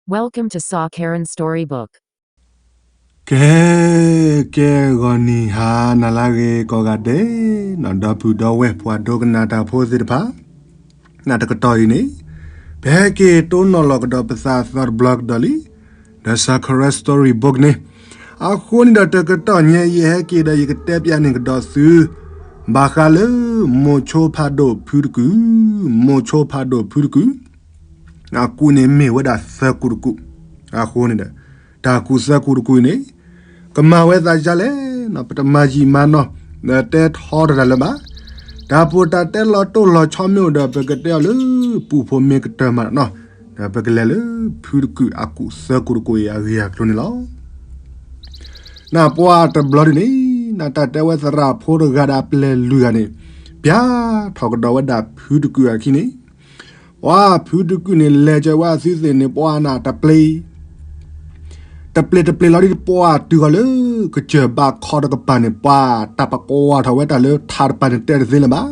Welcome to Sa Karen Storybook. ကဲ, ကဲဂီၤနံၤဟါနၤလၢအဂ့ၤကိးဂၤဒဲး, နီၢ်ဒီပုၢ်ဒီဝဲၢ်ပှၤဒိကနၣ်တၢ်ဖိသ့ၣ်တဖၣ်, နတကတီၢ်အံၤန့ၣ်, ပဟဲက့ၤတိၢ်နီၣ်လီၤကဒီးပသးသီတဘျီကဒီးလံ, ဒီး Sa Karen Storybook န့ၣ်, အဃိန့ၣ်ဒီး တကတီၢ်ညါအံၤ ယဟဲက့ၤဒီးယကတဲပျးန့ၢ်ကဒီးသု ဘၣ်ဃးလၢ မိၤဆိဖးဒိၣ်ဖုတကုၢ်, မိၤဆိဖးဒိၣ်ဖုတကုၢ်, အကူၣ်န့ၣ်မ့ၢ်ဝဲဒၣ်သၢကူၣ်တကူၣ်, အဃိန့ၣ်ဒီး တၢ်ကူၣ်သၢကူၣ်တကူၣ်အံၤန့ၣ်, ကမၤဝဲသးဒ်လဲၣ်, ပတမၤယံာ်မၤနီၢ်, ဒီးတဲထီတၢ်လၢၤဘၣ်, တၢ်ပီးတၢ်တဲလီၤတိၢ်လီၤဆီမ့ၢ်အိၣ်ဒီး ပကတဲအီၤလၢ ပူဖိမ့ၢ်ကတၢၢ်မးနီၢ်, ဒီးပကလဲၤလၢ ဖုတကုၢ်အကူၣ်သၢကူၣ်တကူၣ်အံၤအဂ့ၢ်အကျိၤန့ၣ်လီၤ. နပှၤတဘျီဒ်န့ၣ်, နတၢ်တဲဝဲသရၣ်ဖိတဂၤဒီးအပျဲၢ်လွံၢ်ဂၤန့ၣ်, ပျၢ်ထီၣ်ကဒီးဝဲဒၣ်ဖုတကုၢ်အခံန့ၣ်, ပှၤဖုတကုၢ်န့ၣ် လဲၤကၢၤဝဲအသုသ့ၣ်န့ၣ် ပှၤနၢ်တပျ့ၤ တပျ့ၤတပျ့ၤလီၤဒ်ပှၤတုၤဃီၤလၢ ကစၢၢ်ဘးခီတကပၤန့ၣ် ပှၤတၢ်ပကွၢ်ထီၣ်ဝဲတၢ်လၢထးတပၤန့ၣ်တဲတသ့လၢၤဘၣ်.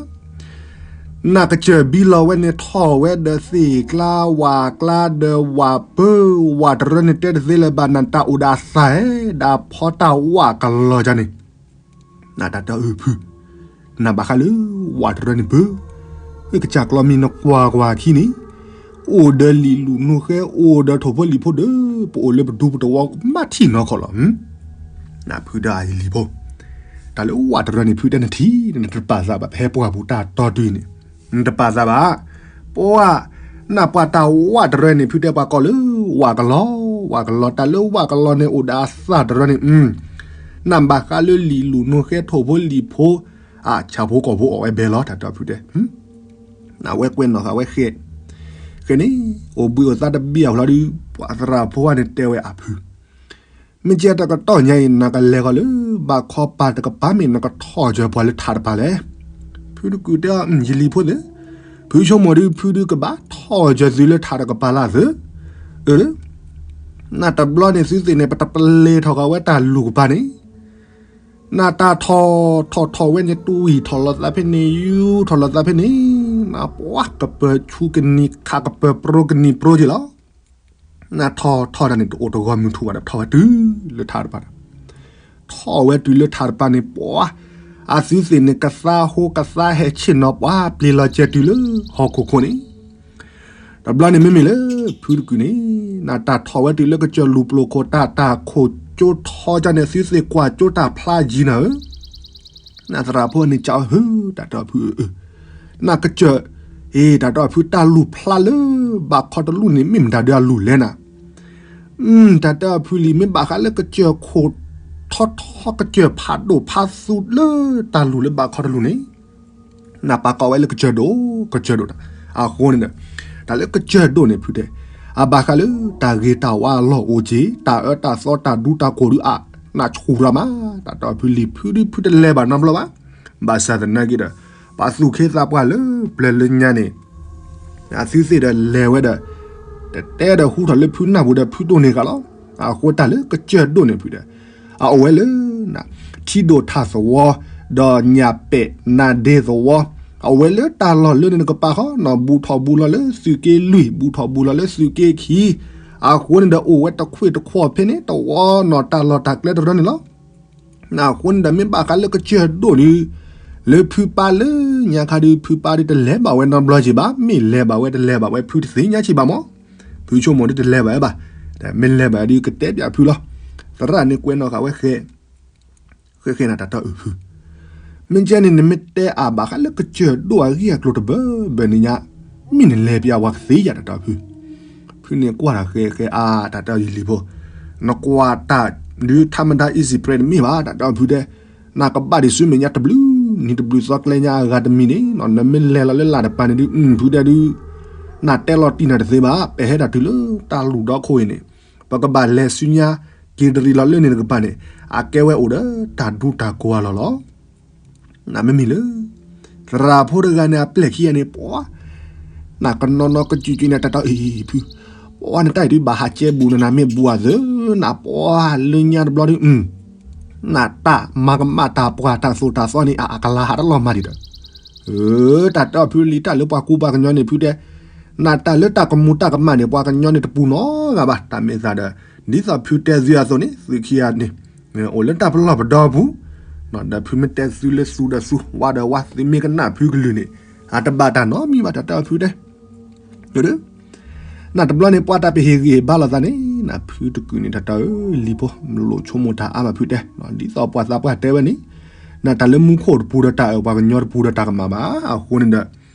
နၢ်ကစၢၢ်ဘံလီၤဝဲန့ၣ် ထီၣ်ဝဲဒီးသ့ၣ်ကျါဝၣ်ကျါဒီးဝၣ်ပၢဝၣ်တရၢန့ၣ်တဲတသ့လၢၤဘၣ် နၢ်တၢ်အိၣ်ဒီးအသၣ်ဧဲ ဒီးအဖီတၢ်ဝၣ်ကလီၤကန့ၣ် နတၢ်တဲအီၤဖု, နဘၣ်ဃးလၢဝၣ်တရၢန့ၣ်ပၢ, ကစၢ်ကျီမံၤနကွၢ်ကွၢ်ခံန့ၣ်, အိၣ်ဒီးလံာ်လူၢ်နိဃဲ အိၣ်ဒီးထိၣ်ဖိလံာ်ဖိဒီး ပအိၣ်လၢပဒူပတဝီမးထံၣ်နီၢ်ခီၣ်လီၤ. နဖုဒီးအလံာ်ဖိ, တၢ်လၢဝၣ်တရၢန့ၣ် ဖုတဲနထံၣ် နတပာ်သးဘၣ် ပဟဲပှၢ်ပူၤတၢ်တီတုၤအံၤန့ၣ်, နတပာ်သးဘၣ်, ပှၤ နၢ်ပှၤတၢ်ဝၣ်တရၢန့ၣ် ဖုတဲပှၤကိးလၢ ဝၣ်ကလီ, ဝၣ်ကလီ, တၢ်လၢဝၣ်ကလီန့ၣ် အိၣ်ဒီးအသၣ်တရၢန့ၣ်, နဘၣ်ဃးလၢလံာ်လူၢ်နိဃဲထိၣ်ဖိလံာ်ဖိ, အဆၣ်ဖိကီၢ်ဖိအီၣ်ဝဲဘဲလီၤ တၢ်တဲအီၤဖုတဲ, နဝဲကွဲးနီၣ်ဃာ်ဝဲဃဲ, ဃဲန့ၣ်, အိၣ်ဘှံးအိၣ်သါတဘ့ၣ်အဖျီဒီး ပှၤသရၣ်ဖိန့ၣ်တဲဝဲအဖု မ့ၢ်ကဲတကတီၢ်ညါအံၤ နကလဲၤဃီၤလၢ ဘးခီပၤတကပၤမ့ၢ်နကထီၣ်ကၢၤပှၤလၢထးတပၤလဲၣ်. ဖုတကုၢ်တဲအီၤ ယလံၤဖိသ့ၣ်, ဖုဆိကမိၣ်ဒုး ဖုဒုးကဘၣ်ထီၣ်ကၢၤသုလၢထးတကပၤလၢသု, အၢ, နတဘျီန့ၣ်သုသ့ၣ်န့ၣ် ပတပျ့ၤထီၣ်ဃာ်ဝဲတၢ်လူၢ်ကပၤန့ၣ်, နတၢ်ထီၣ်ထီၣ်ထီၣ်ဝဲန့ၣ် တွံၢ်ထီၣ်လီၤသးဖဲန့ၣ် ယူထီၣ်လီၤသးဖဲန့ၣ်, နပှၤကပၢၤဆူကနံၤခး ကပၢၤပြိကနံၤပြိက့ၤလီၤ. နထီၣ်ထီၣ်တၢ်န့ၣ် တအိၣ်တဂီၤမုၢ်ထူၣ်ဘၣ်ဒီး ထီၣ်ဝဲတုၤလၢထးတပၤဒီး, ထီၣ်ဝဲတုၤလၢထးတပၤန့ၣ် ပှၤ, အသုသ့ၣ်န့ၣ် ကသါဟိကသါဟဲဆ့ၣ်နီၤ ပှၤပျ့ၤလီၤကၢၤတုၤလၢဟီၣ်ခိၣ်ခိၣ်န့ၣ်, တဘျီန့ၣ်မ့မ့ၢ်လၢ ဖုတကုၢ်န့ၣ်, နတၢ်ထီၣ်ဝဲတုၤလၢကစၢၢ်လူၢ်ပျိာ်ခိၣ် တၢ်တၢ်ခိၣ်ကၠိထီကၢန့ၣ် သုသ့ၣ်ကွၢ်ကၠိတၢ်ဖျါယံၤနၤဧၢ နသရၣ်ဖိန့ၣ် ကးအီၤဟၢ တၢ်တဲအီၤဖုအၢ, နကစၢၢ်, အ့ တၢ်တဲအီၤဖု တၢ်လူၢ်ဖျါလၢ ဘးခီတလူၢ်န့ၣ် မ့ၢ်မတၤဒုးအလူၢ်လဲၣ်နၤ, တၢ်တဲအီၤဖုလံ မ့ၢ်ဘၣ်ဃးလၢကစၢၢ်ခိၣ်ထီထီ ကစၢၢ်ဖးဒိၣ်ဖးသူလၢ တၢ်လူၢ်လၢဘးခီတလူၢ်န့ၣ် နပာ်ကိးဝဲလၢကစၢၢ်ဒိၣ် ကစၢၢ်ဒိၣ်, အဃိန့ၣ်ဒီး, တၢ်လၢကစၢၢ်ဒိၣ်န့ၣ် ဖုတဲ, အဘၣ်ဃးလၢတၢ်ဂ့ၤတၢ်ဝါအလီၢ်အိၣ်က့ၤ တၢ်အၢတၢ်သီတၢ်ဒူတၢ်ကိၢ်ဒုးအါ, နဆူၣ်ရၤမး, တၢ်တဲအီၤဖုလံ ဖုဒုးဖုတလဲၤဘၣ်နီတဘျီဘၣ်, ဘၣ်ဆၣ်သနာ်က့ဒီး, ပှၤသူၣ်ခ့သးပှၢ်လၢပျၢၤလၢညါန့ၣ် အသုသ့ၣ်ဒီးလဲၤဝဲဒီး, တတဲဒီးဟူထီၣ်လၢဖုနၢ်ပူၤဒီးဖုဒိၣ်န့ၢ်ဃာ်လီၤ, အဃိတၢ်လၢကစၢၢ်ဒိၣ်န့ၣ်ဖုဒီး, အအိၣ်ဝဲလၢ ထံဒိၣ်ထၣ်သဝီ, ဒီးညၣ်ပဲာ်နါဒ့သဝီ, အဝဲလၢတၢ်လီၢ်လၢန့ၣ်တကပၤဃီ နီၢ်ဘူးထီၣ်ဘူးလီၤလၢသုးက့လွံၢ် ဘူးထီၣ်ဘူးလီၤလၢသုးက့ခံ, အဃိန့ၣ်ဒီးအိၣ်ဝဲတခွ့ၣ်တခွီၣ်ဖဲန့ၣ် တဝီနီၢ်တၢ်လီၢ်တၢ်ကျဲတရၢန့ၣ်လီၤ. အဃိန့ၣ်ဒီးမ့ၢ်ဘၣ်ဃးလၢကစၢၢ်ဒိၣ်ဒုး, လၢဖုပၢ်လၢညါခါဒုး ဖုပၢ်ဒုးတလဲၤဘၣ်ဝဲနီတဘျီက့ၤဘၣ်, မ့ၢ်လဲၤဘၣ်ဝဲတလဲၤဘၣ်ဝဲဖုတသ့ၣ်ညါက့ၤဘၣ်မး, ဖုဆိကမိၣ်ဒုးတလဲၤဘၣ်ဝဲဘၣ်, မ့ၢ်လဲၤဘၣ်ဒုးကတဲပၠးဖုလီၤ, သရၣ်န့ၣ်ကွဲးနီၣ်ဃာ်ဝဲဃဲ ဃဲဃဲနၤတၢ်တဲအီၤဖု, မ့ၢ်ကဲန့ၣ်နမ့ၢ်တဲအါဘၣ်ဃးလၢကစၢၢ်ဒိၣ်အဂ့ၢ်အကျိၤတဘၢဘၢန့ၣ်ညါ, မ့ၢ်နလဲၤပၠးပှၤကသ့ဧါတၢ်တဲအီၤဖု, ဖုန့ၣ်ကွၢ်တၢ်ဃဲဃဲအါ တၢ်တဲအီၤယလံၤဖိ, နကွၢ်တၢ်ဒုးထါမဒါ easy prey တမ့ၢ်ဘၣ်တၢ်တဲအီၤဖုတဲ, နကဘၣ်ဒံးဆူမဲာ်ညါတဘျုးနံၤတဘျုးသီကျဲညါအဂၤတမံၤန့ၣ် နမ့ၢ်လဲၤလီၤလၢလာ်တပၤန့ၣ်ဒုး ဖုတဲဒုး နတဲလီၤတံၢ်နၤတသ့ဘၣ်, ပဟဲဒၣ်တုၤလၢတၢ်လူၢ်ဒီခိၣ်အံၤန့ၣ်, ပကဘၣ်လဲၤဆူညါ က့ၤတရံးလီၤလၢန့ၣ်တကပၤန့ၣ်, အကဲဝဲအိၣ်ဒီးတၢ်ဒူတၢ်ကိၢ်အလီၢ်လီၤ. နမ့မ့ၢ်လၢ သရၣ်ဖိတဂၤန့ၣ် အပျဲၢ်ခံဂၤန့ၣ် ပှၤ နကနီၤနီၤကစူၤကစူၤန့ၣ် တၢ်တဲအီၤအံၤဖု, ပှၤနတၢ်အံၤဒုးဘၣ်ဟးကဲဘူးနၤ နမ့ၢ်ဘူးအသး နပှၤလၢညါတဘျီဒုး နတၢ်မၤကမၣ်တၢ်ပှၢ်တၢ်သိၣ်တၢ်သီန့ၣ် အကလၤဟးတလီၤမၤဒံးဒီး, တၢ်တဲအီၤဖုလံ တၢ်လၢပှၤကူပှၤကညီန့ၣ်ဖုတဲ, နတၢ်လၢတၢ်ကမူၤတၢ်ကမၣ်န့ၣ် ပှၤကညီန့ၣ်တပူၤနီတဂၤဘၣ်. တၢ်မ့ၢ်သးဒီး ဒ်သိးဖုတဲသုအသိးန့ၣ် သုခံဂၤန့ၣ် အိၣ်လၢတၢ်ပလီၢ်ပဒီအပူၤ, ဒီးဖုမ့ၢ်တဲသုလၢသူဒီးသူ ဝါဒီးဝါ သုမ့ၢ်ကနၣ်ဖုကလုၢ်န့ၣ် အတဘၣ်တၢ်နီတမံၤဘၣ် တၢ်တဲအီၤဖုတဲ နတဘျီန့ၣ် ပှၤတၢ်ပဟ့ၣ်ဂံၢ်ဘါလိာ်သးန့ၣ် နဖုတကုာ်န့ၣ် တၢ်တဲအၢ လံၤဖိ မ့ၢ်လိာ်ဆိကမိၣ်တၢ်အါဘၣ်ဖုတဲ, ဒ်သိးပှၤသးပှၢ်တဲဝဲန့ၣ် နတၢ်လၢမူခိၣ်တပူၤဒီးတၢ်အၢ ပှၤကညီတပူၤဒီးတၢ်ကမၣ်ဘၣ်. အဃိန့ၣ်ဒီး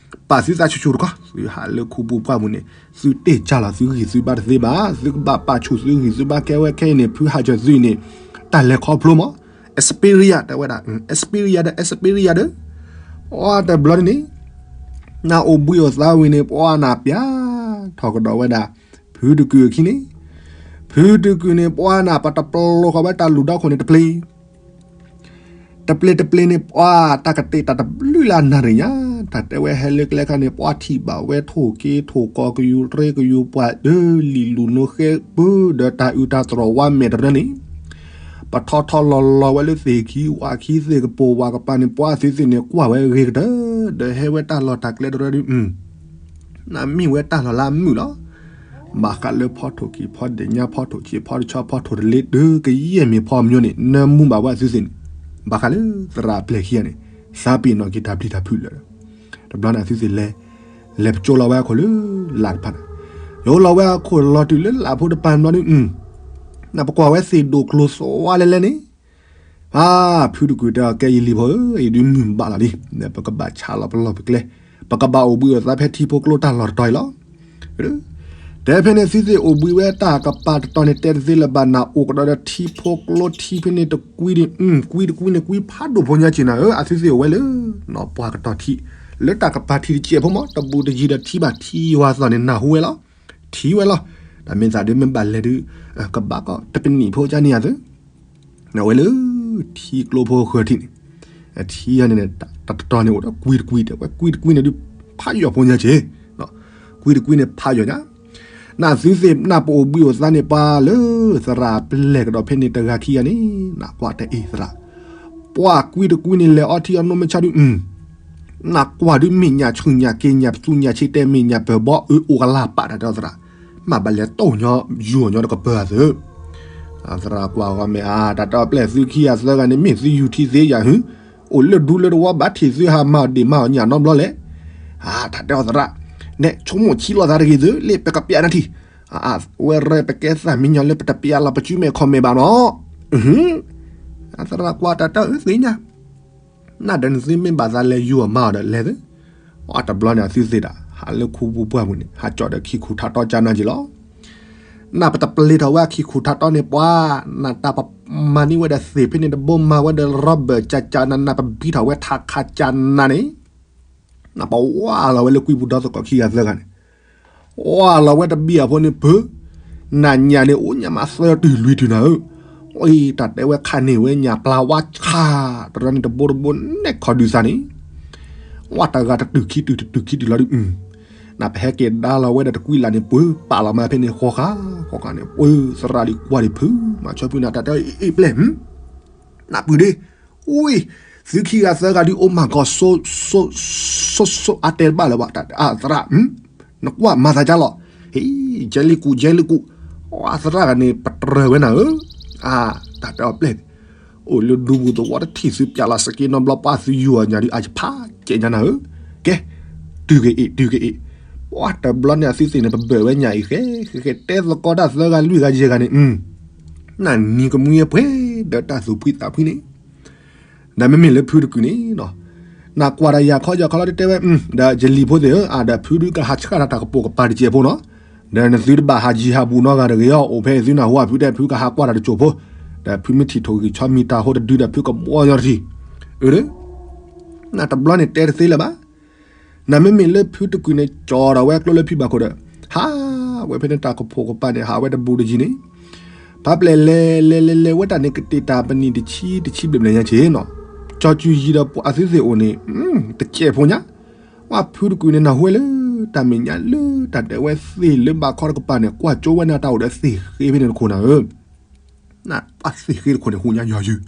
ပာ်သုသးဆူၣ်ဆူၣ်တခီ သုဟးလၢခူပူၤပှၢ်ပူၤန့ၣ် သုတ့ၢ်ကၢ်လီၤသုဂံၢ်သုဘါတသ့ဘၣ်. သုကဘၣ်ပာ်ဆူၣ်သုဂံၢ်သုဘါ ခဲဝဲခဲအံၤန့ၣ် ဖုဟးဆၢသုန့ၣ် တၢ်လဲၤခီဖျိမး experience တဲဝဲဒၣ် experience ဒီး experience ဒီး အတဘျီန့ၣ်န့ၣ် နအိၣ်ဘှံးအိၣ်သါဝံၤန့ၣ် ပှၤနၢ်ပျၢ်ထီၣ်ကဒီးဝဲဒၣ် ဖုတကုာ်အခံန့ၣ်, ဖုတကုာ်န့ၣ် ပှၤနၢ်ပတပျီဃီဝဲတၢ်လူၢ်ဒီခိၣ်န့ၣ်တပျ့ၤ တပျ့ၤတပျ့ၤန့ၣ် ပှၤတၢ်ကတဲာ်တၢ်တဘျုးလၢအနၣ်ရံၣ်ညါ, တၢ်တဲဝဲဟဲလၢကျဲခါန့ၣ် ပှၤထံၣ်ဘၣ်ဝဲထိၣ်က့ထိၣ်ကီကယူၤရ့ကယူၤပှၤဒီးလံာ်လူၤနိဃဲပၢၢ်ဒီးတၢ်အုၣ်တၢ်သရိာ်ဝါမဲာ်တရၢန့ၣ် ပထီထီလီၤလီၤဝဲလၢသ့ၣ်ခံဝၣ်ခံ သ့ၣ်ကပိာ်ဝၣ်ကပၤန့ၣ် ပှၤသ့ၣ်သ့ၣ်န့ၣ် ကွၢ်ဝဲဂ့ၤကတၢၢ် ဒီးဟဲဝဲတၢ်လီၢ်တၢ်ကျဲတရၢဒုး နမ့ၢ်ဝဲတၢ်လီၢ်လၢအမုာ်လီၤ. ဘၣ်ဃးလၢဖီထိၣ်ကံၤဖီဒ့ၣ်ညါ ဖီထိၣ်ဆံးဖီတဆီ ဖီထိၣ်တလ့ တုၤကယဲၢ်မ့ၢ်ဖီမညိန့ၣ် နမူဘၣ်ဝဲအသုသ့ၣ်န့ၣ် ဘၣ်ဃးလၢသရၣ်အပျဲၢ်ခံဂၤန့ၣ် သးပ့ၤနီၣ်က့ၤတၢ်ပျံၤတၢ်ဖုးလၢာ်ဒီး တဘျီန့ၣ်အသုသ့ၣ်လဲၤ လဲၤပကၠိလီၤဝဲအခိၣ်လၢလၢ်တဖၣ်န့ၣ် ယအိၣ်လီၤဝဲအခိၣ်လီၤတုၤလၢလၢ်ဖိတပၤဘျီဒုး နပကွၢ်ဝဲသ့ၣ်ဒိၣ်ကျိၤသွါလဲလဲန့ၣ် ဖါ ဖုတကုာ်တဲအီၤ ကဲယလံၤဖိဧၢ, ယဒုးမုၢ်ဘၣ်လီၤလံ, ပကဘၣ်ဆါလီၤပလီၢ်ပကျဲ, ပကဘၣ်အိၣ်ဘှံးအိၣ်သါဖဲထံဖိကျိတၢ်လီၢ်တတီၤအံၤလီၤ. တဲဖဲန့ၣ်သုသ့ၣ်အိၣ်ဘှံးဝဲတၢ်ကပၤတတီၤန့ၣ် တဲတသ့လၢၤဘၣ် နအိၣ်ကဒီးဒီးထံဖိကျိထံဖဲန့ၣ်တကွံဒံး, ကွံတကွံန့ၣ် ကွံဖးဒိၣ်ဖိညါက့ၤနၤဧၢ, အသုသ့ၣ်အိၣ်ဝဲလၢ ပှၤကတီၤထံ, လၢတၢ်ကပၤထံတစဲးဖိမး တဘူးတယံၤဒီးထံဘၣ် ထံယွၤသီၣ်န့ၣ် နၢ်ဟူဝဲလီၤ. ထံဝဲလီၤ. တၢ်မ့ၢ်သးဒုးမ့ၢ်ဘၣ်လဲၤဒုး ကဘၣ်ကီးတပနံာ်ဖိကန့ၣ်ယၤသု အဝဲလၢ ထံကျိဖိဃၢၤထံးန့ၣ်, ထံယၤန့ၣ် တတီၤန့ၣ်အိၣ်ဒီးကွံတကွံ, တဲဝဲကွံတကွံန့ၣ်ဒုး ဖးယိာ်ဖိညါက့ၤ, ကွံတကွံန့ၣ်ဖးယိာ်ညါ, နသုသ့ၣ်နပအိၣ်ဘှံးအိၣ်သါန့ၣ် ပှၤလၢသရၣ်ပလဲၤကဒီးဖဲန့ၣ်တဂၤခံဂၤန့ၣ် နကွၢ်တဲအ့ၣ်သရၣ်, ပှၤကွံတကွံန့ၣ် လဲၤအီထံအီနိမ့ၢ်ဆါဒုး နကွၢ်ဒုး မဲာ်ညါဆူညါက့ၤညါ ပသူညါဆ့တဲ မဲာ်ညါပၢၤဘီအၢအိၣ်ကလၢ်ပာ်တၢ်တဲအီၤသရၣ်, မ့ၢ်ဘၣ်လဲၤတိၢ်ညီ ယူၢ်ညီဒီးကပၢၤအသု, သရၣ်ကွၢ်ဂီၤမဲာ် အါ တၢ်တဲအီၤပျဲၢ်သုခံဂၤသၢဂၤန့ၣ် မ့ၢ်သုယူၤထံသ့ယၤဟူ, အိၣ်လၢဒူလၢတဝီဘၣ်ထံၣ်သုဟးမၤအီၣ်ဒ့ၣ်မၤအီၣ်ညၣ်နီတဘျီလဲၣ်, အါ တၢ်တဲအီၤသရၣ်, နဲဆိကမိၣ်ဆံးလိာ်သးတဂ့ၤသု လၢပကပျးနၤထံ, အဝဲရဲပကဲသၣ်မံညီၤလၢပတပျးလီၤ ပစုမဲာ်ခီၣ်မဲာ်ဘၣ်နီၤ, အသရၣ်ကွၢ်တၢ်တဲအီၤသ့ၣ်ညါ နဒီးနသုမ့ၢ်ဘၣ်သးလဲၤယူၤအီၣ်မၤအီၣ်ဒီးလဲၤသု, အတဘျီန့ၣ်အသုသ့ၣ်ဒၣ် ဟးလၢခူပူၤပှၢ်ပူၤန့ၣ် ဟးကၠီၣ်ဒီးခံခူၣ်ထးတီကၢ်နၤက့ၤလီၤ, နပတပျ့ၤထီၣ်ဝဲအခံခူၣ်ထးတီန့ၣ်ပှၤ, နတၢ်ပမၤန့ၢ်ဝဲဒီးသ့ၣ်ဖဲန့ၣ်တဘိမၤဝဲဒီး rubber ကၢ်ကၢ်နၤ နပဘံထီၣ်ဝဲထးခးကၢ်နၤန့ၣ်, နပဝါလီၤဝဲလၢကွံပူၤဒီသကိးခံဂၤသၢဂၤန့ၣ် ဝါလီၤဝဲတဘံၣ်အဖိန့ၣ်ပၢၤ, နညၣ်န့ၣ်အိၣ်ညၣ်မးသၢတုၤလွံၢ်တုၤနၤဧၢ, အတၢ်တဲဝဲခါန့ၢ်ဝဲညၣ်ပျၢ်ဝါဆါ, တရၢန့ၣ်တဘိတဘိနဲၣ်ခီဒုးသးန့ၣ်, ဝါတဂၤတတုၤခံတုၤတတုၤခံတုၤလီၤဒုး, နပဟဲက့ၤဒါလီၤဝဲဒီးတကွံလၢ်န့ၣ်ပၢၤ, ပာ်လီၤမးဖဲန့ၣ်ဃီဃာ်, ဃီဃာ်န့ၣ် ပၢၤသရၣ်ဒုးကွၢ်ဒံးဖု, မၤဆီဖုနၤတၢ်တဲအ့ၣ်ပျဲၢ် နပုၢ်ဒ့, ဝံ, သုခံဂၤသၢဂၤဒုး အိၣ်မၤကီၢ်စိ, စိ, စိ, စိအါတဲတဘၣ်လၢၤဘၣ်, တၢ်သရၣ်, နကွၢ်မၤသးကၢ်လီၤ, ဟ့, ကဲလံကူး ကဲလံကူး, အသရၣ်ဂၤန့ၣ် ပတြၢၤဝဲနၤဧၢ, အါ, တၢ်တဲအီၤပျဲၢ်, အိၣ်လၢဒူပူၤသဝီတထံၣ်သုပျးလီၤစက့နီတဘျီ ပှၤသုယူၤအီၣ်ညၣ်ဒုး အယဖးကဲညါနၤဧၢ, ကဲ, တုၤက့ၤအ့ၣ် တုၤက့ၤအ့ၣ်, ပှၤတဘျီန့ၣ်အသုသ့ၣ်န့ၣ် ပဘၢၣ်ဝဲညၣ်အံၤဃဲ, ဃဲဃဲတဲသကိးတၢ်သၢဂၤလွံၢ်ဂၤယဲၢ်ဂၤန့ၣ်, နနံၤကမှံအပှဲၤ ဒီးတၢ်သူၣ်ဖှံသးဖှံန့ၣ် ဒီးမ့မ့ၢ်လၢဖုတကုာ်န့ၣ်, နကွၢ်ဒီးယၤခီယၤခီလီၤတတဲဝဲ, ဒီးယလံၤဖိသ့ၣ်ဧၢ, အါ ဒီးဖုဒုးကဟးဆှၣ်တၢ်တၢ်ကပိာ်ကပၤတစဲးဖိနီၤ, ဒီးနသုတဘၣ်ဟးယံၤဟးဘူးနီတဂၤတဂ့ၤအီၤ, အိၣ်ဖဲအံၤသုနၢ်ဟူအဖုတဲ ဖုကဟးကွၢ်တၢ်တစိၢ်ဖိ, ဒီးဖုမ့ၢ်ထံၣ်ထိၣ်ဂံၢ်ဆီမံၤတၢ်ဟိတဒုဒီးဖုကဘှီညီတထံၣ်, အၢ, နတဘျီန့ၣ်တဲတသ့လၢၤဘၣ် နမ့မ့ၢ်လၢဖုတကုာ်န့ၣ် ကၠီဒီးဝဲကျိလၢဖံဘၣ်ခိၣ်ဒီး, ဟးဝဲဖဲန့ၣ်တၢ်ကဖိးကပၤန့ၣ် ဟးဝဲတဘူးတယံၤန့ၣ်, ဖးပျဲၢ်လဲၤလဲၤလဲၤလဲၤဝဲတၢ်န့ၣ် ကတ့ၢ်တၢ်ပနံာ်တဆံတဆံဘျဲၣ်ဘျဲၣ်ညါက့ၤနီၤ, ကၠီစုယံၤဒီးအသုသ့ၣ်အိၣ်န့ၣ်, တကဲးဖိညါ, ဝဲဖုတကုာ်န့ၣ် နၢ်ဟူဝဲလၢ တၢ်မဲာ်ညါလၢတၢ်ဒဲးဝဲသ့ၣ်လၢဘၣ်ခီတကပၤန့ၣ် ကွၢ်ကၠိဝဲန့ၣ်တၢ်အိၣ်ဒီးသ့ၣ်ဃ့ဖဲန့ၣ်တခိၣ်နၤဧၢ နပှၤသ့ၣ်ဃ့တခိၣ်န့ၣ် ဟူညါယီၤယုၢ်,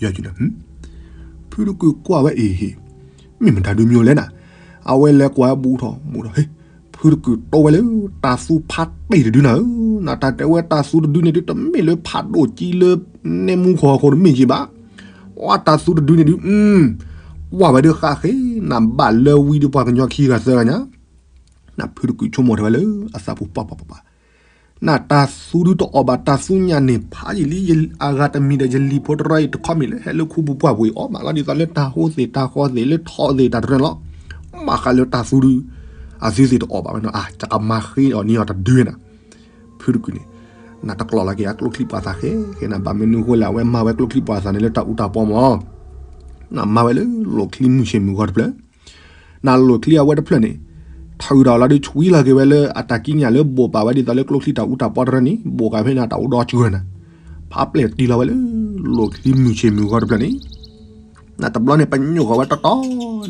ယီၤယုၢ်န့ၣ်, ဖုတကုာ်ကွၢ်ဝဲအံၤဟ့ၣ်, မ့ၢ်မတၤဒုးမံၤလဲၣ်နၤ, အဝဲလဲၤကွၢ်ဝဲဘူးထီၣ်ဘူးထီၣ်, ဟ့ၣ်, ဖုတကုာ်တိဝဲလၢတၢ်သူဖးတ့ၢ်တဒုနၤဧၢ, နတၢ်တဲဝဲတၢ်သူတဒုန့ၣ်ဒု တမ့ၢ်လၢဖးဒိၣ်ကံလၢ နဲမူခီဃိတမ့ၢ်က့ဘၣ်. အတၢ်သူတဒုန့ၣ်ဒု ကွၢ်ဝဲဒုးဃးဃ့ နဘၣ်လၢဝံဒုပှၤကညီခံဂၤသၢဂၤညါ, နဖုတကုာ်ဆိကမိၣ်ထီၣ်ဝဲလၢအသးပူၤပှၤပှၤပှၤပှၤ နတၢ်သူဒုတအီၣ်ဘၣ် တၢ်သူညါန့ၣ်ဖးယံာ်လံ, အဂၤတမံၤဒီးယလံၤဖိတရီအံၤတခီမ့ၢ်လၢဟဲလၢခူပူၤပှၢ်ပူၤအံၤ အီၣ်မးလီၤဒ်သိးလၢတၢ်ဟိသ့ၣ်တၢ်ဃီသ့ၣ်လၢထီသ့ၣ်တၢ်တရၢလီၤ. မၤဃးလၢတၢ်သူဒု အသုသ့ၣ်တအီၣ်ဘၣ်ဝဲနီၤ, အကမၤဃ့အီၤန့ၢ်အီၤတဒုဝဲနၤ. ဖုတကုာ်န့ၣ် နတကျိးလီၤက့ၤအကျိချံပှၤသးဃဲဃဲနၤ, ဘၣ်မနုၤဃိလဲၣ် အဝဲမၤဝဲကျိချံပှၤသးန့ၣ်လၢတၢ်အူတၢ်ပီမး နမၤဝဲလၢလိာ်ချံမုၢ်ဆ့ၣ်မုၢ်ဂီၤတဖျၢၣ်, နလိာ်ချံအဝဲတဖျၢၣ်န့ၣ် ထုးဒီးလီၤဒုးဆွံလီၤက့ၤဝဲလၢအတၢ်ကံးညာ်လၢဘိးဘၣ်ဝဲဒ်သိးလၢကျိချံတၢ်အူတၢ်ပီတရၢန့ၣ် ဘိးကၤဖဲန့ၣ်တၢ်အူဒီစှၤနၤ, ဖးပျဲၢ်တံၢ်လီၤဝဲလၢလိာ်ချံမုၢ်ဆ့ၣ်မုၢ်ဂီၤတဖျၢၣ်န့ၣ်, နတဘျီန့ၣ်ပညိၣ်ဃီၤဝဲတီတီ,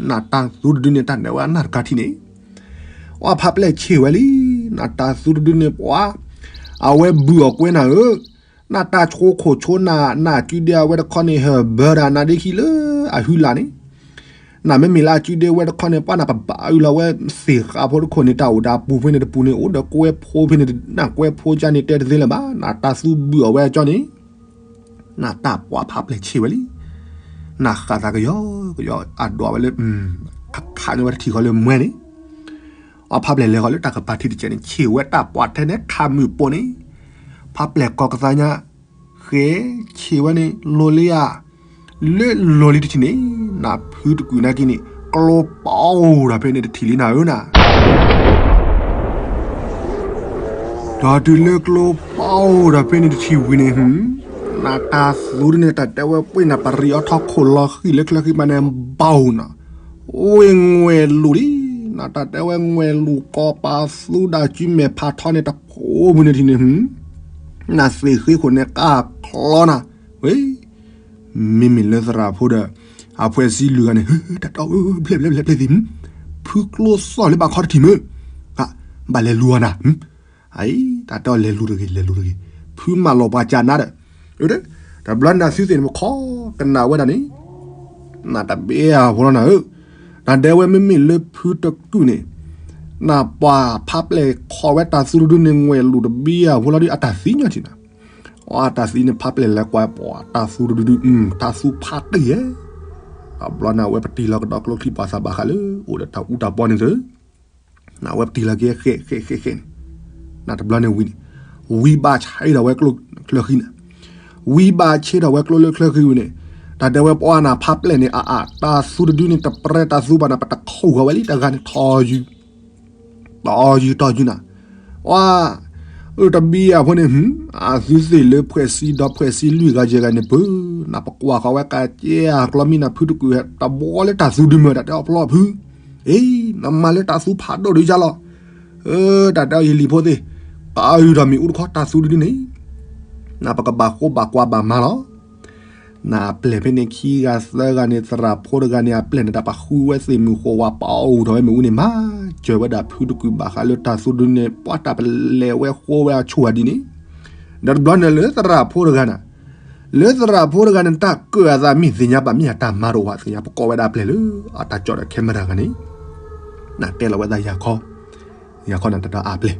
နတၢ်သူတဒုန့ၣ် တၢ်နဲၣ်ဝဲအနၢ်တကးထံၣ်န့ၣ် အဖးပျဲၢ်ဆ့ၣ်ဝဲလံ, နတၢ်သူတဒုန့ၣ်ပှၤ, အဝဲဘုၣ်အီၣ်ကွဲနၤဧၢ, နတၢ်ဆိခိၣ်ဆိနၤ နကုဒဲအဝဲတခီန့ၣ် ဟၢၣ်ဘၢဒီးနါဒ့ခံလၢအဟုလၢ်န့ၣ်, နမ့မ့ၢ်လၢအကုဒဲဝဲတခီန့ၣ် ပှၤနကဘၣ်အုလီၤဝဲသ့ၣ်ဃးဖိတခိၣ်န့ၣ် တၢ်အိၣ်ဒီးအပူၤဖဲန့ၣ်တပူၤန့ၣ် အိၣ်ဒီးကွဲဖိဖဲန့ၣ် နကွဲဖိကါန့ၣ်တဲတသ့လၢၤဘၣ်, နတၢ်သူဘုၣ်အီၣ်ဝဲအကၠီန့ၣ် နတၢ်ပှၤဖးပျဲၢ်ဆ့ၣ်ဝဲလံ, နဃၣ်သးကယီကယီအဒိးဝဲလၢ ခးခးန့ၢ်ဝဲတထံၣ်ဃီလၢမွဲန့ၣ်, အဖးပျဲၢ်လဲၤဃီၤလၢတၢ်ကပၤထံတစဲးန့ၣ် ဆ့ၣ်ဝဲတၢ်ပှၤထဲန့ၣ်ခးမုၢ်ပိာ်န့ၣ်, ဖးပျဲၢ်ကီၢ်ကသါညါ ဃဲဆ့ၣ်ဝဲန့ၣ် လိၤလံဧါ, လၢလီၤလံတထံၣ်န့ၣ်, နဖုတကုာ်နာ်က့န့ၣ် ကျိပအိၣ်ဒီးဖဲန့ၣ်တထံၣ်လံနၤဧၢနၤ ဒီးတုၤလၢကျိပအိၣ်ဒီးဖဲန့ၣ်တထံၣ်ဝံၤန့ၣ်, နတၢ်သူဒ်န့ၣ် တၢ်တဲဝဲပှ့ၤနၤပရံးအီထီခိၣ်လီၤဃံၣ်လၢချၢဃံၣ်မးန့ၣ် ဘၣ်အိၣ်နီၤ, အိၣ်ဝဲငွဲၢ်လူၤလံ, နတၢ်တဲဝဲငွဲၢ်လူၤကီးပာ်သူဒၣ်ကုမဲာ်ဖးထီန့ၣ်တဖိပူၤန့ၣ်ထံၣ်န့ၣ်, နသ့ၣ်ဃ့ခိၣ်န့ၣ်ကၢ်ချီနၤ, ဝဲ မ့မ့ၢ်လၢသရၣ်ဖိဒီး အဖှဲးစံလွံၢ်ဂၤန့ၣ် တၢ်တဲအီၤ ဘျဲၣ်ဘျဲၣ်ဘျဲၣ်ဘျဲၣ်သ့ၣ်, ဖုကျိသီၣ်လၢဘၣ်ခီတထံၣ်မ့ၢ်, ဘၣ်လဲၤလူၤအီၤနၤ, အံၤ တၢ်တဲအီၤလဲၤလူၤတဂ့ၤ လဲၤလူၤတဂ့ၤ, ဖုမၤလီၤပှၤကနါဒီး, တဘျီန့ၣ်အသုသ့ၣ်န့ၣ် ပခီကနၣ်ဝဲဒၣ်န့ၣ် နတဘ့ၣ်အဖိလီၤနၤဧၢ, နတဲဝဲမ့မ့ၢ်လၢဖုတကုာ်န့ၣ်, နပှၤဖးပျဲၢ်ခီဝဲတၢ်သူတဒုန့ၣ် ငွဲၢ်လူၤတဘ့ၣ်အဖိလီၤဒုး အတၢ်သံညီထံၣ်နၤ, အတၢ်သံန့ၣ် ဖးပျဲၢ်လဲၤကွၢ်ပှၤတၢ်သူတဒုဒုး တၢ်သူဖးတ့ၢ်ဧဲ, တဘျီန့ၣ် အဝဲပတံၢ်လီၤကဒီးကျိချံပှၤသးဘၣ်ဃးလၢ အိၣ်ဒီးတၢ်အူတၢ်ပီန့ၣ်သ့ နဝဲပတံၢ်လီၤက့ၤဃဲးဃဲးဃဲးဃဲးန့ၣ်, နတဘျီန့ၣ်ဝံၤန့ၣ်, ဝံဘၣ်ဆဲးထီၣ်ဝဲကျိချၢဃံန့ၣ်, ဝံဘၣ်ဆဲးထီၣ်ဝဲကျိလၢချၢဃံဝံၤန့ၣ်, တၢ်တဲဝဲပှၤနၤဖးပျဲၢ်န့ၣ် အအါ တၢ်သူတဒုန့ၣ် တပြဲတၢ်သူဘၣ်နၤ ပတခိၣ်ဃီၤဝဲလံ တဂၤန့ၣ်ထီယူၤ, တီယူၤတီယူၤနၤ, အၢ တဘ့ၣ်အဖိန့ၣ်, အသုသ့ၣ်လၢဖှဲးစံဒီးဖှဲးစံလွံၢ်ဂၤယဲၢ်ဂၤန့ၣ်ပၢၢ်, နပကွၢ်ဃီၤဝဲကးကဲအကျီမံနၤ ဖုတကုာ်ဟဲတဘီလၢတၢ်သူဒုမၢ တၢ်တဲအီၤဖျီဖု အ့ နမၤလၢတၢ်သူဖးဒိၣ်ဒုးယါလီၤ, တၢ်တဲအီၤယလံၤဖိသ့ၣ်, ပအုၣ်ဒီးမ့ၣ်အူတခီ တၢ်သူဒုဒုန့ၣ်, နပကဘၣ်ဃိဘၣ်ကွၢ်ဘၣ်မၤလီၤ, နအပျဲၢ်ဖဲန့ၣ်ခံဂၤသၢဂၤန့ၣ် သရၣ်ဖိတဂၤန့ၣ် အပျဲၢ်န့ၣ် တၢ်ပဃုဝဲသ့ၣ်မုၢ်ဃိဝါ ပအုၣ်ထီၣ်ဝဲမ့ၣ်အူန့ၣ် မၤစၢၤဝဲဒၣ်ဖုတကုာ်ဘၣ်ဃးလၢတၢ်သူဒုန့ၣ် ပှၤတၢ်ပလဲၤဝဲဃိဝဲအဆိၣ်ဂၤဒ်န့ၣ်, ဒီးတဘျီန့ၣ်လၢသရၣ်ဖိတဂၤန့ၣ် လၢသရၣ်ဖိတဂၤန့ၣ် တၢ်ကၢၣ်အသးမ့ၢ်သ့ၣ်ညါဘၣ် မ့ၢ်အတၢ်မၤတအိၣ်ဘၣ်သ့ၣ်ညါ ပကိးဝဲဒၣ်အပျဲၢ်လၢ အတၢ်ကၠီၣ်ဒီး camera ဂၤန့ၣ်, နတဲလီၤဝဲဒၣ်ယၤခီ, ယၤခီနတဒီးအပျဲၢ်,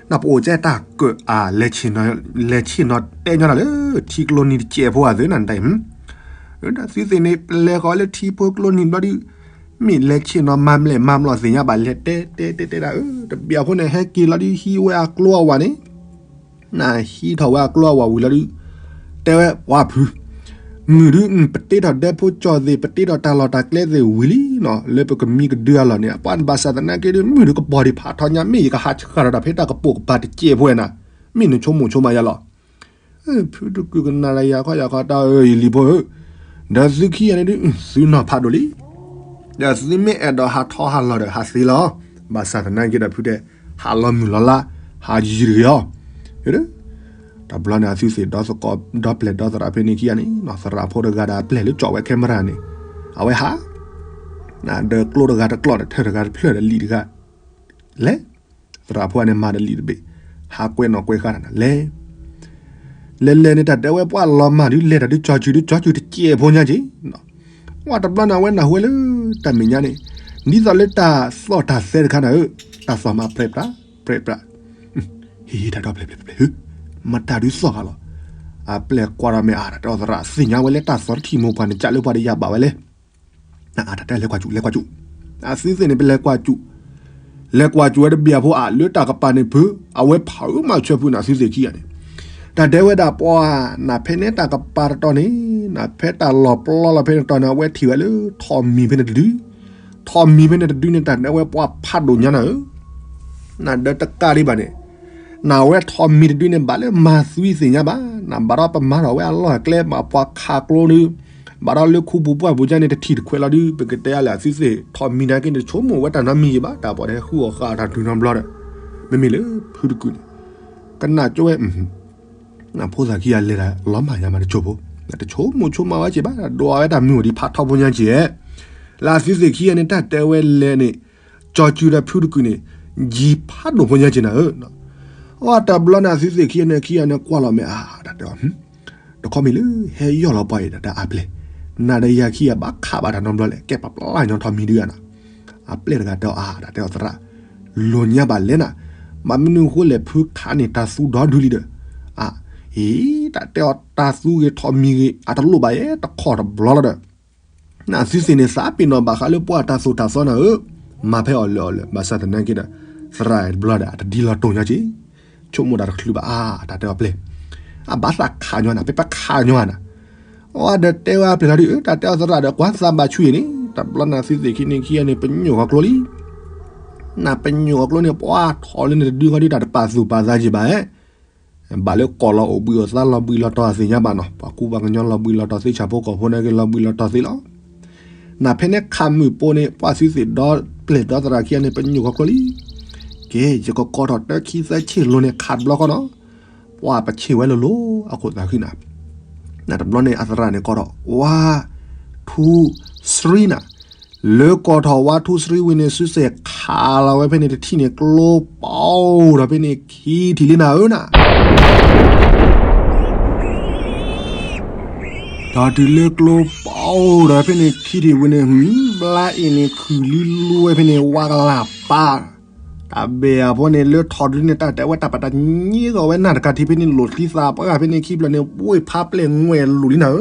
နပအိၣ်ကဲတၢ်ကၢၣ်အါ လဲၤဆ့ၣ်နီၤတဲညီနၤလၢ ထံကျိနံၤတစဲးဖိအသ့ၣ်နတၢ်အံၤ, ဒီးသုသ့ၣ်န့ၣ် ပလဲၤဃီၤလၢထံဖိကျိနံၤဘျီဒုး, မ့ၢ်လဲၤဆ့ၣ်နီၤမၤမလဲၣ်မၤမလီၤသ့ၣ်ညါဘၣ် လဲၤတဲတဲတဲတဲဒၣ်ဧၢ, တဘ့ၣ်အဖိန့ၣ် ဟဲက့ၤလီၤဒုး ဟံးဝဲအကျိအဝၤန့ၣ် နဟံးထီၣ်ဝဲအကျိအဝၤဝံၤလီၤဒုး, တဲဝဲပှၤဖု, မုၢ်ဒုး ပတ့ထီၣ်ဒဲဖိကၠီၣ်သ့ၣ် ပတ့ထီၣ်တၢ်လီၢ်တၢ်ကျဲသ့ၣ်ဝံၤလံနီၤ လၢပကမံကဒုအလီၢ်န့ၣ် ပှၤဘၣ်ဆၣ်သနာ်က့ဒုး မုၢ်ဒုးကပီၤဒံးဖးထီညါ မ့ၢ်ယကဟးဆှၣ်ထီၣ်တၢ်ဖဲတၢ်ကပိာ်ကပၤတစဲးဖိဝဲနၤ, မ့ၢ်နဆိကမိၣ်ဆိကမးယါလီၤ. ဖုတကုာ်ကနၣ်ဒီးယၤခီယၤခီ တၢ်အၢ ယလံၤဖိဧၢ, ဒီးသုခံဂၤန့ၣ်ဒုး သုနီၢ်ဖးဒိၣ်လံ. ဒီးသုမ့ၢ်အဲၣ်ဒိးဟးထီၣ်ဟးလီၤဒီး ဟးသ့လီၤ. ဘၣ်ဆၣ်သနာ်က့ဒီးဖုတဲ ဟးလီၤမုၢ်လီၤလါ ဟးယံၤတဂ့ၤအီၤ. တဘျီန့ၣ် အသုသ့ၣ်ဒီသကိး ဒီပျဲၢ်ဒီသရၣ်ဖဲန့ၣ်ခံဂၤန့ၣ် သရၣ်ဖိတဂၤဒီးအပျဲၢ်လၢကၠီၣ်ဝဲ camera န့ၣ် အဝဲဟး ဒီးကျိတဂၤတကျီၢ်ဒီး ထၢၣ်တဂၤတဖျၢၣ်ဒီးလံာ်တဂၤ လဲၤ သရၣ်ဖိန့ၣ်မၤဒီးလံာ်တဘ့ၣ် ဟးကွဲနီၣ်ကွဲဃါတၢ်နၤ လဲၤ လဲၤလဲၤန့ၣ် တၢ်တဲဝဲပှၤလီၤမၢ်ဒုး လဲၤတၢ်ဒုး ကၠီၤစုၤဒုး ကၠီၤစုၤတစဲးဖိညါက့ၤ ဝဲတဘျီန့ၣ် အဝဲနၢ်ဟူဝဲလၢတၢ်မဲာ်ညါန့ၣ် ဒ်သိးလၢတၢ်သီၣ်တၢ်သဲတခါနၤဧၢ, တၢ်သီၣ်မးပြဲးပြး ပြဲးပြး, ဟ့ၣ်တၢ်ဒီပျဲၢ်ပျဲၢ်ပျဲၢ် မတၤဒုးသီၣ်ဃာ်လီၤ. အပျဲၢ်ကွၢ်ဒီးမ့ၢ်အါ တၢ်တဲအီၤသရၣ် သ့ၣ်ညါဝဲလၢတၢ်သီၣ်တထံၣ်မိၢ်ပှၢ်န့ၣ် ကးလၢပှၤတယာ်ဘၣ်ဝဲလဲၣ်. အတၢ်တဲလဲၤကွၢ်စူၣ် လဲၤကွၢ်စူၣ်, အသုသ့ၣ်န့ၣ် ပလဲၤကွၢ်စူၣ်, လဲၤကွၢ်စူၣ်ဝဲတဘ့ၣ်အဖိအါ လၢတၢ်ကပၤန့ၣ်ဖုး အဝဲဖးအုးမၤဆၢဖုးန့ၣ် အသုသ့ၣ်ခံဂၤန့ၣ်, တၢ်တဲဝဲဒၣ်ပှၤ နဖဲန့ၣ်တၢ်ကပၤတတီၤန့ၣ် နဖဲတၢ်လီၢ်ပျီလီၤဖဲန့ၣ်တတီၤန့ၣ် အဝဲထံၣ်ဝဲလၢထိၣ်မံၤဖဲန့ၣ်တဒု, ထိၣ်မံၤဖဲန့ၣ်တဒုန့ၣ် တၢ်တဲဝဲပှၤဖးဒိၣ်ညါနၤဧၢ နဒီးတကးဒံးဘၣ်န့ၣ်, နဝဲထိၣ်မံၤတဒုန့ၣ် ဘၣ်လၢမၤသွံသ့ၣ်ညါဘၣ်, နဘၣ်ဒီးပမၤထီၣ်ဝဲအလီၢ်အကျဲ မၤပှၤခးကျိဒု, ဘၣ်ဒီးလၢခူပူၤပှၢ်ပူၤကါန့ၣ် တထံၣ်တခွဲးလီၤဒု, ပကတဲအါလဲၣ်အသုသ့ၣ် ထိၣ်မံၤနာ်က့န့ၣ် တဆိကမိၣ်ဝဲတၢ်နီတမံၤယံၤဘၣ်, တၢ်ပှၤတဟဲဃုအီၣ်ဃာ်တၢ်တုၤနီတဘျီဒီး, မ့မ့ၢ်လၢဖုတကုာ်န့ၣ်, ကနၣ်ကၠိဝဲ နဖိသၣ်ခံဂၤလဲၤတၢ်လီၤမၢ်ညါမးတဆိဖိ, တဆိကမိၣ်ဆိကမးဝဲက့ၤဘၣ်, ဒွးဝဲတၢ်မုၢ်အိၣ်ဒံးဖးထီဖိညါက့ၤ, လၢအသုသ့ၣ်ခံဂၤန့ၣ် တၢ်တဲဝဲလဲၣ်န့ၣ်, ကၠီၤစုၤဒီးဖုတကုာ်န့ၣ်, ယံၤဖးဒိၣ်ဖိညါက့ၤနၤဧၢ, အတဘျီန့ၣ် အသုသ့ၣ်ခံဂၤန့ၣ် ခံဂၤန့ၣ်ကွၢ်လီၤမ့ၢ်အါ တၢ်တဲအီၤ, တခီမ့ၢ်လၢ ဟဲယီၢ်လီၤပှၤအံၤဒီးတၢ်အါပျဲၢ်, နၤဒီးယၤခံဂၤဘၣ်ခးဘၣ်တၢ်နီတဘျီလဲၣ်, ကဲပပျၢ်ညီထိၣ်မံၤဒုဧါနၤ, အပျဲၢ်တဂၤတဲအီၤအါ တၢ်တဲအီၤသရၣ် လိာ်ညါဘၣ်လဲၣ်နၤ, မ့မနုၤအဃိလဲၣ် ဖုခးန့ၣ်တၢ်သူဒီဒုလံဒီး, အ, ဟ့ၣ် တၢ်တဲအီၤတၢ်သူဂ့ၤထိၣ်မံၤဂ့ၤ အတလိၣ်ဘၣ်ယဲ တခီတဘျီလီၤဒီး, နသုသ့ၣ်န့ၣ် သးပ့ၤနီၣ်ဘၣ်ဃးလၢပှၤတၢ်သိၣ်တၢ်သီနၤဧၢ, မၤဖဲအီၤလၢအီၤလၢ ဘၣ်ဆၣ်သနာ်က့ဒီး, သရၣ်တဘျီဒီး အတဒ်လီၤတိၢ်ညါက့ၤ, ဆိကမိၣ်တၢ်တချုးဘၣ်အါ တၢ်တဲအီၤပျဲၢ်, အဘၣ်သးခးညီနၤ ပပခးညီနၤ, အဝဲဒီးတဲဝဲအပျဲၢ်လီၤဒုး တၢ်တဲအီၤသရၣ်ဒီး ကွၢ်သးဘၣ်ဆူၣ်အံၤန့ၣ် တဘျီနသုသ့ၣ်ခံန့ၣ်ခံဂၤန့ၣ် ပညိၣ်ဃီၤကျိလံ နပညိၣ်အကျိန့ၣ် ပှၤထီၣ်လၢန့ၣ်တဒုဃီဒုး တၢ်တပာ်သူၣ်ပာ်သးက့ၤဘၣ်ဧါ, ဘၣ်လၢကိးလီၤအိၣ်ဘှံးအိၣ်သါလီၤဘှံးလီၤတီၤသ့ၣ်ညါဘၣ်နီၤ, ပှၤကူပှၤကညီလီၤဘှံးလီၤတီၤသ့ ဆၣ်ဖိကီၢ်ဖိနာ်က့လီၤဘှံးလီၤတီၤသ့လီၤ, နဖဲန့ၣ်ခးမုၢ်ပိန့ၣ် ပှၤသုသ့ၣ်ဒီပျဲၢ်ဒီသရၣ်ခံဂၤန့ၣ် ပညိၣ်ဃီၤကျိလံ, ကဲ ယကကိးထီၣ်တၢခံသၢဆ့ၣ်လိၤန့ၣ် ခးတဘျီဃီနီၤ, ပှၤပဆ့ၣ်ဝဲလိၤလိၤ အခိၣ်သးဃံနၤ နတဘျီန့ၣ် အသရၣ်န့ၣ်ကိးထီၣ် one, two, three နၤ, လၢကိးထီၣ် one, two, three ဝံၤန့ၣ် သုသ့ၣ်ခးလီၤဝဲဖဲန့ၣ်တထံၣ်န့ၣ် ကျိပအိၣ်ဒီးဖဲန့ၣ်ခံထံၣ်လံနၤဧၢနၤ တၢ်တုၤလၢကျိပအိၣ်ဒီးဖဲန့ၣ်ခံထံၣ်ဝံၤန့ၣ် ဘျါအ့ၣ်န့ၣ်ခုၣ်လံလူဝဲဖဲန့ၣ် ဝါကလၢ်ပၢ်, တၢ်ဘဲၣ်အဖိန့ၣ်လၢထိၣ်တဒုန့ၣ် တၢ်တဲဝဲတၢ်ပတၢ်ညံဂီၤဝဲနၢ်တကးထံဖဲန့ၣ် လိၣ်သံသးပှၢ်ဖဲန့ၣ်ခံဖျၢၣ်န့ၣ် ဝ့ၢ်ဖးပျဲၢ်ငွဲၣ်လိာ်လံနၤဧၢ,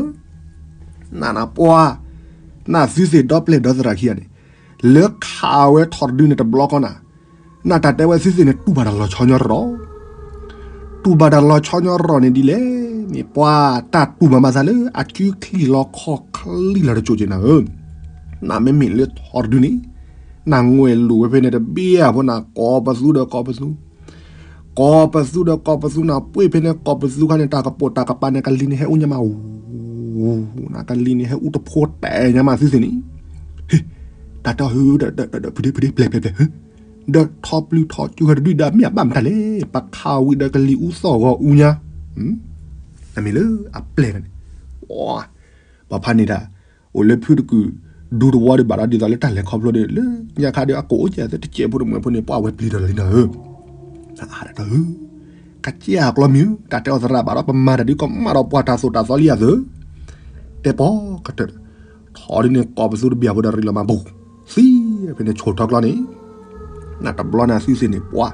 နနပှၤ, နသုသ့ၣ်ဒီပျဲၢ်ဒီသရၣ်ခံဂၤန့ၣ်, လၢခးဝဲထိၣ်တဒုန့ၣ်တဘျီဃီနၤ, နတၢ်တဲဝဲသုသ့ၣ်န့ၣ် တူၢ်ဘၣ်တၢ်လီၤဆီညီရီၣ် တူၢ်ဘၣ်တၢ်လီၤဆီညီရီၣ်န့ၣ်ဒ်လဲၣ်န့ၣ် ပှၤတၢ်တူၢ်ဘၣ်မၤသးလၢအကုချံလီၤခီၣ်ချံလီၤတစိၢ်က့ၤနၤဧၢ, နမ့မ့ၢ်လၢထိၣ်တဒုန့ၣ်, နငွဲၣ်လိာ်ဝဲဖဲန့ၣ်တဘ့ၣ်အဖိနၤ ကိးပသူဒီးကိးပသူ, ကိးပသူဒီးကိးပသူနၤ ပှ့ၢ်ဖဲန့ၣ်ကိးပသူခါန့ၣ် တၢ်ကပိာ်တၢ်ကပၤန့ၣ် ကလံၤန့ၣ်ဟဲအူညါမး, နကလံၤန့ၣ်ဟဲအူတဖိတဲာ်ညါမးသုသ့ၣ်န့ၣ်, ဟ့ၣ်, တၢ်တဲအီၤဟ့ၣ်ဒီး ဖုဒ့ဖုဒ့ပျဲၢ်ပျဲၢ်ပျဲၢ် ဒီးထိၣ်ပျုၢ်ထိၣ်စူၤဂၤတဒုဒီး မ့ၢ်အဘၣ်မတၤလဲၣ် ပခးဝံၤဒီးကလံၤအူသီၣ်ဂီၤအူညါ, တမ့ၢ်လၢအပျဲၢ်န့ၣ်, ပှၤဖးန့ၢ်တၢ်, အိၣ်လၢဖုတကုာ်, ဒူတဝီဒီးဘၣ်ဒီးဒ်သိးလၢတၢ်လဲၤခီဖျိဒီး လၢညါခါဒီးအကိၣ်အိၣ်ကဲသ့ၣ်တစဲးဖိတမှဲၤဖိန့ၣ် ပှၤဝဲပျံၤတၢ်လီၤလံနၤဧၢ, အါတၢ်တၢ်ဧၢ, ကစၢ်အကျီမံၤဧၢ, တၢ်တဲအီၤသရၣ်ဘၣ်ဒီးပမၤတၢ်ဒုးကမၣ်ဒီးပှၤတၢ်သိၣ်တၢ်သီလံယၤသၢ, တဲပီၤကတၢၢ်, ထိၣ်ဒုန့ၣ်ကိးပသူတဘ့ၣ်ဖိဒီးရံးလီၤမၤပူၤ, သံ, ဖဲန့ၣ်ဆိၣ်ထီကျီန့ၣ်, နတဘျီနသုသ့ၣ်န့ၣ် ပှၤ,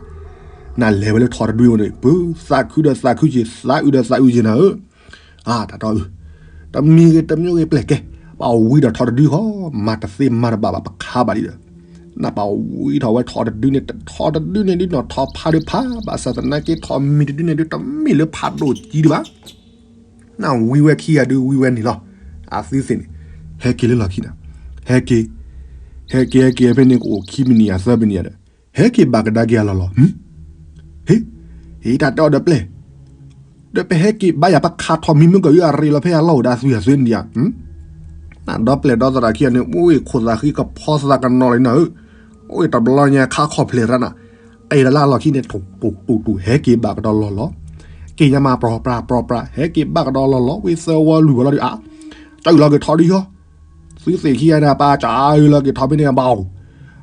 နလဲၤဝဲလၢထိၣ်တဒုန့ၣ် ပသးခုဒီးသးခုက့ၤ သးအုးဒီးသးအုးက့ၤနၤဧၢ, အါတၢ်တီအုး, တမံၤဂ့ၤတမံၤဂ့ၤပျဲၢ်ကဲ, ပဝံဒီးထိၣ်တဒုဃီ, မၤတသ့မၤတဘၣ်ဘၣ်ပခးဘၣ်လံဒီး, နပဝံထီၣ်ဝဲထိၣ်တဒုန့ၣ် ထိၣ်တဒုန့ၣ်ဒုးနီၢ်ထီၣ်ဖးဒုးဖး, ဘၣ်ဆၣ်သနာ်က့ထိၣ်မံၤတဒုန့ၣ်ဒုးတမ့ၢ်လၢဖးဒိၣ်ကံဒံးဘၣ် နဝံဝဲခံဂၤဒုးဝံဝဲန့ၣ်လီၤ, အသုသ့ၣ်န့ၣ်, ဟဲက့ၤလၢလီၢ်ခံနၤ, ဟဲက့ၤ, ဟဲက့ၤဟဲက့ၤဖဲန့ၣ်ကအိၣ်ခံမံးနံးယါသၢမံးနံးယါဒီး, ဟဲက့ၤဘၣ်ကဒါက့ၤအလီၢ်လီၤ, ဟ့ၣ်, ဟ့ၣ်တၢ်တဲအီၤဒီးပျဲၢ်, ဒီးပဟဲက့ၤဘၣ်ယၤပခးထိၣ်မံၤမုၢ်ကၢၢ်အရ့လီၤဖဲအလီၢ်အိၣ်ဒီးအသွံၣ်အသွံၣ်န့ၣ်ဧါ, နဒီပျဲၢ်ဒီသရၣ်ခံဂၤန့ၣ် အိၣ်ခိၣ်သးဃံကဖီသးကနီၤလံနၤဧၢ, အိၣ်တဘျီညါခါခီၣ်ဖျဲးရၣ်နၤ, အံၤတလၢအလီၢ်ခံန့ၣ် တူၢ်တူၢ်တူၢ် ဟဲက့ၤဘၣ်ကဒီးလီၢ်လီၤ, က့ၤညါမးပြီပြးပြီပြး ဟဲက့ၤဘၣ်ကဒီးလီၢ်လီၤ ဝံသၢဝီလွံၢ်ဝီလီၤဒုးအါ, တၢ်အုၣ်လီၤက့ၤထိၣ်ဒုးဟီ, သုသ့ၣ်ခံဂၤန့ၣ် ပာ်စၢ်အုၣ်လီၤက့ၤထိၣ်ဖဲန့ၣ်အဘၣ်,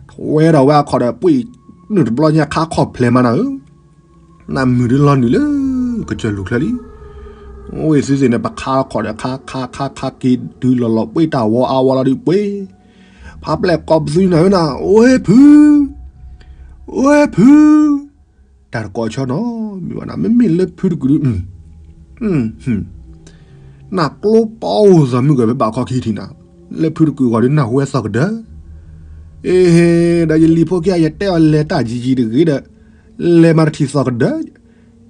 ထွဲဒီးဝဲအခီၣ်ဒီးပှ့ၢ်, နုာ်တဘျီညါခါခီၣ်ဖျဲးမးနၤဧၢ, နမုၢ်ဒုးလီၤနုာ်လၢ, ကစၢၢ်လူၢ်ချၢလံ, အိၣ်သုသ့ၣ်န့ၣ် ပခါခီၣ်ဒီးခါခါခါခါက့ၤဒုးလီၢ်လီၤပှ့ၢ်တၢ်ဝီအါဝီလီၤဒုးပှ့ၢ်, ဖးပျဲၢ်ကိးပသူနၤဧၢနၤ အိၣ်ဖု, အိၣ် ဝဲဖု, တၢ်တကိးဆီနီၤ, မ့ၢ်ဘၣ်နၤ မ့မ့ၢ်လၢဖုတကုာ်ဒု, နကျိပအိၣ်သးမုၢ်ကဲၤဖဲဘၣ်ခီခံထံၣ်နၤ, လၢဖုတကုာ်ဂီၤဒုနၢ်ဟူဝဲသီၣ်ကဒၢ, အ့ဟ့, ဒီးယလံၤဖိခံဂၤ ယတဲအီၤလဲၤတၢ်ယံၤယံၤတဂ့ၤဒီး, လဲၤမၤတထံၣ်သီၣ်ကဒၢ,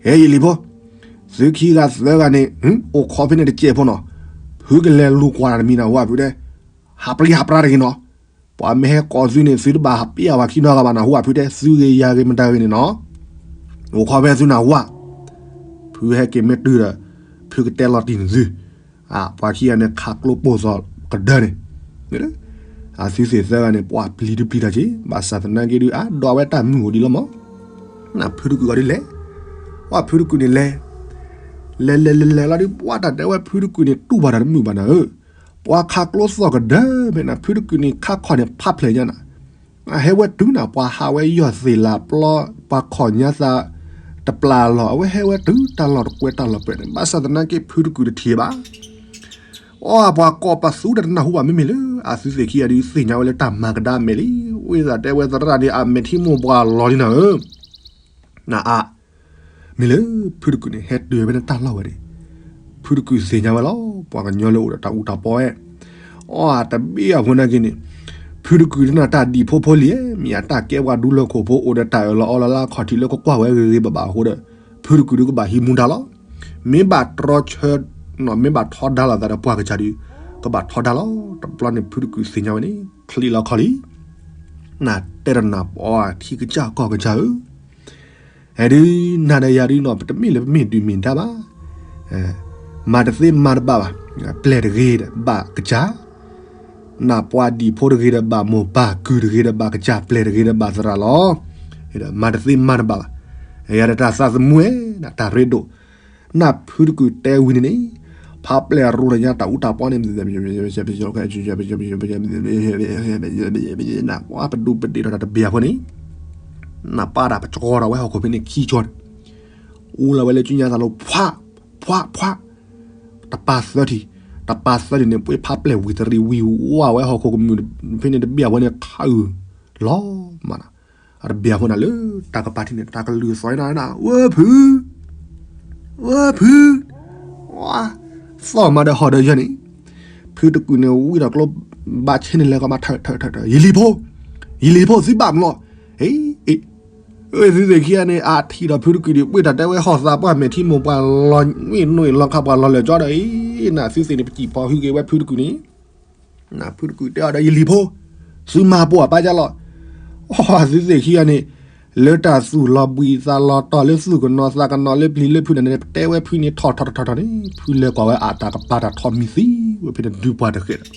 ဟဲယလံၤဖိ, သုခံဂၤသၢဂၤန့ၣ် အိၣ်ခိးဖဲန့ၣ်တစဲးဖိနီၤ, ဖုကလဲၤလူၤကွၢ်တၢ်တမံၤနၢ်ဟူဧါဖုတဲ, ဟးပျံၤဟးပြါတဂ့ၤနီၤ, ပှၤမ့ၢ်ဟဲကိးသုန့ၣ် သုတဘၣ်ဟးပျံၤအဝဲခံနီတဂၤဘၣ်နၢ်ဟူဧါ ဖုတဲ, သုဂ့ၤယၤဂ့ၤမတၤဂ့ၤန့ၣ်နီၤ, အိၣ်ခိးဖဲသုနၢ်ဟူဧါ, ဖုဟဲက့ၤမ့ၢ်တုၤဒီး, ဖုကတဲလီၤတံၢ်န့ၣ်သု, ပှၤခံဂၤန့ၣ် ခးကျိပိၢ်သီၣ်ကဒၢန့ၣ်, အသုသ့ၣ်သၢဂၤန့ၣ် ပှၤပျံၤဒုပျံၤတၢ်က့ၤ ဘၣ်ဆၣ်သနာ်က့ဒု အဒွးဝဲတၢ်မုၢ်အိၣ်ဒံးလီၤမး, နဖုတကုာ်ဂီၤဒုလဲၤ, ပှၤဖုတကုာ်န့ၣ်လဲၤ, လဲၤလဲၤလဲၤလဲၤလီၤဒု ပှၤတၢ်တဲဝဲဖုတကုာ်န့ၣ် တူၢ်ဘၣ်တၢ်တမုာ်ဘၣ်နၤဧၢ, ပှၤခးကျိသီၣ်ကဒၢဖဲနၤ ဖုတကုာ်န့ၣ် ခါခီၣ်န့ၣ် ဖးဖျဲးညါနၤ, အဟဲဝဲတုၤနၤ ပှၤဟးဝဲယီၢ်သ့ၣ်လၤပျီ, ပှၤခီၣ်ညါသးတပျၢ်လီၤ, အဝဲဟဲဝဲတုၤတၢ်လီၢ်တကွဲးတၢ်လီၢ်ပှဲၤန့ၣ် ဘၣ်ဆၣ်သနာ်က့ဖုတကုာ်တထံၣ်ဘၣ် အီ ပှၤကိးပသူတၢ်တနၢ်ဟူဘၣ်မ့မ့ၢ်လၢ အသုသ့ၣ်ခံဂၤဒုးသ့ၣ်ညါဝဲလၢတၢ်မၤကဒါအမဲာ်လံ, ဝံသးတဲဝဲသရၣ်န့ၣ် အမဲာ်ထံမိၢ်ပှၢ်လီၤလံနၤဧၢ, နအါ, မ့ၢ်လၢ ဖုတကုာ်န့ၣ် ဟဲတုၤဝဲဖဲန့ၣ်တၢ်လီၢ်ဝဲန့ၣ်, ဖုတကုာ်သ့ၣ်ညါဝဲလီၤ, ပှၤကညီလၢအိၣ်ဒီးတၢ်အူတၢ်ပီဝဲ, အီ တဘ့ၣ်အဖိနာ်က့န့ၣ်, ဖုတကုာ်တနၢ်တၢ်ဒံၣ်ဖိဖိလံ, မ့ၢ်အတၢ်ကဲပှၤဒူလၢခိၣ်ဖိ အိၣ်ဒီးတၢ်အၢၣ်လီၤအီလီၤလၢအခီၣ်ထံးလၢကကွၢ်ဝဲဂ့ၤဂ့ၤဘၣ်ဘၣ်အဃိဒီး, ဖုတကုာ်ဒုးကဘၣ်ဟံးမူဒါလီၤ, မ့ၢ်ဘၣ်တြီဆၢ, မ့ၢ်ဘၣ်ထီဒါလိာ်သးဒီးပှၤကစၢ်ဒုး, ကဘၣ်ထီဒါလီၤ, တဘျီန့ၣ်ဖုတကုာ်သ့ၣ်ညါဝဲန့ၣ် ချံးလီၤခီၣ်လံ, နတဲတနၢ်ပှၤထံကစၢ်ကီၢ်ကစၢ်ဧၢ အဲဒုး နၤဒီးယၤဒုးနီၤ ပတမ့ၢ်လၢပမ့ၢ်ဒုးမ့ၢ်ဒါဘၣ်, မၤတသ့မၤတဘၣ်ဘၣ်, ပျဲၢ်တဂ့ၤဒီးဘၣ်ကစၢ်, နၢ်ပှၤဒံၣ်ဖိတဂ့ၤဒီးဘၣ်မိၢ်ပၢ်, ကုၢ်တဂ့ၤဒီးဘၣ်ကစၢ်, ပျဲၢ်တဂ့ၤဒီးဘၣ်သရၣ်လီၤ, မၤတသ့မၤတဘၣ်ဘၣ်, ယၤဒီးတၢ်သးသမူဝဲ, တၢ်ရ့ဒိၣ်, နၢ်ဖုတကုာ်တဲဝံၤန့ၣ်န့ၣ်, ဖးပျဲၢ်ရိၤဒီးညါတၢ်အူတၢ်ပီန့ၣ် နပှၤပဒူပဒ့ဒီးတၢ်တဘျီဖိန့ၣ်, နပၢ်တၢ်ပကီထီၣ်ဝဲဟီၣ်ခိၣ်ဖဲန့ၣ်ခံကီန့ၣ်, အူလီၤဝဲလၢကၠူညါသးလိၤ ဖှး, ဖှး, ဖှး, တပၤသၢထံၣ်, တပၤသၢထံၣ်န့ၣ် ပှ့ၤဖးပျဲၢ်ဝံၤတရံးဝံၤဝါဝဲဟီၣ်ခိၣ်ကမုၢ်ဖဲန့ၣ်တဘ့ၣ်အဝဲန့ၣ် ထးအုးလီၤမးနီၤ, အတဘ့ၣ်အဃိန့ၣ်လၢတၢ်ကပၤထံၣ်န့ၣ် တၢ်ကလုၢ်သီၣ်နၤ, ဝဲဖု ဝဲဖု, သီၣ်မးဒီးဟီၣ်ဒီးယၢန့ၣ်, ဖုတကုာ်န့ၣ် ဝံဒီးကျိ ဘၣ်ဆ့န့ၣ်လဲၤကီးမး ထၢၣ်ထၢၣ်ထၢၣ်ထၢၣ်, ယလံၤဖိ, ယလံၤဖိ သုဘၣ်မနုၤလီၤ, အ့ အ့ သုသ့ၣ်ခံဂၤန့ၣ် အထံၣ်ဒီးဖုတကုာ်ဒံး ပှ့ၤတၢ်တဲဝဲဟီၣ်သးပှၢ်မဲာ်ထံမိၢ်ပှၢ် လီၤနွံနွံလီၤခးပှၤလီၤလၢာ်ကၠီဒီး အ့ နသုသ့ၣ်န့ၣ် ပစံၣ်ဖီဟုက့ၤဝဲဖုတကုာ်န့ၣ် နဖုတကုာ်တဲအီၤဒီး ယလံၤဖိ, သုမၤပိာ်အပၢ်ကၢ်လီၤ, အီသုသ့ၣ်ခံဂၤန့ၣ် လၢတၢ်သူၣ်လီၤဘှံးသးလီၤတီၤ လၢသူၣ်ကနီၤသးကနီၤ လၢပျံၤလၢဖုးန့ၣ် ပတဲဝဲဖုန့ၣ် ထီၣ်ထီၣ်ထီၣ်ထီၣ်န့ၣ် ဖုလဲၤကွၢ်ဝဲအတၢ်ကပၤတၢ်ထီၣ်မံၤသံဝဲဖဲန့ၣ် ဒုးပှၤတဃဲးဒီး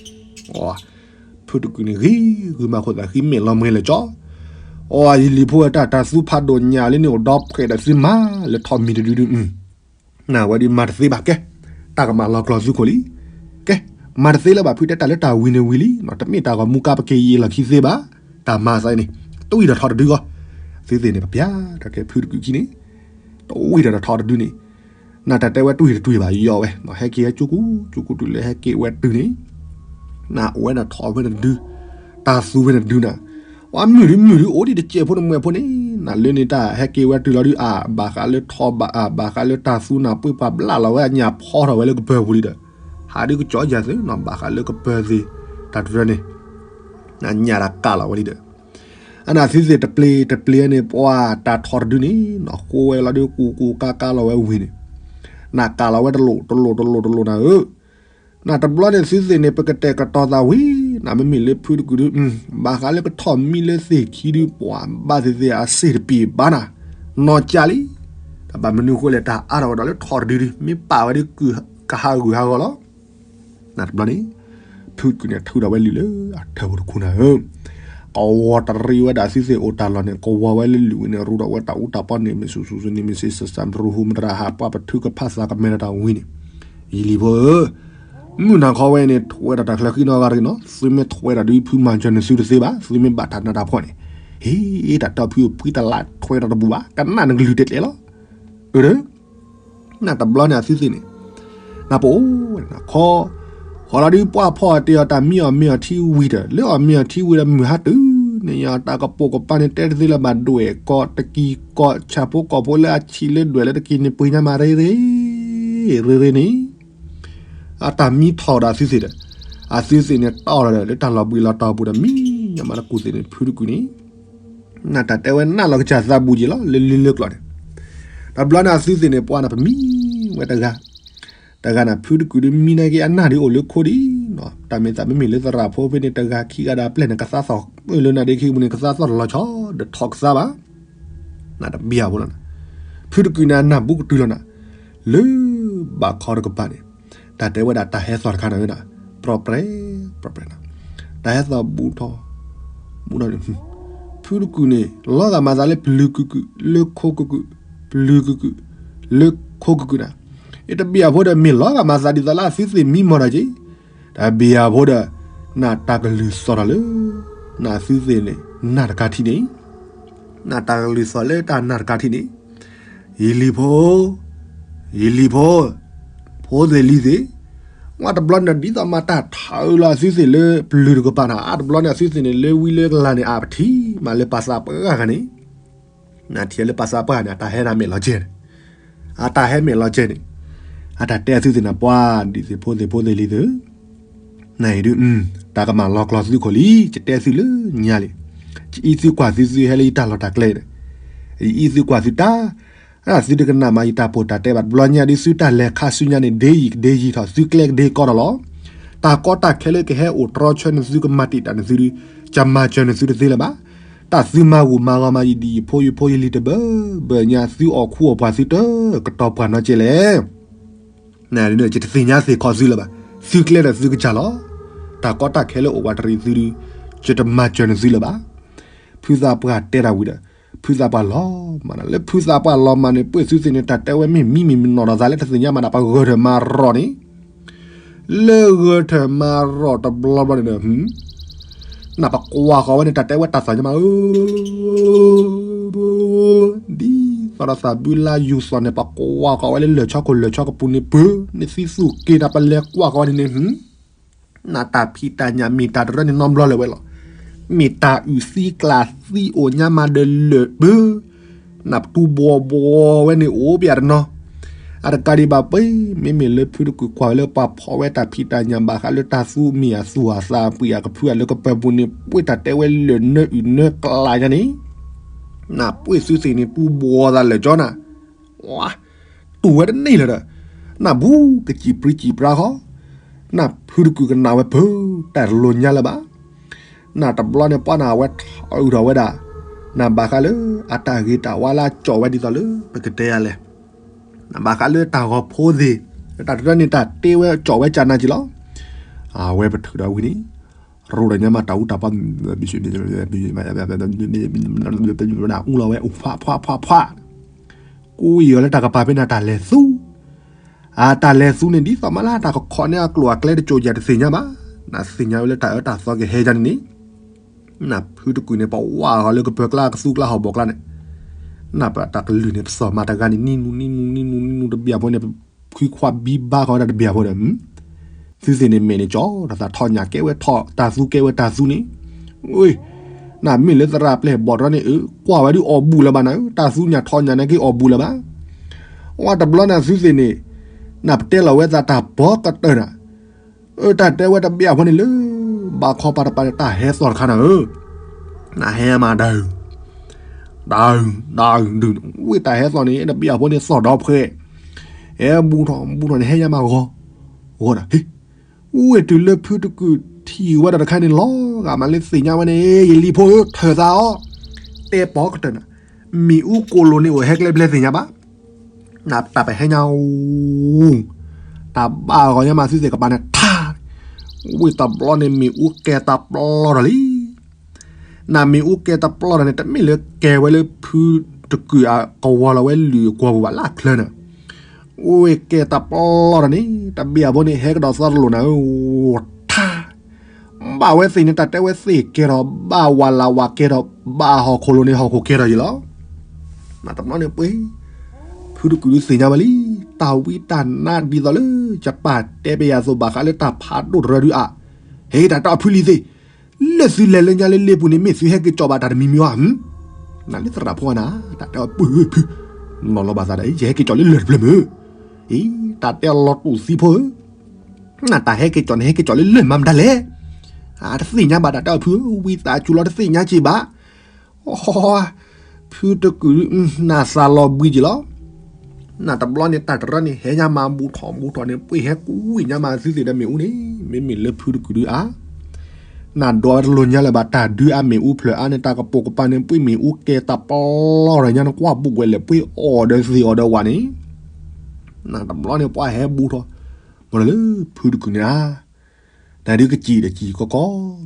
ဖုတကုာ်န့ၣ် ဂ့ၤဂုာ်မၤခိၣ်သးဃံမဲာ်လီၤမဲာ်လၢာ်ကၠီ, အီ ယလံၤဖိဝဲတၢ် တၢ်သူဖးဒိၣ်ညၣ်လၢန့ၣ် အိၣ်ဒီးဖှဲးဒီးသုမၤလၢထီၣ်မံၤတဒုဒု နဝဲဒုးမၤတသ့ဘၣ်ကဲ, တၢ်ကမၤလီၤကျီၤသုခိၣ်လံ, ကဲ, မၤတသ့လၢၤဘၣ် ဖုတဲတၢ်လၢတၢ်ဝံၤန့ၣ်ဝံၤလံ, တမ့ၢ်တၢ်ဂီၤမူကါပက့ၤယံာ်လီၤခံသ့ဘၣ်, တၢ်မၤသးအံၤန့ၣ် တွံၢ်ဒီးထီၣ်တဒုဂီၢ်, သုသ့ၣ်န့ၣ် ပပျၢ်တၢ်ကဲဖုတကုာ်ခံန့ၣ်, တွံၢ်ဒီးထီၣ်တဒုန့ၣ်, နတၢ်တဲဝဲတွံၢ်တတွံၢ်ဘၣ်ယီၤဝဲ, ဟဲက့ၤဟဲကၠူကူၣ် ကၠူကူၣ်တုၤလၢဟဲက့ၤဝဲတုၤန့ၣ်, နအိၣ်ဝဲနထီၣ်ဖဲန့ၣ်တဒု, တၢ်သူဖဲန့ၣ်တဒုနၤ ပှၤမုၢ်ဒုမုၢ်ဒုအိၣ်ဒံးတစဲးဖိတမှဲၤဖိန့ၣ်, နလၢန့ၣ်တၢ်ဟဲက့ၤဝဲတုၤလီၤဒုး အဘၣ်ဃးလၢထီၣ်ဘၣ် အဘၣ်ဃးလၢတၢ်သူနၢ်ပှ့ၤပှၤဘျးလီၤဝဲအညၣ်ဖီထီၣ်ဝဲလၢကပၢၤပူၤလံဒီး, ဟးဒုးကကၠီယၤသုနီၤ ဘၣ်ဃးလၢကပၢၤသ့ၣ် တၢ်တရၢန့ၣ်, နညၣ်တၢ်ကးလီၤဝဲလံဒီး, အနသုသ့ၣ်တပျ့ၤတပျ့ၤန့ၣ် ပှၤတၢ်ထီၣ်တဒုန့ၣ် နဃိဝဲလီၤဒုးကူကူကါကါလီၤဝဲဝံၤန့ၣ်, နကးလီၤဝဲတလိၣ်တလိၣ်တလိၣ်တလိၣ်နၤဧၢ နတဘျီန့ၣ် သုသ့ၣ်န့ၣ် ပကတဲာ်ကတီၤသးဝံၤ, နမ့မ့ၢ်လၢဖုတကုာ်ဒုး, ဘၣ်ဃးလၢကထီၣ်မံလၢသ့ၣ်ခံဒုး ပှၤဘၣ်သ့ၣ်သ့ၣ်အစ့ၣ်တပံၤဘၣ်နၤ, နီၢ်ကၢ်လံ, တဘၣ်မနုၤဃိလဲၣ် တၢ်အါထီၣ်ဝဲဒီးလၢထီၣ်တဒုဒုး မ့ၢ်ပာ်ဝဲဒုးကဟးဂူာ်ဟးဂီၤလီၤ. နတဘျီန့ၣ် ဖုတကုာ်န့ၣ် ထုးထီၣ်ဝဲလံာ်လၢအထၢၣ်ပူၤတခူနၤဧၢ ကဝီၤတရံးဝဲဒၣ်သုသ့ၣ်အိၣ်တၢ်လီၢ်န့ၣ် ကဝီၤဝဲလၢလံာ်ဝံၤန့ၣ် ရူဒီးဝဲတၢ်အူတၢ်ပီန့ၣ် မ့ၢ်ဆူၣ်ဆူၣ်ဆူၣ်န့ၣ် မ့ၢ်စ့စၢ်စၢ် ရူဟူမတြၢ်ဟးပှၢ်ပထုကဖၣ်သးကမဲာ်ဒီးတၢ်ဝံၤန့ၣ်, ယလံၤဖိဧၢ, မုၢ်နၤခီဝဲန့ၣ် ထွဲဒီးတၢ်ချၢဃံနီတဂၤတဂ့ၤနီၤ, သုမ့ၢ်ထွဲဒီးဒုးဖုမၤစၢၤန့ၢ်သုတသ့ဘၣ်, သုမ့ၢ်ဘၣ်တၢ်နးတၢ်ဖှီၣ်န့ၣ်, ဟ့ၣ် တၢ်တီဖုအပှံတလးထွဲဒီးတဘူၣ်ဘၣ်, ကနၣ်နကလုၢ်တဲာ်တဲာ်လီၤ. အၢ နတဘျီန့ၣ်အသုသ့ၣ်န့ၣ်, နပအိၣ်ဝဲနခီ, ဃီလီၤဒုးပှၢ်ဖီအီၤတ့ၢ်အီၤတၢ်မံအီၣ်မ့ၤအီထံဝံၤဒီး လၢအီၣ်မ့ၤအီထံဝံၤဒီးမုၢ်ဟါတုၤ န့ၣ်ယတၢ်ကပိာ်ကပၤန့ၣ် တဲတသ့လၢၤဘၣ် ဒွဲၣ်ကီၢ်တကံၤကီၢ် ဆၣ်ဖိကီၢ်ဖိလၢအဆံးလၢဒွဲၣ်လၢတကံၤန့ၣ် ပှ့ၤညါမးရ့ရ့, ရ့ရ့န့ၣ် အတၢ်မံထီၣ်ဒီးအသုသ့ၣ်ဒီး အသုသ့ၣ်န့ၣ်တီၢ်လီၤဒီး လၢတၢ်လီၤဘှံးလီၤတီၤပူၤဒီး မံညါမးတကူၣ်သ့ၣ်န့ၣ် ဖုတကုၢ်န့ၣ် နတၢ်တဲဝဲနးလီၤကစၢ်သးဘူးက့ၤလီၤ လၢလံလၢကျိၤန့ၣ် တဘျီန့ၣ်အသုသ့ၣ်န့ၣ် ပှၤန့ၣ်ပမံဝဲတဂၤ တဂၤန့ၣ် ဖုတကုၢ်ဒုးမံနာ်က့ အနၢ်ဒုးအိၣ်လၢခိဒံးနီၤ တၢ်မ့ၢ်သးမ့မ့ၢ်လၢသရၣ်ဖိဖဲန့ၣ် တဂၤခံဂၤဒီးအပျဲၢ်န့ၣ် ကသးသီၣ်လၢနၤဒ့ခံပူၤန့ၣ် ကသးသီၣ်တလီၤဆီ ဒီးထီၣ်ကသါဘၣ် နတဘံၣ်အဖိလီၤနၤ ဖုတကုၢ်န့ၣ် အနၢ်ဘူးကတုၤလီၤနၤ လၢဘၣ်ခီတကပၤန့ၣ် တၢ်တဲဝဲဒၣ်တၢ်ဟဲသီၣ်တခါန့ၣ်ဝဲဒၣ် ပြီၣ်ပြဲၣ် ပြီၣ်ပြဲၣ်နီၤ တၢ်ဟဲသီၣ်ဘူးထီၣ် ဘူးထီၣ်န့ၣ် ဖုတကုၢ်န့ၣ် လီၤဂာ်မၤသးလၢပျုၤကုၢ်ကုၢ် လၢခိကုၢ်ကုၢ် ပျုၤကုၢ်ကုၢ် လၢခိကုၢ်ကုၢ်န့ၣ် အတဘံၣ်အဖိဒီး မ့ၢ်လီၤဂာ်မၤသးဒ်သိးလၢအသုသ့ၣ်မံမီၢ်ဒီးက့ တဘံၣ်အဖိဒီး နတၢ်ကလုၢ်သီၣ်ထီၣ်လၢ နသုသ့ၣ်န့ၣ် နၢ်တကါထံၣ်န့ၣ် နတၢ်ကလုၢ်သီၣ်လၢတၢ်နၢ်တကါထံၣ်န့ၣ် ယလံၤဖိ ယလံၤဖိ ဖိသ့ၣ်လံၤသ့ၣ် ဝဲတဘျီန့ၣ် ဒ်သိးမၤတၢ်ထးအုးလီၤအသုသ့ၣ်လၢပျုၤတကပၤန့ၣ် အတဘျီန့ၣ် အသုသ့ၣ်န့ၣ် လၢဝံလၢကလၤန့ၣ် အပထံၣ်မးလၢပှၤသးပှၢ်ဂၤန့ၣ် နထံၣ်လၢပှၤသးပှၢ်န့ၣ် အတၢ်ဟဲနၤမဲာ်လီၤကဲန့ၣ် အတၢ်ဟဲမဲာ်လီၤကဲန့ၣ် အတၢ်တဲသုသ့ၣ်န့ၣ် ပှၤဒ်သိးဖိသ့ၣ်ဖိသ့ၣ်လံၤသ့ၣ် နအံၤဒုး တၢ်ကမၤလီၤကျီသုခိၣ်လံ ယတဲသုလၢညါလံ ယအံးသုကွၢ်သုသုဟဲလၢယတၢ်လီၢ်တၢ်ကျဲဒီး ယအံးသုကွၢ်သုတၢ် သုတကနၣ်မးယတၢ်ပိာ်တၢ်တဲဘၣ် တဘျီညါဒုးသုတၢ်လဲၤခါဆူညါန့ၣ် ဒ့ယံာ်ကဒ့ယံာ်ထီၣ် သုကျဲကဒ့ကီထီၣ်လီၤ တၢ်ကီတၢ်ခဲလၢကဟဲအိၣ်တြီဆၢန့ၢ်သုကမၤတံာ်တာ်န့ၢ်သုဒုး ကမၤစၢၤန့ၢ်သုတသ့လၢၤဘၣ် တၢ်သုမၤဂိၢ်မၤဂီၤမးယဒံၣ်ယဖိယဖိယလံၤတဘၢဘၢညါ သုအီၣ်ခူအီၣ်ပှၤသုတကတီၤပှၢ်နီတကဲလဲၣ် နယတသ့ၣ်ညါသ့ၣ်ခီသုလၢၤဘၣ် သုကျဲဒီးသုကစၢ်လီၤ တၢ်ကီတၢ်ခဲလၢအိၣ်ဝးတရံးသုဒုး ယတမၤစၢၤန့ၢ်သုလၢၤဘၣ် ဖုသးပှၢ်တဲတၢ်ဝံၤဒီး ဖုသးပှၢ်လီၤမၢ်ဒီး လၢဖုသးပှၢ်လီၤမၢ်န့ၣ် ပှ့ၢ်သုသ့ၣ်န့ၣ် တၢ်တဲဝဲမ့ၢ်မံမံၤမနီၢ်ဒီးသးလၢတသ့ၣ်ညါမးဒီး ပဂၢၢ်ထၢၣ်မၤရီၢ်န့ၣ် လၢဂၢၢ်ထၢၣ်မၤရီၢ်တဘျီဘျီန့ၣ်ဒီး နပကွၢ်ဃီၤဝဲန့ၣ် တၢ်တဲဝဲတၢ်သးညါမး ဒ်သိးဒီးသးဘုလါယူၤသီၣ်န့ၣ် ပကွၢ်ဃီၤဝဲလၢလၢၢ်ဆီခိၣ်လၢၢ်ဆီကပူၤန့ၣ် ပၢၤန့ၣ်သံသူၣ်က့ၤနၤ ပလဲၤကွၢ်ဃီၤဝဲန့ၣ်န့ၣ် နတၢ်ဖံးတၢ်ညၣ်မ့ၢ်တၢ်တရၢန့ၣ်နီတဘျီလၢၤဝဲလီၤ. မ့ၢ်တၢ်အုၣ်သံကျၢ်သံအိၣ်ညါမးဒီးလၢာ်ပၢၤ နပတူၢ်ဘှီဘှီဝဲန့ၣ်အိၣ်ပယၣ်တနီၤ အတကးဒံးဘၣ်ပှ့ၤ မ့မ့ၢ်လၢဖုတကုၢ်ကွၢ်ဝဲလၢပှၤဖီၣ်ဝဲတၢ်ဖံးတၢ်ညၣ်ဘၣ်ဃးလၢတၢ်သူမ့ၢ်အသူၣ်အသးအပှံာ်အကဖုအလၢကပၢၤပူၤန့ၣ် ပှ့ၤတၢ်တဲဝဲလၢာ်နၢအုၣ်နၢကျၢ်ညါန့ၣ် နပှ့ၤသုသ့ၣ်န့ၣ် တူၢ်ဘှီသးလၢာ်ကၠီနၤ တူၢ်ဝဲတန့ၢ်လၢၤဒီး နဘူးကစံၣ်ပြံစံၣ်ပြါဃီ နဖုတကုၢ်ကနၣ်ဝဲပၢၤ တၢ်တလိၤညါလၢၤဘၣ် နတဘျီန့ၣ်ပှၤနၤဝဲထီၣ်အုးထီၣ်ဝဲဒၣ် နဘၣ်ဃးလၢအတၢ်ဂ့ၤတၢ်ဝါလၢအကၠီၣ်ဝဲဒ်သိးလၢ ပကတဲယၤလဲၣ် နဘၣ်ဃးလၢတၢ်ဂီၤဖိသ့ၣ် တၢ်တရၢန့ၣ် တၢ်တဲဝဲကၠီၣ်ဝဲကၢ်နၤက့ၤလီၤ အဝဲပထုးဒီးဝံၤန့ၣ် ရိၣ်ဒီးညါမးတၢ်အူတၢ်ပှၤ အူလီၤဝဲ အိၣ်ဖးဖးဖးဖး ကူအံၤအီၤလၢတၢ်ကပၤဖဲန့ၣ် တၢ်လဲၤသူ အတၢ်လဲၤသူန့ၣ် ဒ်သိးမးလၢတၢ်ကခီန့ၢ်အကျိာ်အကျဲတကၠိာ်ယၤတသ့ၣ်ညါဘၣ်, နသ့ၣ်ညါဝဲလၢတၢ်အၢတၢ်သီကဟဲယၤန့ၣ်န့ၣ်, နဖုတကုာ်န့ၣ် ပဝးဃီၤလၢကပၢၤကျါကသူကျါဟီၣ်ဘီၣ်ကျါန့ၣ်, နပတၢ်ကလုၢ်န့ၣ် ပစီၤမၤတဂၤန့ၣ် နံၤနူၤ နံၤနူၤ နံၤနူၤ နံၤနူၤတဘျီဖိန့ၣ် ပခွံခွါဘံဘါဃီၤဝဲဒၣ်တဘျီဖိဒီး သုသ့ၣ်န့ၣ်မဲာ်န့ၣ်ကၠီ တၢ်သးထီၣ်ညၣ်ကဲဝဲထီၣ် တၢ်သူကဲဝဲတၢ်သူန့ၣ်, နမ့ၢ်လၢသရၣ်ပျဲၢ်ဘီၣ်တရၢန့ၣ် အၢ ကွၢ်ဝဲဒုးအီၣ်ဘူးလၢၤဘၣ်နၤ, တၢ်သူညၣ်ထီၣ်ညၣ်န့ၣ်က့ၤအီၣ်ဘူးလၢၤဘၣ်. ဝဲတဘျီန့ၣ်သုသ့ၣ်န့ၣ် နပတဲလီၤဝဲသးတၢ်ပီကတၢၢ်နၤ, အၢ တၢ်တဲဝဲတဘျီဖိန့ၣ်လၢ ဘၣ်ခီပၤတပၤန့ၣ် တၢ်ဟဲသီၣ်တခါနၤဧၢ, နဟဲမးဒၣ် ဒၣ် ဒၣ်ဒုး ဝ့ၢ်တၢ်ဟဲသီၣ်န့ၣ် တဘျီဖိန့ၣ်သီၣ်ဒီဖှဲ, ဟဲဘူးထီၣ်ဘူးထီၣ်န့ၣ် ဟဲညါမးဂီၤ, ဂီၤနၤ ဟ့, ဝ့ၢ်တုၤလၢဖုတကုာ်ထံၣ်ဝဲဒီးတခါန့ၣ် လီၤဂာ်မးလၢသ့ၣ်ညါဝဲန့ၣ် ယလံၤဖိဧၢ ထၢၣ်သးအီၤ, တဲပီကတၢၢ်နၤ, မ့ၣ်အူကိၣ်လိၤန့ၣ်အိၣ်ဟဲကျဲဘျဲသ့ၣ်ညါဘၣ် နတၢ်ပဟဲညါအူ, တၢ်ဘၣ်ဂီၤညါမးသုသ့ၣ်ကပၤန့ၣ်ထါ, ဝ့ၢ်တဘျီန့ၣ်မ့ၣ်အူကဲတၢ်ပျီထီၣ်လံ. နမ့ၣ်အူကဲတၢ်ပျီထီၣ်န့ၣ် တမ့ၢ်လၢကဲဝဲလၢဖုတကုာ်အကဝီၤလီၤဝဲလုၢ်အကွီၢ်ပူၤဘၣ်လၢအချၢနၤ, ဝ့ၢ်ကဲတၢ်ပျီထီၣ်န့ၣ် တဘျီဖိန့ၣ် ဟဲကဒီးသီတလိာ်နၤဧၢ, ထါ ဘၣ်ဝဲသ့ၣ်န့ၣ် တၢ်တဲဝဲသ့ၣ်ကဲထီၣ်, ဘၣ်ဝးလးဝးကဲထီၣ်, ဘၣ်ဟီၣ်ခိၣ်လိၤန့ၣ် ဟီၣ်ခိၣ်ကဲထီၣ်ယံၤလီၤ. နတဘျီန့ၣ်ပှ့ၤ, ဖုတကုာ်ဒုးသ့ၣ်ညါဝဲလံ, တၢ်ဝံတၢ်နါဒ်သိးလၢ ယပၢ်တဲပယၤအသိး ဘၣ်ဃးလၢတၢ်ဖးဒိၣ်တရၢဒုးအါ, ဟ့ၣ်တၢ်တီဖုလံၤသ့ၣ် လၢသုလဲၤလၢညါလၢလ့ပူၤန့ၣ် မ့ၢ်သုဟဲက့ၤကၠီဘၣ်တၢ်တမံၤမံၤဧါ. နလၢသရၣ်ဖိနၤ, တၢ်တဲအီၤပုၢ်ဖု, နီၤလီၤဘၣ်သးဒီး ယဟဲက့ၤကၠီလၢလၢၢ်တဖျၢၣ်မုၢ်, အံၤ တၢ်တဲအီၤလီၤတူာ်သံဖိဧၢ, နတၢ်ဟဲက့ၤကၠီန့ၣ် ဟဲက့ၤကၠီလၢလၢၢ်မၤမတၤလဲၣ်. အတသ့ၣ်ညါဘၣ်တၢ်တဲအီၤဖုဧၢ, ဝံသးစူၤလီၤတသ့ၣ်ညါက့ၤဘၣ်. အ ဖုတကုာ်ဒုး နၢ်သးလီၤဘှံးက့ၤလီၤ. နတဘျီန့ၣ် တၢ်တရၢန့ၣ် ဟဲညါမးဘူးထီၣ်ဘူးထီၣ်န့ၣ် ပှ့ၢ်ဟဲကွံာ်ညါမးသုသ့ၣ်ဒီးမ့ၣ်အူန့ၣ်, မ့မ့ၢ်လၢဖုတကုာ်ဒုးအါ နဒွးဝဲတလိၤညါလၢၤဘၣ် တၢ်ဒုးအါမ့ၣ်အူဖျၢၣ်အါန့ၣ် တၢ်ကပိာ်ကပၤန့ၣ် ပှ့ၢ်မ့ၣ်အူကဲတၢ်ပျီထီၣ်ညါန့ၣ် ကွၢ်ဘူးဝဲလဲၣ် ပှ့ၢ်အီၣ်ဒီးသ့ၣ်အီၣ်ဒီးဝဲန့ၣ်, နတဘျီန့ၣ် ပှၤဟဲဘူးထီၣ်, မ့ၢ်လၢဖုတကုာ်န့ၣ်ဧါ နဒုးကစံၣ်ဒီးစံၣ်ကီကီ,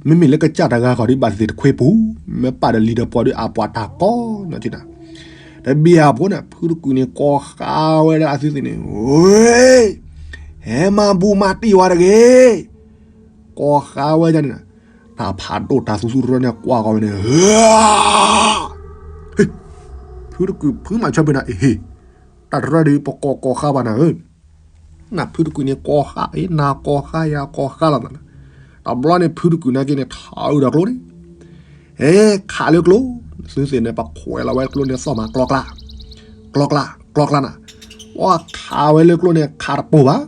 မ့မ့ၢ်လၢကစၢ်တဂၤဃီဒုးဘၣ်သ့ၣ်တခွ့ပူၤ, မ့ၢ်ပာ်ဒီးလံၤဒီးပှၤဒုးအပှၤတၢ်ကီနီၢ်က့တၢ်, တဘံၣ်အဖိန့ၣ် ဖုတကုာ်န့ၣ် ကီၤဃါဝဲဒၣ်အသုသ့ၣ်န့ၣ်, ဝ့ၢ်, ဟဲမၤဘူးမၤတံၢ်ဝဲတဂ့ၤ, ကီၤဃါဝဲဒၣ်န့ၣ်, တၢ်ဖးဒိၣ်တၢ်သူသူတရၢန့ၣ် ကွၢ်ဃီဝဲန့ၣ်, ဟ့, ဖုတကုာ်ဖုမၤဆီပ့ၤနၤအ့ဟ့ၣ်, တၢ်တရၢဒုးပကီၤကီၤဃါဘၣ်နၤဧၢ နဖုတကုာ်န့ၣ်ကီၤဃါ, အ့ နၤကီၤဃါယၤကီၤဃါလီၤ, တဘျီန့ၣ် ဖုတကုာ်နာ်က့န့ၣ် ထးအုးဒီးကျိန့ၣ်, ဟဲခးလၢကျိ, သုသ့ၣ်န့ၣ် ပခွဲးလီၤဝဲကျိန့ၣ် သီၣ်မးကျီကျါ, ကျီကျါ, ကျီကျါနၤ, ပှၤခးဝဲလၢကျိန့ၣ် ခးတပိာ်ဘၣ်,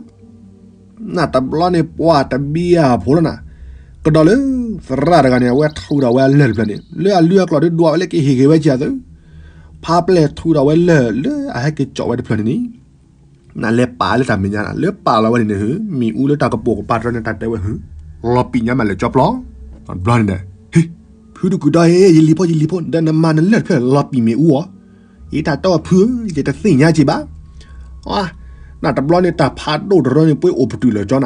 နတဘျီန့ၣ် ပှၤတဘံၣ်အဖိလီၤနၤ, ကဒီးလၢ သရၣ်တဂၤန့ၣ် အဝဲထုးထီၣ်ဝဲအလၢၢ်တဖျၢၣ်န့ၣ် လၢအလုၢ်အကျိၤဒုးဒွးဝဲလၢကဟ့ၣ်ဂ့ၤဝဲကသၢ, ဖးပျဲၢ်ထုးထီၣ်ဝဲလၢၢ်လၢအဟဲက့ၤကၠီၣ်ဝဲတဖျၢၣ်န့ၣ်န့ၣ် နလဲၤပာ်လၢတၢ်မဲာ်ညါနၤ, လၢပာ်လီၤဝဲန့ၣ်န့ၣ် မ့ၣ်အူလၢတၢ်ကပိာ်ကပၤတရၢန့ၣ် တၢ်တဲဝဲ, လီၤပံာ်ညါမးလၢာ်ကၠီပျီ, ဘျီန့ၣ်ဒီး, ဟ့, ဖုတကုာ်ဒီး ဟ့ၣ် ယလံၤဖိယလံၤဖိ ဒီးနမၤနလၢၢ်တဖျၢၣ်လီၤပံာ်မ့ၣ်အူအီၤ, အ့ တၢ်တဲအီၤဖုဧၢ ယတသ့ၣ်ညါက့ၤဘၣ်, နတဘျီန့ၣ် တၢ်ဖးဒိၣ်တရၢန့ၣ် ပှ့ၤအိၣ်ပတုာ်လၢာ်ကၠီ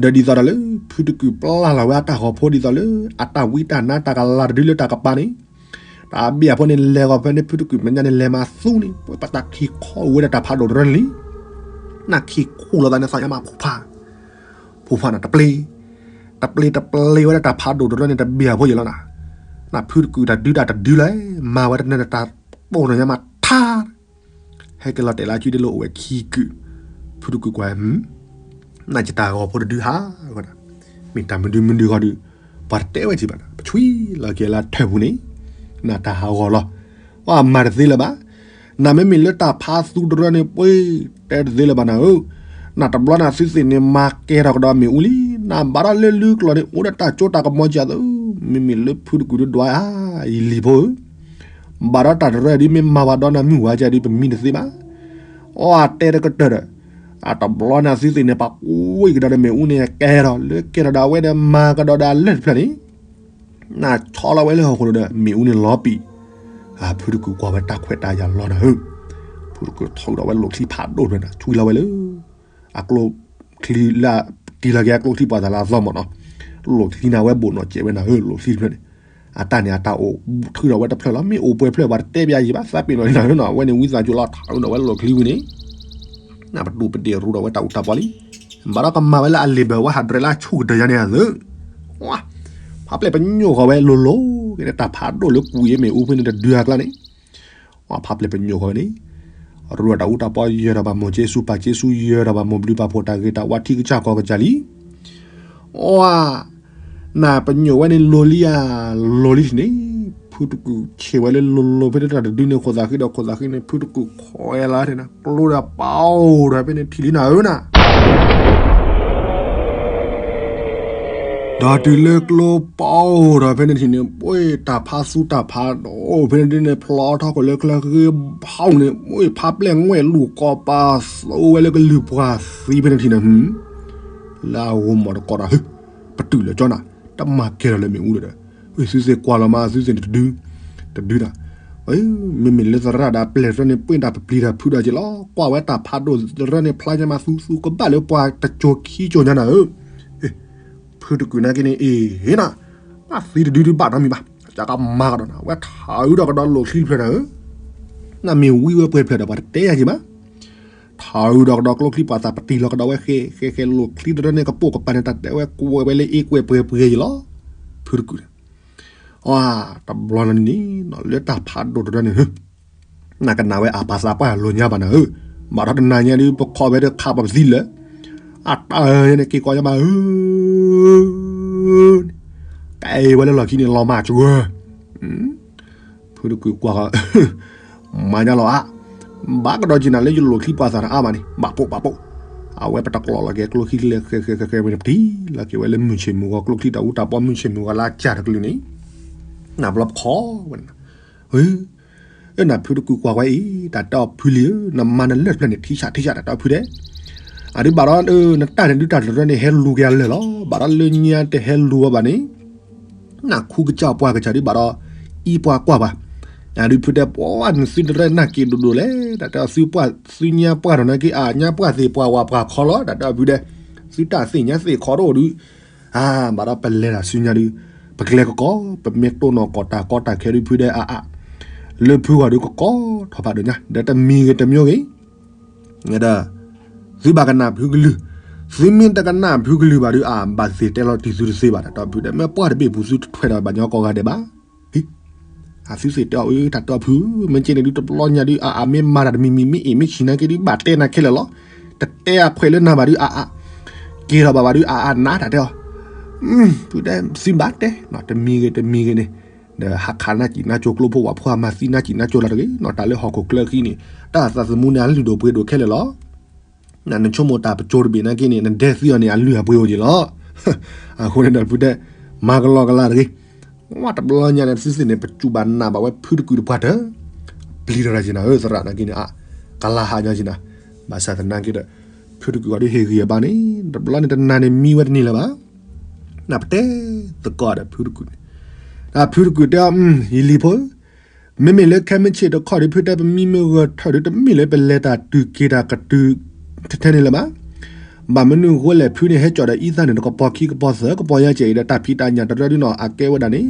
နၤ, ဒီးဒ်သိးဒီးလၢ ဖုတကုာ်ပျၢ်လီၤဝဲအတၢ်ဂီၤဖိဒ်သိးလၢ အတၢ်ဝံတၢ်နါတၢ်ကလၤတဒုလၢတၢ်ကပၤန့ၣ်, တၢ်ဘံၣ်အဖိန့ၣ် လဲၤဂီၤဖဲန့ၣ် ဖုတကုာ်မဲာ်ညါန့ၣ် လဲၤမၤသူန့ၣ် ပှၤပတၢ်ခံခီဝဲဒၣ်တၢ်ဖးဒိၣ်တရၢန့ၣ်လံ, နခံခူၣ်လီၤသးန့ၣ် သးညါမးဖိဖး, ဖိဖးန့ၣ် တပျ့ၤ, တပျ့ၤတပျ့ၤဝဲဒၣ်တၢ်ဖးဒိၣ်တရၢန့ၣ် တဘံၣ်အဖိယဲၢ်လီၤနၤ, နဖုတကုာ်တၢ်ဒုတၢ်တဒုလၢ မၤဝဲတနၢၤတၢ်ပိာ်နီၢ်ညါမးထါ ဟဲက့ၤလီၤတဲာ်လၢအစုဒ်လၢအိၣ်ဝဲခံကုာ်, ဖုတကုာ်ကွၢ်, နကတၢ်ဂီၤဖိတဒုဟး, မ့ၢ်တၢ်မနုၤမနုၤဃီဒီး ပှၤတတဲဝဲက့ၤဘၣ်နၤ, ပဆွံလီၤက့ၤလၢထၢၣ်ပူၤန့ၣ်, နတၢ်ဟးဂီၤလီၤ, ပှၤမၤတသ့လၢၤဘၣ်, နမ့မ့ၢ်လၢတၢ်ဖးသူတရၢန့ၣ် ပှ့ၤတဲတသ့လၢၤဘၣ်နၤဧၢ, နတဘျီနၤသုသ့ၣ်န့ၣ် မၤကဲထီၣ်ကဒီးမ့ၣ်အူလံ, နဘၣ်ဒီးလၢလုၢ်ကျိၤန့ၣ် အိၣ်ဒီးတၢ်ကၠိတၢ်ကမီၤကသၢ, မ့မ့ၢ်လၢဖုတကုာ်ဒုးဒွးဧါ, ယလံၤဖိဧၢ ဘၣ်ဒီးတၢ်တရၢဒ်မ့ၢ်မၤဝဲဒီးနမုၢ်ဝါကဒုး ပမံတသ့ဘၣ်, အီ တဲတကတၢၢ်ဒီး, အတဘျီန့ၣ်သုသ့ၣ်န့ၣ် ပှ့ၤကဒီးဒီးမ့ၣ်အူန့ၣ် ကဲထီၣ်လၢကဲထီၣ်ဒီးအဝဲဒီးမၤကဒီးဒီးအလၢၢ်တဖျၢၣ်န့ၣ်, နဆီလီၤဝဲလၢဟီၣ်ခိၣ်ဒီး မ့ၣ်အူန့ၣ်လီၤပံာ်, ဖုတကုာ်ကွၢ်ဝဲတၢ်ခွဲးတၢ်ယာ်လီၤနၤဧၢ, ဖုတကုာ်ထုးထီၣ်ဝဲလိာ်ချံဖးဒိၣ်တဖျၢၣ်န့ၣ် ဆွံလီၤဝဲလၢ အကျိချံလၢ တံၢ်လီၤက့ၤအကျိချံပှၤသးလၢအသီမးနီၤ, လိာ်ချံန့ၣ် အဝဲဘိၣ်နီၢ်စဲးဝဲနၤဧၢ လိာ်ချံတဖျၢၣ်န့ၣ်, အတၢ်န့ၣ် အတၢ်အိၣ်ထုးထီၣ်ဝဲတဖျၢၣ်လီၤ, မ့ၢ်အိၣ်ပှဲၤဖျၢၣ် ပှၤတတဲပျးယံၤဘၣ် သးပ့ၤနီၣ်လံနၤဧၢနီၤ, အဝဲန့ၣ်ဝံသးစူၤလီၤ ထုးထီၣ်ဝဲလိာ်ချံဝံၤန့ၣ် နပတူၢ်ပဒ့ၣ်ရူဒီးဝဲတၢ်အူတၢ်ပီလံ, ဘၣ်ဒီးကမၤဝဲလၢအလံာ်ဘၢၣ်ဝဲဟးဒြဲလၢအဆူၣ်ကတၢၢ်ယါန့ၣ်အသိး, ဖးပျဲၢ်ပညိၣ်ဃီၤဝဲလိၤလိၤက့ၤန့ၣ် တၢ်ဖးဒိၣ်လၢကွံာ်အမ့ၣ်အူဖဲန့ၣ်တဒုအကျါန့ၣ် ဖးပျဲၢ်ပညိၣ်ဃီၤဝဲန့ၣ်, ရူဒီးတၢ်အူတၢ်ပီယၢၤဒီးဘၣ်မိၢ်က့စူၢ်ပၢ်က့စူၢ် ယၢၤဒီးဘၣ်မိၢ်ဘျုးပၢ်ဖှိၣ်တၢ်ဂ့ၤတၢ်ဝါထံကစၢ်ကီၢ်ကစၢ်လံ အီ နၢ်ပညိၣ်ဝဲန့ၣ်လိၤလံဧါ, လိၤလံန့ၣ်, ဖုတကုာ်ဆံးဝဲလၢလိၤလိၤဖဲန့ၣ်တၢ်တဒုန့ၣ် ခိၣ်သးဃံဒီးခိၣ်သးဃံန့ၣ် ဖုတကုာ်ခွဲးလီၤန့ၣ် ကျိဒီးပအိၣ်ဒီးဖဲန့ၣ်ထံၣ်လံနၤဧၢနၤ ဒီးတုၤလၢကျိပအိၣ်ဒီးဖဲန့ၣ်ထံၣ်န့ၣ် ပှ့ၤတၢ်ဖးသူတၢ်ဖးဒိၣ်ဖဲန့ၣ်ဒ်န့ၣ် ဖျီထီၣ်ခိၣ်လၢချၢဃ့ဘီန့ၣ် ပှ့ၤဖးပျဲၢ်ငွဲၣ်လူၢ်ကီၢ်ပၤသိဝဲလၢကလုၢ်ပှၤသံဖဲန့ၣ်ထံၣ်န့ၣ် လၢအဂီၢ်မီၢ်တကိးဒီး ပတုာ်လၢကၠီနၤ တမၤကဲထီၣ်လၢမ့ၣ်အူဒီး သုသ့ၣ်ကွၢ်လီၤမး သုသ့ၣ်န့ၣ်တဒု တဒုနၤ မ့မ့ၢ်လၢသရၣ်ဒီးပျဲၢ်တရၢန့ၣ် ပှ့ၤတၢ်ပပျံၤတၢ်ဖုးဒီးက့ၤလီၤ ကွၢ်ဝဲတၢ်ဖးဒိၣ်တရၢန့ၣ် ဖျါညါမးသူသူကဘၣ်လၢပှၤတစိၤခံစိၤညါနၤဧၢ ဖုတကုာ်နာ်က့န့ၣ် အ့ၣ်နၤ နသံတဒုဒုဘၣ်နီတမံၤဘၣ် ကကမၤကဒီးနၤ အဝဲထးအုးဒီးကဒီးလိာ်ချံတဖျၢၣ်နၤဧၢ နမ့ၢ်ဝံဝဲပှဲၤဖျၢၣ်ဒီးပှၤတတဲယၤက့ၤဘၣ် ထးအုးဒီးကဒီးကျိချံပှၤသးပတံၢ်လီၤကဒီးဝဲဃဲဃဲဃဲလိာ်ချံတရၢန့ၣ် ကပိာ်ကပၤန့ၣ် တၢ်တဲဝဲကွဲးဝဲလၢအ့ကွဲးပှဲၤပှဲၤယံၤလီၤ ဖုတကုာ်န့ၣ် အတဘျီန့ၣ်န့ၣ် လၢတၢ်ဖးဒိၣ်တရၢန့ၣ် နကနၣ်ဝဲအပၢ်သးပှၢ်လိာ်ညါဘၣ်နၤဧၢ, ဘၣ်ဒီးတနၤညါဒုး ပခီၣ်ဖဲဒၣ်ခးပသံလၢာ်, အတၢ်န့ၣ်က့ၤကီးညါဘၣ်ဧၢ, န့ၣ်, ကဲဝဲလၢလီၢ်ခံန့ၣ် လီၤမၢ်စှၤ ဖုတကုာ်ကွၢ်ဃီ မၤညါလီၤအါ, ဘၣ်ကဒီးက့ၤနၤလၢယလိာ်ချံပှၤသးတအါဘၣ်န့ၣ် ဘၣ်ပိာ်ဘၣ်ပိာ်, အဝဲပတကျိးလီၤက့ၤကျိချံလဲၤဃဲၤဃဲၤဃဲၤဃဲၤဝဲန့ၣ် ပထံၣ်လီၤက့ၤဝဲလၢမုၢ်ဆ့ၣ်မုၢ်ဂီၤ ကျိချံတၢ်အူတၢ်ပီမုၢ်ဆ့ၣ်မုၢ်ဂီၤလၢအကၢ်တကလုာ်န့ၣ်, နဘျီပခီဝဲန့ၣ်, နဖုတကုာ်ကွၢ်ဝဲအံၤ တၢ်တဲအီၤဖုလံဧၢ, နမၤနလၢၢ်တဖျၢၣ်န့ၣ် ထံဆးထံဆးတၢ်တဲအီၤဖုဒဲး, အဒုးဘၣ်ဒီး နတၢ်န့ၣ်ဒုးတၢ်တရၢန့ၣ် ဟဲလူၤက့ၤအလၢာ်လီၤ, ဘၣ်ဒီးလၢညါတဟဲလူၤအီၤဘၣ်န့ၣ် နခူကစၢ်ပှၢ်ကစၢ်ဒုးဘၣ်ဒီး အံပှၢ်ကွၢ်ပှၤ, အဒုးဖုဒဲးပှၤနသုတရၢနၢ်က့ၤဒိၣ်ဒိၣ်လဲၣ်, တၢ်တဲအီၤသုပှၢ်သုညါပှၢ်ထီၣ်နာ်က့ၤ အညါပှၢ်သ့ၣ်ပှၢ်ဝၢ်ပှၢ်ခီလီၤ, တၢ်တဲအီၤဖုဒဲး, သုတၢ်သ့ၣ်ညါသ့ၣ်ခီတအိၣ်ဒုး, အါ ဘၣ်ဒီးပလဲၤတၢ်ဆူညါဒုး, ပကလဲၤကကီး, ပမ့ၢ်တိၢ်နီၣ်ကီၢ်တၢ်ကီတၢ်ခဲဒုးဖုဒဲးအါအါ, လၢဖုဂီၢ်ဒုးကကီးထီၣ်ဖးဒိၣ်ညါ ဒီးတမံၤဂ့ၤတမံၤဂ့ၤ ဒီး သုဘၣ်ကနၣ်ဖုကလုၢ်, သုမ့ၢ်တကနၣ်ဖုကလုၢ်ဘၣ်ဒုး အဘၣ်သ့ၣ်တဲလီၤတံၢ်သုတသ့ဘၣ် တၢ်တဲအီၤဖုဒဲး, မ့ၢ်ပှၢ်တဘ့ၣ်ပူၤသုတထွဲဒီးဘၣ်ညီကိးဂၤဒဲးဘၣ်, အသုသ့ၣ်တဲအီၤအၢ တၢ်တဲအီၤဖု, မ့ၢ်က့န့ၣ်ဒုးတဘျီညါဒုး အအမ့ၢ်မၤတၢ်တမံၤမံၤ မ့ၢ်အ့ၣ်မ့ၢ်ဆံးနာ်က့ဒုး ဘၣ်တဲနၤခဲလၢာ်လီၤ, တတဲအခွဲးလၢနၤဘၣ်ဒုး အအ က့ၤထီၣ်ဘၣ်ဘၣ်ဒုး အအနး တၢ်တဲအီၤ, ဖုဒဲး သုဘၣ်တဲ တမံၤဂ့ၤတမံၤဂ့ၤန့ၣ် ဒီးဟးခးနၢ်စံၣ်နၢ်ကၠိၤကျိဖိဝဲဖှီၣ်မၤသံနၢ်စံၣ်နၢ်ကၠိၤလီၤတဂ့ၤ, တၢ်လၢဟီၣ်ခိၣ်ချၢအခံန့ၣ် တၢ်သးသမူန့ၣ် အလုၢ်ဒိၣ်ပှ့ၤဒိၣ်ခဲလၢာ်လီၤ, နဆိကမိၣ်တၢ်ပကၠိတဘ့ၣ်နာ်က့န့ၣ် နဒဲသံအီၤန့ၣ် အလုၢ်အပှ့ၤအိၣ်က့ၤလီၤ, အဃိန့ၣ်ဒီးဖုဒဲး မၤကလီကလီတဂ့ၤ, ဝဲတဘျီညါန့ၣ် သုသ့ၣ်န့ၣ် ပစူၢ်ဘၣ်နာ်ဘၣ်ဝဲဖုတကုာ်တပှၢ်တၢၢ်, ပျံၤထီၣ်တၢ်က့ၤနၤဧၢ သရၣ်နာ်က့န့ၣ် အကလၤဟးညီက့ၤနၤ, ဘၣ်ဆၣ်သနာ်က့ဒီး ဖုတကုာ်အီၤဒုးဟ့ၣ်ဂံၢ်အဘါန့ၣ် တဘျီန့ၣ်တနၤန့ၣ်မံဝဲတန့ၢ်လၢၤဘၣ်, နပတဲသကိးဒီးဖုတကုာ်န့ၣ်, ဖုတကုာ်တဲအီၤ ယလံၤဖိ, မ့မ့ၢ်လၢခဲမုၢ်ဆ့ၣ်တခီဒုး ဖုတဲပမံမ့ၢ်ဂၢၢ်ထီၣ်ဒုး တမ့ၢ်လၢပလဲၤတၢ်တုၤက့ၤတၢ်ကတုၤထဲထဲန့ၣ်လၢၤဘၣ်, ဘၣ်မနုၤအဃိလဲၣ် ဖုန့ၣ်ဟဲကၠီၣ်ဒီးအံသၣ်န့ၣ် တကပီၤခံကပီၤသၢကပီၤညါကဲအံၤဒီး တၢ်ဖံးတၢ်ညၣ်တရၢဒုးနီၤ အကဲဝဲဒၣ်န့ၣ်,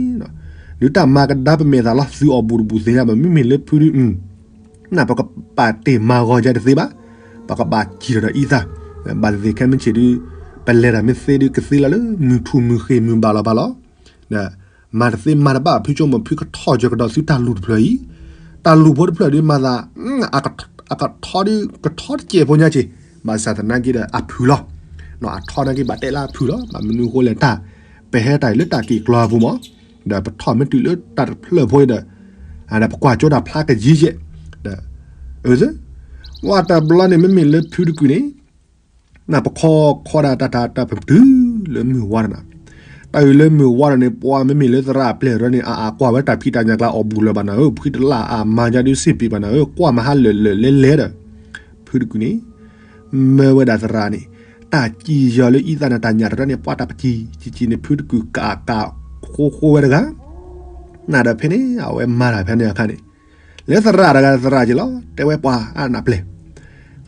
ဒုးတၢ်မၤကဒါပမဲာ်သးလီၤ သုအီၣ်ဘူးတဘူးသ့ၣ်ညါဘၣ် မ့မ့ၢ်လၢဖုဒုး နပကပာ်တ့ၢ်မၤဂီၤယၤတသ့ဘၣ်, ပကဘၣ်စံၣ်ထီၣ်ဒီးအံသၣ်, ဘၣ်သ့ၣ်သ့ၣ်ခဲမုၢ်ဆ့ၣ်ဒုး, ပလဲၤတၢ်မ့ၢ်သ့ဒုးကသ့လီၤလၢ မုၢ်ထူၣ်မုၢ်ဃ့ၢ်မုၢ်ဘၣ်လီၤဘၣ်လီၤ, မၤတသ့မၤတဘၣ် ဖုဆိကမိၣ်ဖုကထီၣ်ကၢၤကဒီးသုတၢ်လူၢ်တဖျၢၣ်အံၤ, တၢ်လူၢ်ဖိတဖျၢၣ်ဒုးမၤသး, အကထီဒုးကထီတစဲးဖိညါက့ၤ, ဘၣ်ဆၣ်သနာ်က့ဒီးအဖုၣ်လီၤ, အထီနာ်က့ဘၣ်တဲလၢအဖုၣ်လီၤ, ဘၣ်မနုၤအဃိလဲၣ်တၢ်, ပဟဲတၢ်အံၤလၢတၢ်က့ၤကျီၤအပူၤမး, ဒီးပထီၣ်မ့ၢ်တုၤလၢတၢ်တဖျၢၣ်ဖိဒီး, ဒီးပကွၢ်ကၠိတၢ်ဖျါကယံၤယဲၢ်, ဒီး, အၢ, ဝဲတဘျီန့ၣ်မ့မ့ၢ်လၢဖုတကုာ်န့ၣ် နပခီခီဒၣ်တၢ်တၢ်တၢ်ပတုၤလၢမုၢ်ဝါဒီးနၤ, တၢ်အံၤလၢမုၢ်ဝါဒီးန့ၣ် ပှၤမ့မ့ၢ်လၢသရၣ်အပျဲၢ်တရၢန့ၣ် အအကွၢ်ဝဲတၢ်ဖံးတၢ်ညၣ်ကျါအီၣ်ဘူးလၢၤဘၣ်နၤဧၢ, ဖှံတလၢ်အမၤညါဒုးစ့ၢ်ပ့ၤဘၣ်နၤဧၢ, ကွၢ်မဟါလၢာ်လၢာ်လဲၤလဲၤဒီး, ဖုတကုာ်န့ၣ် မၢဝဲဒၣ်သရၣ်န့ၣ်, တၢ်စံၣ်ယီၤလၢအံသၣ်န့ၣ် တၢ်ညၣ်တရၢန့ၣ် ပှၤတၢ်ပစံၣ်စံၣ်စံၣ်န့ၣ် ဖုတကုာ်ကးကးဃိဃိဝဲတဂၤ နၤဒီးဖဲန့ၣ် အဝဲမၤတၢ်ဖဲန့ၣ်အခါန့ၣ်, လၢသရၣ်တဂၤသရၣ်က့ၤလီၤ တဲဝဲပှၤအါနၢ်ပျဲၢ်,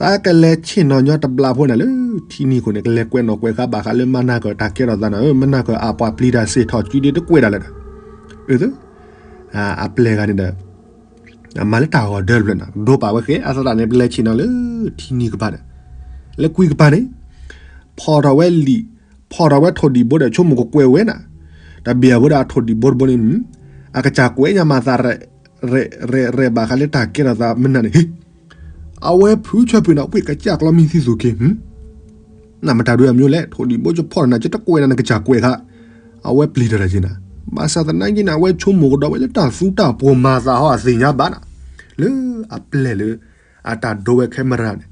သးကလဲၤဆ့ၣ်နီၤညီတဘျီဖိနၤလၢထံနံၤခိၣ်န့ၣ် ကလဲၤကွဲးနီၣ်ကွဲးဃါဘၣ်ဃးလၢမနၤကၢၢ်တၢ်ကဲထီၣ်သးနၤဧၢ, မနၤကၢၢ်အပှၤပျံၤတၢ်စ့ၢ်ထီၣ်စုဒ့တကွဲးဒၣ်လဲာ်ဒီး, အၢ, အပျဲၢ်ဂၤန့ၣ်ဒီး မၤလၢတၢ်ဂီၤဒၢတဖျၢၣ်နၤ ဒိပာ်ဝဲဃဲ အသရၣ်န့ၣ် ပလဲၤဆ့ၣ်နီၤလၢထံနံၤကပၤဒီး, လၢကွံကပၤန့ၣ်, ဖီၣ်ထီၣ်ဝဲလံာ်, ဖီၣ်ထီၣ်ဝဲထိၣ်ဒံၣ်ဘိဒီး ဆိကမိၣ်ကကွဲးဝဲနၤ, တဘ့ၣ်အဝဲဒၣ်အထိၣ်ဒံၣ်ဘိတဘိန့ၣ်, အကစၢ်ကွဲးညါမၤသး, ရဲၣ်ရဲၣ်ဘၣ်ဃးလၢတၢ်ကဲထီၣ်သးမနၤန့ၣ်, အဝဲဖုဆၢဖုၣ်နၤ ဝ့ၢ်ကစၢ်ကျီမံသံသိၣ်က့ၤ နမတၤဒုးအမျိုးလဲၣ် ထိၣ်ဒံၣ်ဘိကဖီၣ်နၤ ကတကွဲးနၤ နကစၢ်ကွဲးခါ, အဝဲပျံၤတၢ်တၢ်က့ၤနၤ, ဘၣ်ဆၣ်သနာ်က့န့ၣ် အဝဲဆိကမိၣ်ကဒီးဝဲလၢတၢ်သူတၢ်ပိၤမၤသးဟီအသ့ၣ်ညါဘၣ်နၤ, လၢအပျဲၢ်လၢ အတၢ်ဒိဝဲ camera န့ၣ်,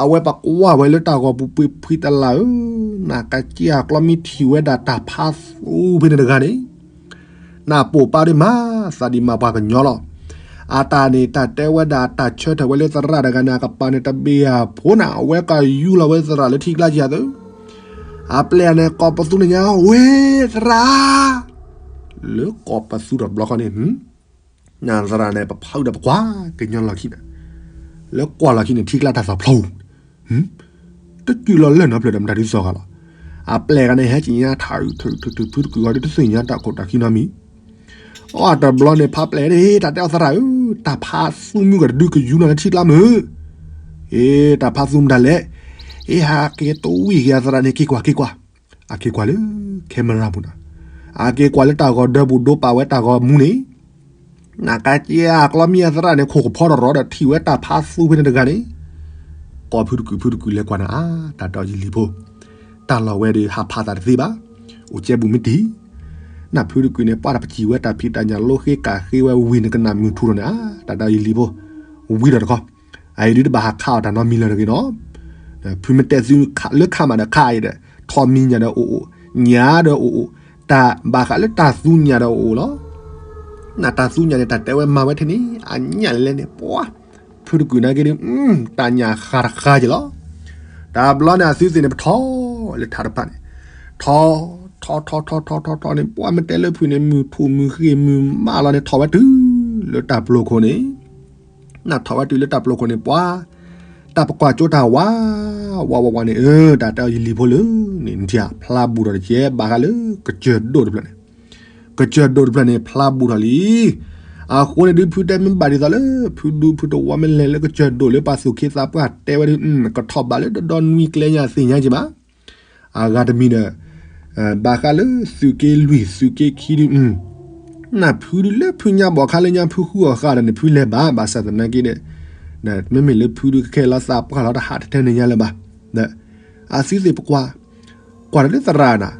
အဝဲပကွၢ်ဝဲလၢတၢ်ဂီၤပူၤပှ့ၤဖှံတလၢ်ဧၢ, နကစၢ်ကျီမံထံၣ်ဝဲဒၣ်တၢ်ဖးသူဖဲန့ၣ်တဂၤန့ၣ် နပိာ်ပာ်ဒုးမၤသးဒံးမၤပှၤကညီလီၤ. အတၢ်န့ၣ် တၢ်တဲဝဲဒၣ်တၢ်ဆၢထၢၣ်ဝဲလၢသရၣ်တဂၤန့ၣ် အကပၤန့ၣ် တဘ့ၣ်အဖိနၤ အဝဲကယူၢ်လီၤဝဲသရၣ်လၢထံကျါကယၤသု, အပျဲၢ်န့ၣ် ကိးပသူန့ၣ်ညါ ဝ့ၢ်သရၣ်, လၢကိးပသူတဘျီဃီန့ၣ် နသရၣ်န့ၣ် ပဖးအုၣ်ဒီးပကွၢ်ကညီလီၢ်ခံန့ၣ်, လၢကွၢ်လီၢ်ခံန့ၣ် ထံကျါတၢ်သီၣ်ဖျိ တစူၢ်လီၤလၢနီတဖျၢၣ်ဒီး မတၤဒုးသီၣ်ဂၤလီၤ. အပျဲၢ်ဂၤန့ၣ် ဟဲက့ၤညါထးအုးထုးထုးထုး ဖုတကုာ်ဂီၤဒုး တသ့ၣ်ညါတၢ်ခိၣ်တၢ်ခံနီတမံၤ. အီၣ်တဘျီန့ၣ် ဖးပျဲၢ်န့ၣ် တၢ်တဲအီၤသရၣ်ဧၢ, တၢ်ဖးသူမုၢ်ဂၤတဒုကယူၤနၤလၢထံကျါမုၢ်, အ့ တၢ်ဖးသူမတၤလဲၣ်, အ့ ဟးက့ၤတဝံၣ်က့ၤအသရၣ်န့ၣ် က့ၤကွၢ်က့ၤကွၢ်, အက့ၤကွၢ်လၢ camera ပူၤနၤ, အက့ၤကွၢ်လၢတၢ်ဂီၤဒၢပူၤဒိပာ်ဝဲတၢ်ဂီၤမူန့ၣ် နကဲအကျီမံအသရၣ်န့ၣ် ခိၣ်ကဖီထီၣ်ရီၤဒီးထံၣ်ဝဲတၢ်ဖးသူဖဲန့ၣ်တဂၤန့ၣ်, ကိးဖုတကုာ် ဖုတကုာ်လဲၤကွၢ်နၤအါ, တၢ်တီယလံၤဖိ, တၢ်လီၢ်ဝဲဒီးဟးဖးသးတသ့ဘၣ်, အိၣ်ကဲဘူးမ့ၢ်တံၢ်, နဖုတကုာ်န့ၣ် ပှၢ်တပစံးဝဲတၢ်ဖံးတၢ်ညၣ်လိဃ့ကးဃ့ဝဲဝံၤန့ၣ် ကနၣ်မုာ်ထူၣ်ထီၣ်န့ၣ် အါ တၢ်ဒီးယလံၤဖိ ဝံၤဒီးတခီ အအံၤဒုးတဘၣ်ဟးခးအီၤတၢ်နီတမံၤလၢၤတဂ့ၤနီၤ. ဖုမ့ၢ်တဲသုလၢခးမးဒီးခးအံၤဒီး ထီၣ်မံၤညၣ်ဒီးအိၣ်အိၣ် ညၣ်ဒီးအိၣ်အိၣ် တၢ်ဘၣ်ဃးလၢတၢ်သူညၣ်ဒီးအိၣ်အိၣ်လီၤ. နတၢ်သူညၣ်န့ၣ် တၢ်တဲဝဲမၤဝဲထဲန့ၣ် အညၣ်လဲၤလဲၤန့ၣ် ပှၤ ဖုတကုာ်နာ်က့ဒီး တၢ်ညၣ်ဃါတဃါက့ၤလီၤ. တဘျီန့ၣ် အသုသ့ၣ်န့ၣ် ပထီၣ်လၢထးတဖၣ်န့ၣ် ထီၣ် ထီၣ် ထီၣ် ထီၣ် ထီၣ် ထီၣ် ထီၣ် ထီၣ်န့ၣ် ပှၤမ့ၢ်တဲလၢဖုန့ၣ် မုၢ်ထူၣ်မုၢ်ဃ့ၢ်မုၢ်မးလီၤန့ၣ် ထီၣ်ဝဲတုၤလၢတၢ်ပျိခိၣ်န့ၣ် နထီၣ်ဝဲတုၤလၢတၢ်ပျိခိၣ်န့ၣ် ပှၤ တၢ်ပကွၢ်ကၠိတၢ်ဝး ဝးဝးဝးန့ၣ် အၢ တၢ်တဲအီၤယလံၤဖိလၢန့ၣ် နထံၣ်ဧါ ဖျါဘူးထီၣ်တက့ၢ် ဘၣ်ဃးလၢကစၢၢ်ဒိၣ်တဖျၢၣ်န့ၣ် ကစၢၢ်ဒိၣ်တဖျၢၣ်န့ၣ် ဖျါဘူးထီၣ်လံ. အဃိန့ၣ်ဒုး ဖုတဲမ့ၢ်ဘၣ်ဒ်သိးလၢ ဖုဒူဖုတဝီမ့ၢ်လဲၤလၢကစၢၢ်ဒိၣ်လၢပှၤသူၣ်က့သးပှၢ်တဲဝဲဒီး ကထီၣ်ဘးလၢဒီဒီနွံကျဲညါသ့ၣ်ညါက့ၤဘၣ်. အဂၤတမံၤဒီး ဘၣ်ဃးလၢသုးက့လွံၢ်သုးက့ခံဒုး နဖုဒုးလၢဖုညါဘီၣ်ခါလၢညါဖုဃုအီၣ်ဃာ်ဒီးန့ၣ် ဖုလဲၤဘၣ် ဘၣ်ဆၣ်သနာ်က့ဒီး မ့မ့ၢ်လၢဖုဒုးကခဲလီၤသးပှၢ်လီၤတဟးထဲထဲန့ၣ်ညါလၢၤဘၣ်. ဒီး အသုသ့ၣ်ပကွၢ် ကွၢ်တၢ်လၢသရၣ်နၤ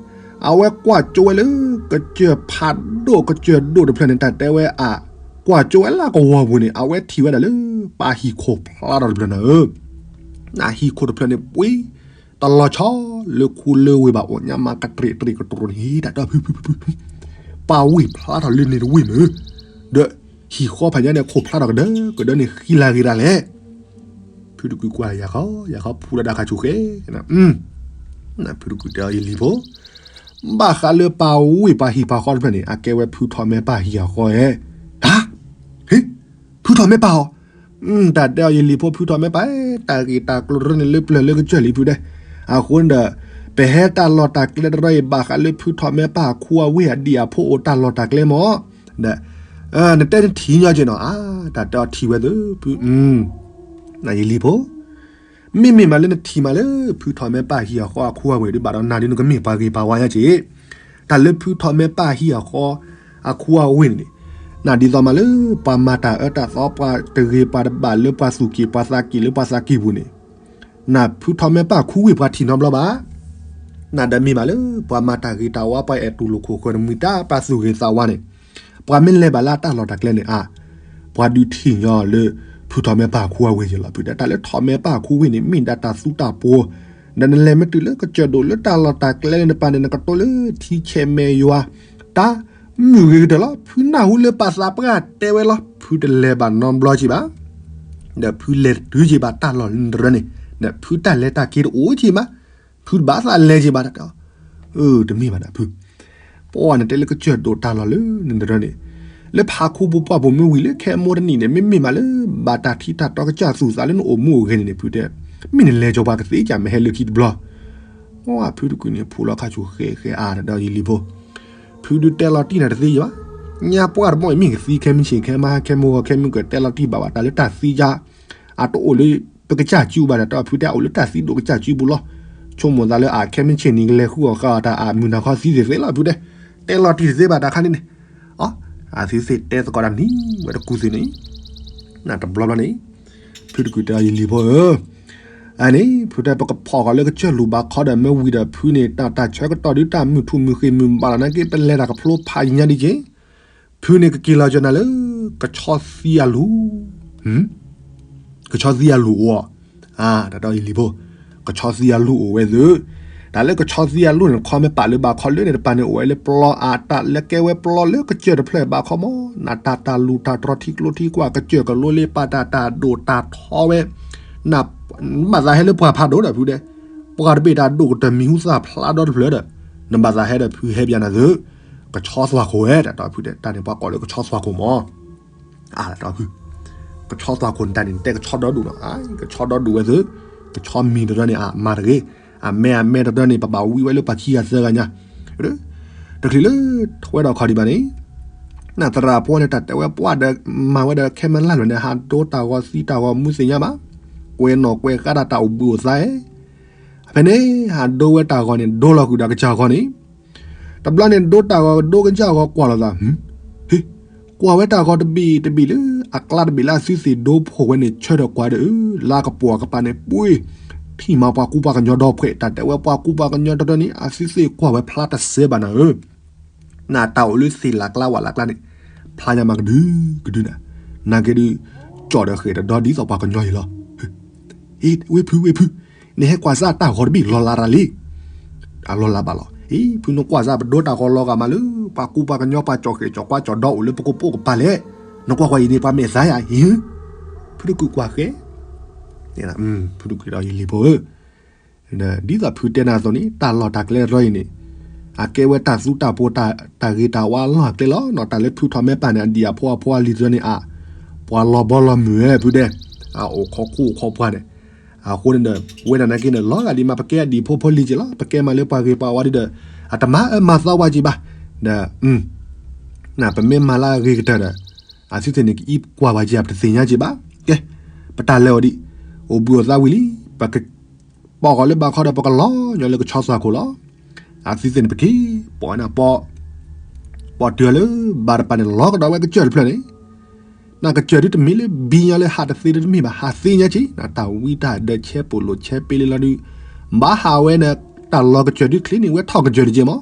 အဝဲကွၢ်ကၠိဝဲလၢ ကစၢၢ်ဖးဒိၣ်ကစၢၢ်ဒိၣ်တဖျၢၣ်န့ၣ် တၢ်တဲဝဲအ ကွၢ်ကၠိဝဲလၢကဝီၤပူၤန့ၣ် အဝဲထံၣ်ဝဲဒၣ်လၢ ပှၤဟံၣ်ခိၣ်ဖျါထီၣ်တဖျၢၣ်နၤဧၢ နဟံၣ်ခိၣ်တဖျၢၣ်န့ၣ် ပှ့ၤ တလီၤဆီ လၢခူလၢဝ့ၢ်ဘၣ်အိၣ်ညါမး ကတြံးတြံးကတြူၢ်န့ၣ် တၢ်တဲဖု ဖု ဖု ဖု ပှၤဝ့ၢ်ဖျါထီၣ်လၢန့ၣ်တဝ့ၢ်မ့ၢ် ဒီး ဟံၣ်ဃီဖးညါန့ၣ် ခိၣ်ဖျါထီၣ်ကဒၢကဒၢန့ၣ် ဃံလၤဂ့ၤတၢ်လဲၣ်. ဖုတကုာ်ကွၢ်ယၤခီ ယၤခီဖူလီၤဒၣ်ခါဆူၣ်ဃဲ ဖုတကုာ်တဲအီၤယလံၤဖိ ဘၣ်ဃးလၢပှၤဝ့ၢ်ပှၤဟံၣ်ပှၤဃီတဖျၢၣ်န့ၣ် အကဲဝဲဖုထီၣ်မဲပၢ်ဟံၣ်အဃီဧါ ဟါ ဟ့ ဖုထီၣ်မဲပၢ်အီၤ တၢ်တဲအီၤယလံၤဖိ ဖုထီၣ်မဲပၢ် တၢ်ဂ့ၢ်တၢ်ကျိၤတရၢန့ၣ် လၢပျၢၤလၢကစၢၢ်လံဖုတဲ. အဃိန့ၣ်ဒီး ပဟဲတၢ်လီၢ်တၢ်ကျဲတရၢအံၤ ဘၣ်ဃးလၢဖုထီၣ်မဲပၢ်အခိအဝ့ၢ်အဒံၣ်အဖိအိၣ်တၢ်လီၢ်တၢ်ကျဲမး ဒီး နတဲနထံၣ်ညီက့ၤနီၤ အါ တၢ်တဲအီၤထံၣ်ဝဲသု ဖု နယလံၤဖိ မ့မ့ၢ်မးလၢနထံၣ်မးလၢ ဖုထီၣ်မဲပၢ်ဟံၣ်အဃီအခိအဝ့ၢ်ဒုးဘၣ်ဒီး နၤဒုးနကမ့ၢ်ပှၤဂ့ၤပှၤဝါညါက့ၤ တၢ်လၢဖုထီၣ်မဲပၢ်ဟံၣ်အဃီ အခိအဝ့ၢ်န့ၣ် နဒ်သိးမးလၢ ပှၤမၤတၢ်အၢတၢ်သီ ပှၤတဂ့ၤပှၤတဘၣ်လၢပှၤသူၣ်က့ၣ်ပှၤသးက့ၣ်လၢပှၤသးက့ၣ်ပူၤန့ၣ် နဖုထီၣ်မဲပၢ်ခူဝ့ၢ်ပှၤထံၣ်နီတဘျီဘၣ်. နဒၣ်မ့ၢ်မးလၢ ပှၤမၤတၢ်ဂ့ၤတၢ်ဝါ ပှၤအဲၣ်တူၢ်လိာ်ခိၣ်ဃၢၤတမှံၤတၢ် ပှၤသူၣ်ဂ့ၤသးဝါန့ၣ် ပှၤမ့ၢ်လဲၤဘၣ်လၢအတၢ်လီၢ်တၢ်ကျဲန့ၣ် အါ ပှၤဒုးထံၣ်ညီလၢ ဖုထီၣ်မဲပၢ်ခူအဝ့ၢ်ယလီၤ ဖုတဲ တၢ်လၢထီၣ်မဲပၢ်ခူဝ့ၢ်န့ၣ် မ့ၢ်ဒၣ်တၢ်သူတၢ်ပှိၤ ဒီးနလဲၤမ့ၢ်တုၤလၢကစၢၢ်ဒိၣ်လၢတၢ်လီၢ်တၢ်ကျဲန့ၣ်တပၤန့ၣ် နကတိၤလၢထံဆဲးမဲာ်ယွၤ တၢ်မုာ်ဂ့ၤကတၢၢ်လီၤ. ဖုနၢ်ဟူလၢပှၤသးပှၢ်တဲဝဲလီၤ ဖုတလဲၤဘၣ်နီတဘျီက့ၤဘၣ် ဒီးဖုလဲၤတတုၤက့ၤဘၣ်တၢ်လီၢ်လၢနတရၢန့ၣ် ဒီးဖုတၢ်လဲၤတၢ်က့ၤတအိၣ်က့ၤမး ဖုတဘၣ်သးလဲၤက့ၤဘၣ်တၢ်တဲအီၤ အၢ တမ့ၢ်ဘၣ်ဒၣ်ဖု ပှၤနတဲလၢကစၢၢ်ဒိၣ်တၢ်လီၢ်လၢနတရၢန့ၣ် လၢဖးခူပူၤပှၢ်ပူၤမ့ၢ်ဝံၤလၢခဲမိၢ်တနံၣ်န့ၣ် မ့မ့ၢ်မးလၢ ဘၣ်တၢ်ထံတၢ်တီကစၢ်သူၣ်သးလၢနအိၣ်မူအိၣ်ဂဲၤန့ၣ်န့ၣ် ဖုတဲ မ့ၢ်နလဲၤကၠီၤပှၤကသ့ကၢ်မ့ၢ်ဟဲလၢခံတဘျီ အါ ဖုတကုာ်န့ၣ် ဖူလီၤခါဆူၣ်ဃဲဃဲအါ တၢ်ဒီးယလံၤဖိ ဖုဒုးတဲလီၤတံၢ်နၤတသ့ယဘၣ် ညါပှၢ်တဘီအံၤမ့ၢ်ကသံခဲမုၢ်ဆ့ၣ်ခဲမုၢ်ဟါခဲမုၢ်ဂီၤခဲမုၢ်ကၢၢ် တဲလီၤတံၢ်ဘၣ်ဘၣ် တၢ်လၢတၢ်သံယါ အတအိၣ်လၢပကစၢ်စုဘၣ်ဒီး တၢ်ဖုတဲအအိၣ်လၢတၢ်သံဒိၣ်ကစၢ်စုပူၤလီၤ. ဆိကမိၣ်သးလၢအခဲမုၢ်ဆ့ၣ်န့ၣ် ကလဲၤဃုအီၣ်ဃာ်အီၣ်တၢ်အမုၢ်နၤခီသံသ့ၣ်သ့ၣ်လီၤ ဖုတဲ တဲလီၤတံၢ်တသ့ဘၣ်တၢ်ခါန့ၣ်န့ၣ် အ အသုသ့ၣ်တဲသကိးတၢ်နံၤဝဲတကူၣ်သ့ၣ်န့ၣ် နတဘျီဘျီန့ၣ် ဖုတကုာ်တဲအီၤယလံၤဖိဧၢ အန့ၣ် ဖုတဲပကဖီၣ်ဃီၤလၢကစၢၢ်လူၤဘၣ်ခီဒီး မ့ၢ်ဝံၤဒီးဖုန့ၣ် တၢ်တၢ်ဆၢကတီၢ်ဒုးတၢ်မုာ်ထူၣ်မုာ်ဃ့ၢ်မုာ်ဘၣ်လီၤနာ်က့ ပလဲၤတၢ်ကဖျိဖးယံၤညါဒ်က့ၤ ဖုန့ၣ်ကက့ၤလီၤကၠီၤနၤလၢ ကဆီသံအလူၤ ကဆီသံအလူၤအိၣ် အါ တၢ်ဒီးယလံၤဖိ ကဆီသံအလူၤအိၣ်ဝဲသု တၢ်လၢကဆီသံအလူၤန့ၣ် ခီမ့ၢ်ပာ်လၢဘၣ်ခီလၢန့ၣ်တပၤန့ၣ် အိၣ်ဝဲလၢပျီအတၢ်လၢကဲဝဲပျီလၢကစၢၢ်တဖျၢၣ်ဘၣ်ခီမး နတၢ်တၢ်လူၤတၢ်တြီထံကျိထံကွၢ် ကစၢၢ်ကလိလ့ပာ်တၢ်တၢ်ဒိၣ်တၢ်ထီဝဲ နဘၣ်သးဟဲလၢပှၤဖးဒိၣ်ဒီးဖုဒဲး ပှၤတဘ့ၣ်တၢ်ဒိၣ်ကတၢၢ်မံၤဟူသၣ်ဖျါဒီတဖျၢၣ်ဒီး နဘၣ်သးဟဲဒီးဖုဟဲဘၣ်နၤသု ကဆီသွၣ်ခိၣ်ဝဲ တၢ်ဒီးဖုတဲ တၢ်န့ၣ်ပှၤကိးလၢကဆီသွၣ်ခိၣ်မး အါ တၢ်ဖု ကဆီသွၣ်ခိၣ်န့ၣ်တၢ်န့ၣ် တဲကဆီဒီဒူၣ်နီၤ အါ ကဆီဒီဒူၣ်ဝဲသု ကဆီမံၤတရၢန့ၣ် အမၤတဂ့ၤ အမဲအမဲတရၢန့ၣ် ပဘၣ်ဝံဝဲလၢပှၤခံဂၤသၢဂၤညါ တချုးလၢ ထွဲဒီးခီဒံးဘၣ်န့ၣ် နသရၣ်ဖိန့ၣ် တၢ်တဲဝဲပှၢ်ဒီး မၤဝဲဒီးခဲမုၢ်လၢ်လၢာ်န့ၣ် ဟးဒိတၢ်ဂီၤသံတၢ်ဂီၤမူသ့ၣ်ညါဘၣ် ကွဲးနီၣ်ကွဲးဃါတၢ်တၢ်အိၣ်ဘှံးအိၣ်သါ ဖဲန့ၣ် ဟးဒိဝဲတၢ်ဂီၤန့ၣ် ဒိလီၤဃုာ်ဒီးကစၢ်ဂီၤန့ၣ် တဘျီန့ၣ် ဒိတၢ်ဂီၤဒိကစၢ်ဂီၤကွၢ်လိာ်သး ဟ့ ကွၢ်ဝဲတၢ်ဂီၤတဘ့ၣ်တဘ့ၣ်လၢ အကျါတဘ့ၣ်လၢအသုသ့ၣ်ဒိဖှိၣ်ဝဲန့ၣ် ဆၢထၢၣ်ကွၢ်ဒီး လၢကပိာ်အကပၤန့ၣ် ပှ့ၤ ထံၣ်မးပှၤကူပှၤကညီဒီဖှဲး တၢ်တဲဝဲပှၤကူပှၤကညီတရၢန့ၣ် အသုသ့ၣ်ကွၢ်ဝဲဖျါတစဲးဘၣ်နၤဧၢ နတၢ်အိၣ်လၢသ့ၣ်လၢ်ကျါဝၣ်လၢ်ကျါန့ၣ် ဖျါညါမးကဒုကဒုနၤ, နာ်က့ဒု ကၠီၣ်ဒီးဃဲၤတဒီဒ်သိးပှၤကညီအံၤလီၤ. အ့ ဝ့ၢ်ဖု ဝ့ၢ်ဖု, နဟဲကွၢ်စၢ်တၢ်ဂီၤတဘ့ၣ်လီၤလးတၢ်လံ. အလီၤလးဘၣ်လီၤ. အ့ ဖုနကွၢ်စၢ်ပဒိတၢ်ဂီၤလီၤဂာ်မးလၢ ပှၤကူပှၤကညီပှၤကၠီၣ်ဃဲၤကၠီၣ်ကွၢ်ကၠီၣ်ဒီအိၣ်လၢပကပိာ်ကပၤလဲၣ်. နကွၢ်ကွၢ်အံၤန့ၣ် ပှၤမဲာ်သါယၤအံၤ, ဖုတကုးကွၢ်ဃဲၤ ဖုတကုးဒီးယလံၤဖိဧၢ, ဒ်သိးဖုတဲနၤအသိးန့ၣ် တၢ်လီၢ်တၢ်ကျဲတရီအံၤန့ၣ် အကဲဝဲတၢ်သူတၢ်ဖိ တၢ်ဂ့ၤတၢ်ဝါအလီၢ်အကျဲလီၤ. တၢ်လၢဖုထီၣ်မဲပၢ်န့ၣ် အဒံၣ်အဖိအဖိအလံၤတရီန့ၣ် အ ပှၤလီၤဘီလီၤမုၢ်ဝဲဖုတဲ, အအိၣ်ခိးခူအိၣ်ခိးပှၢ်န့ၣ်, အဃိန့ၣ်ဒီး ဝဲဒၣ်နာ်က့န့ၣ် လီၤဂာ်ဒ်မး ပကဲအဒံၣ်ဖိဖိလံၤက့ၤလီၤ. ပကဲမးလၢပှၤဂ့ၤပှၤဝါဒ်ဒီး အတမၤအၢမၤသီဝဲက့ၤဘၣ်, ဒီး နပမ့ၢ်မၤလၢအဂ့ၤကတၢၢ်ဒီး အသုသ့ၣ်န့ၣ် ကအံးကွၢ်ဝဲက့ၤ ပတသ့ၣ်ညါက့ၤဘၣ်. ကဲ, ပတၢ်လဲၤအီၤဒံး, အိၣ်ဘှံးအိၣ်သါဝံၤလံ, ပကပိာ်ဃီၤလၢဘၣ်ခီဒီး ပကလီၤညီလၢကဆီသွၣ်ခိၣ်လီၤ. အသုသ့ၣ်န့ၣ် ပက့ၤပိာ်နၤပိာ်, ပိာ်တုၤလၢဘၣ်တပၤန့ၣ် လီၤကဒီးဝဲကစၢၢ်တဖျၢၣ်န့ၣ်, နကစၢၢ်ဒုတမ့ၢ်လၢဘံညီလၢဟးတသ့ဒုတမ့ၢ်ဘၣ်, ဟးသ့ညါက့ၤ နတၢ်ဝံတၢ်ဒၢး ဆဲးပိာ်လိာ်ဆဲးပ့လ့လီၤဒုး, ဘၣ်ဟးဝဲန့ၣ် တၢ်လီၤကစၢၢ်ဒုချ့န့ၣ် ဝဲထီၣ်ကစၢၢ်တက့ၢ်မး.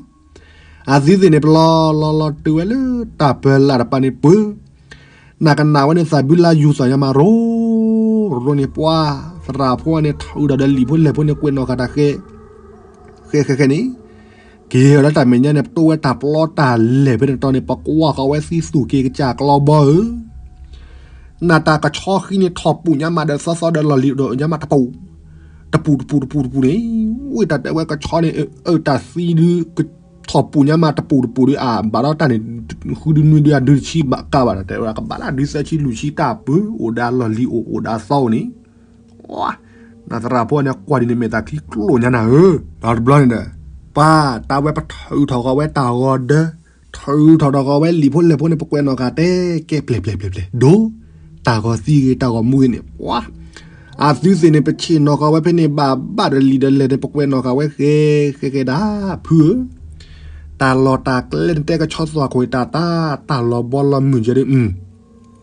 အသုသ့ၣ်န့ၣ် ပလီၤလီၤလီၤတုၤဝဲလၢတၢ်ပၢလၢ်တပၤန့ၣ်ပှၢ်, နကနၣ်ဝဲန့ၣ် သးဘုလါယူၤသီၣ်ညါမးရိရိန့ၣ် ပှၤသရၣ်ဖိန့ၣ် ထုးဒီးဒီးလံာ်ဖိလဲၢ်ဖိန့ၣ် ကွဲးနီၣ်ဃာ်တၢ်ဃဲ ဃဲဃဲဃဲန့ၣ်, က့ၤအီၤလၢတၢ်မဲာ်ညါန့ၣ် ပတိဝဲတၢ်ပျီတၢ်လဲၢ်ဖဲန့ၣ်တီန့ၣ် ပကွၢ်ဃီၤဝဲသံသူၣ်က့ၤကစၢ်ကျီဘီဧၢ နတၢ်ကဆီဃံန့ၣ် ထီၣ်ပူၤညါမးဒီးသီသီဒီးလီၢ်လံၤဒီးညါမးတပူၤ, တပူၤတပူၤတပူၤတပူၤန့ၣ်, ဝံတၢ်တဲဝဲကဆီန့ၣ် အၢတၢ်သံဒုး ထီၣ်ပူၤညါမးတပူၤတပူၤဒုး အဘၣ်ဒီးတၢ်န့ၣ် ဃုဒုနွံဒုအဒုတဆံဘၣ်ကါဘၣ် တၢ်တဲဝဲဒၣ် ကဘၣ်လၢဒုးသၢဆံလွံၢ်ဆံတၢ်ပၢ အိၣ်ဒီးလီၢ်လံၤအိၣ် အိၣ်ဒီးသီအိၣ်န့ၣ်, နသရၣ်ဖိန့ၣ် ကွၢ်ဒ်န့ၣ် မဲာ်သၣ်ချံကျိၣ်ညါနၤဧၢ, ဒီးတဘျီန့ၣ်ဒီး ပၢ်တၢ်ဝဲပထုးထီၣ်ဃီၤဝဲ တၢ်ဂီၤဒၢ ထုးထီၣ်ထီၣ်ဃီၤဝဲလံာ်ဖိလဲၢ်ဖိန့ၣ် ပကွဲးနီၣ်ဃာ်တဲကဲပျဲၢ်ပျဲၢ်ပျဲၢ်ပျဲၢ် ဒိ တၢ်ဂီၤသံဂ့ၤ တၢ်ဂီၤမူဂ့ၤန့ၣ် ပှၤ အသုသ့ၣ်န့ၣ် ပဆ့ၣ်နီၤဃီၤဝဲဖဲန့ၣ် ဘၣ်ဘၣ်ဒီးလံာ်ဒီးလဲၢ်န့ၣ် ပကွဲးနီၣ်ဃာ်ဝဲဃဲဃဲဃဲဒၣ် ဖုဧၢ, တၢ်လီၢ်တၢ်ကျဲနတဲကဆီသွၣ်ခိၣ်တၢ်တၢ် တၢ်လီၤဘီလီၤမုၢ်ကဲဒုး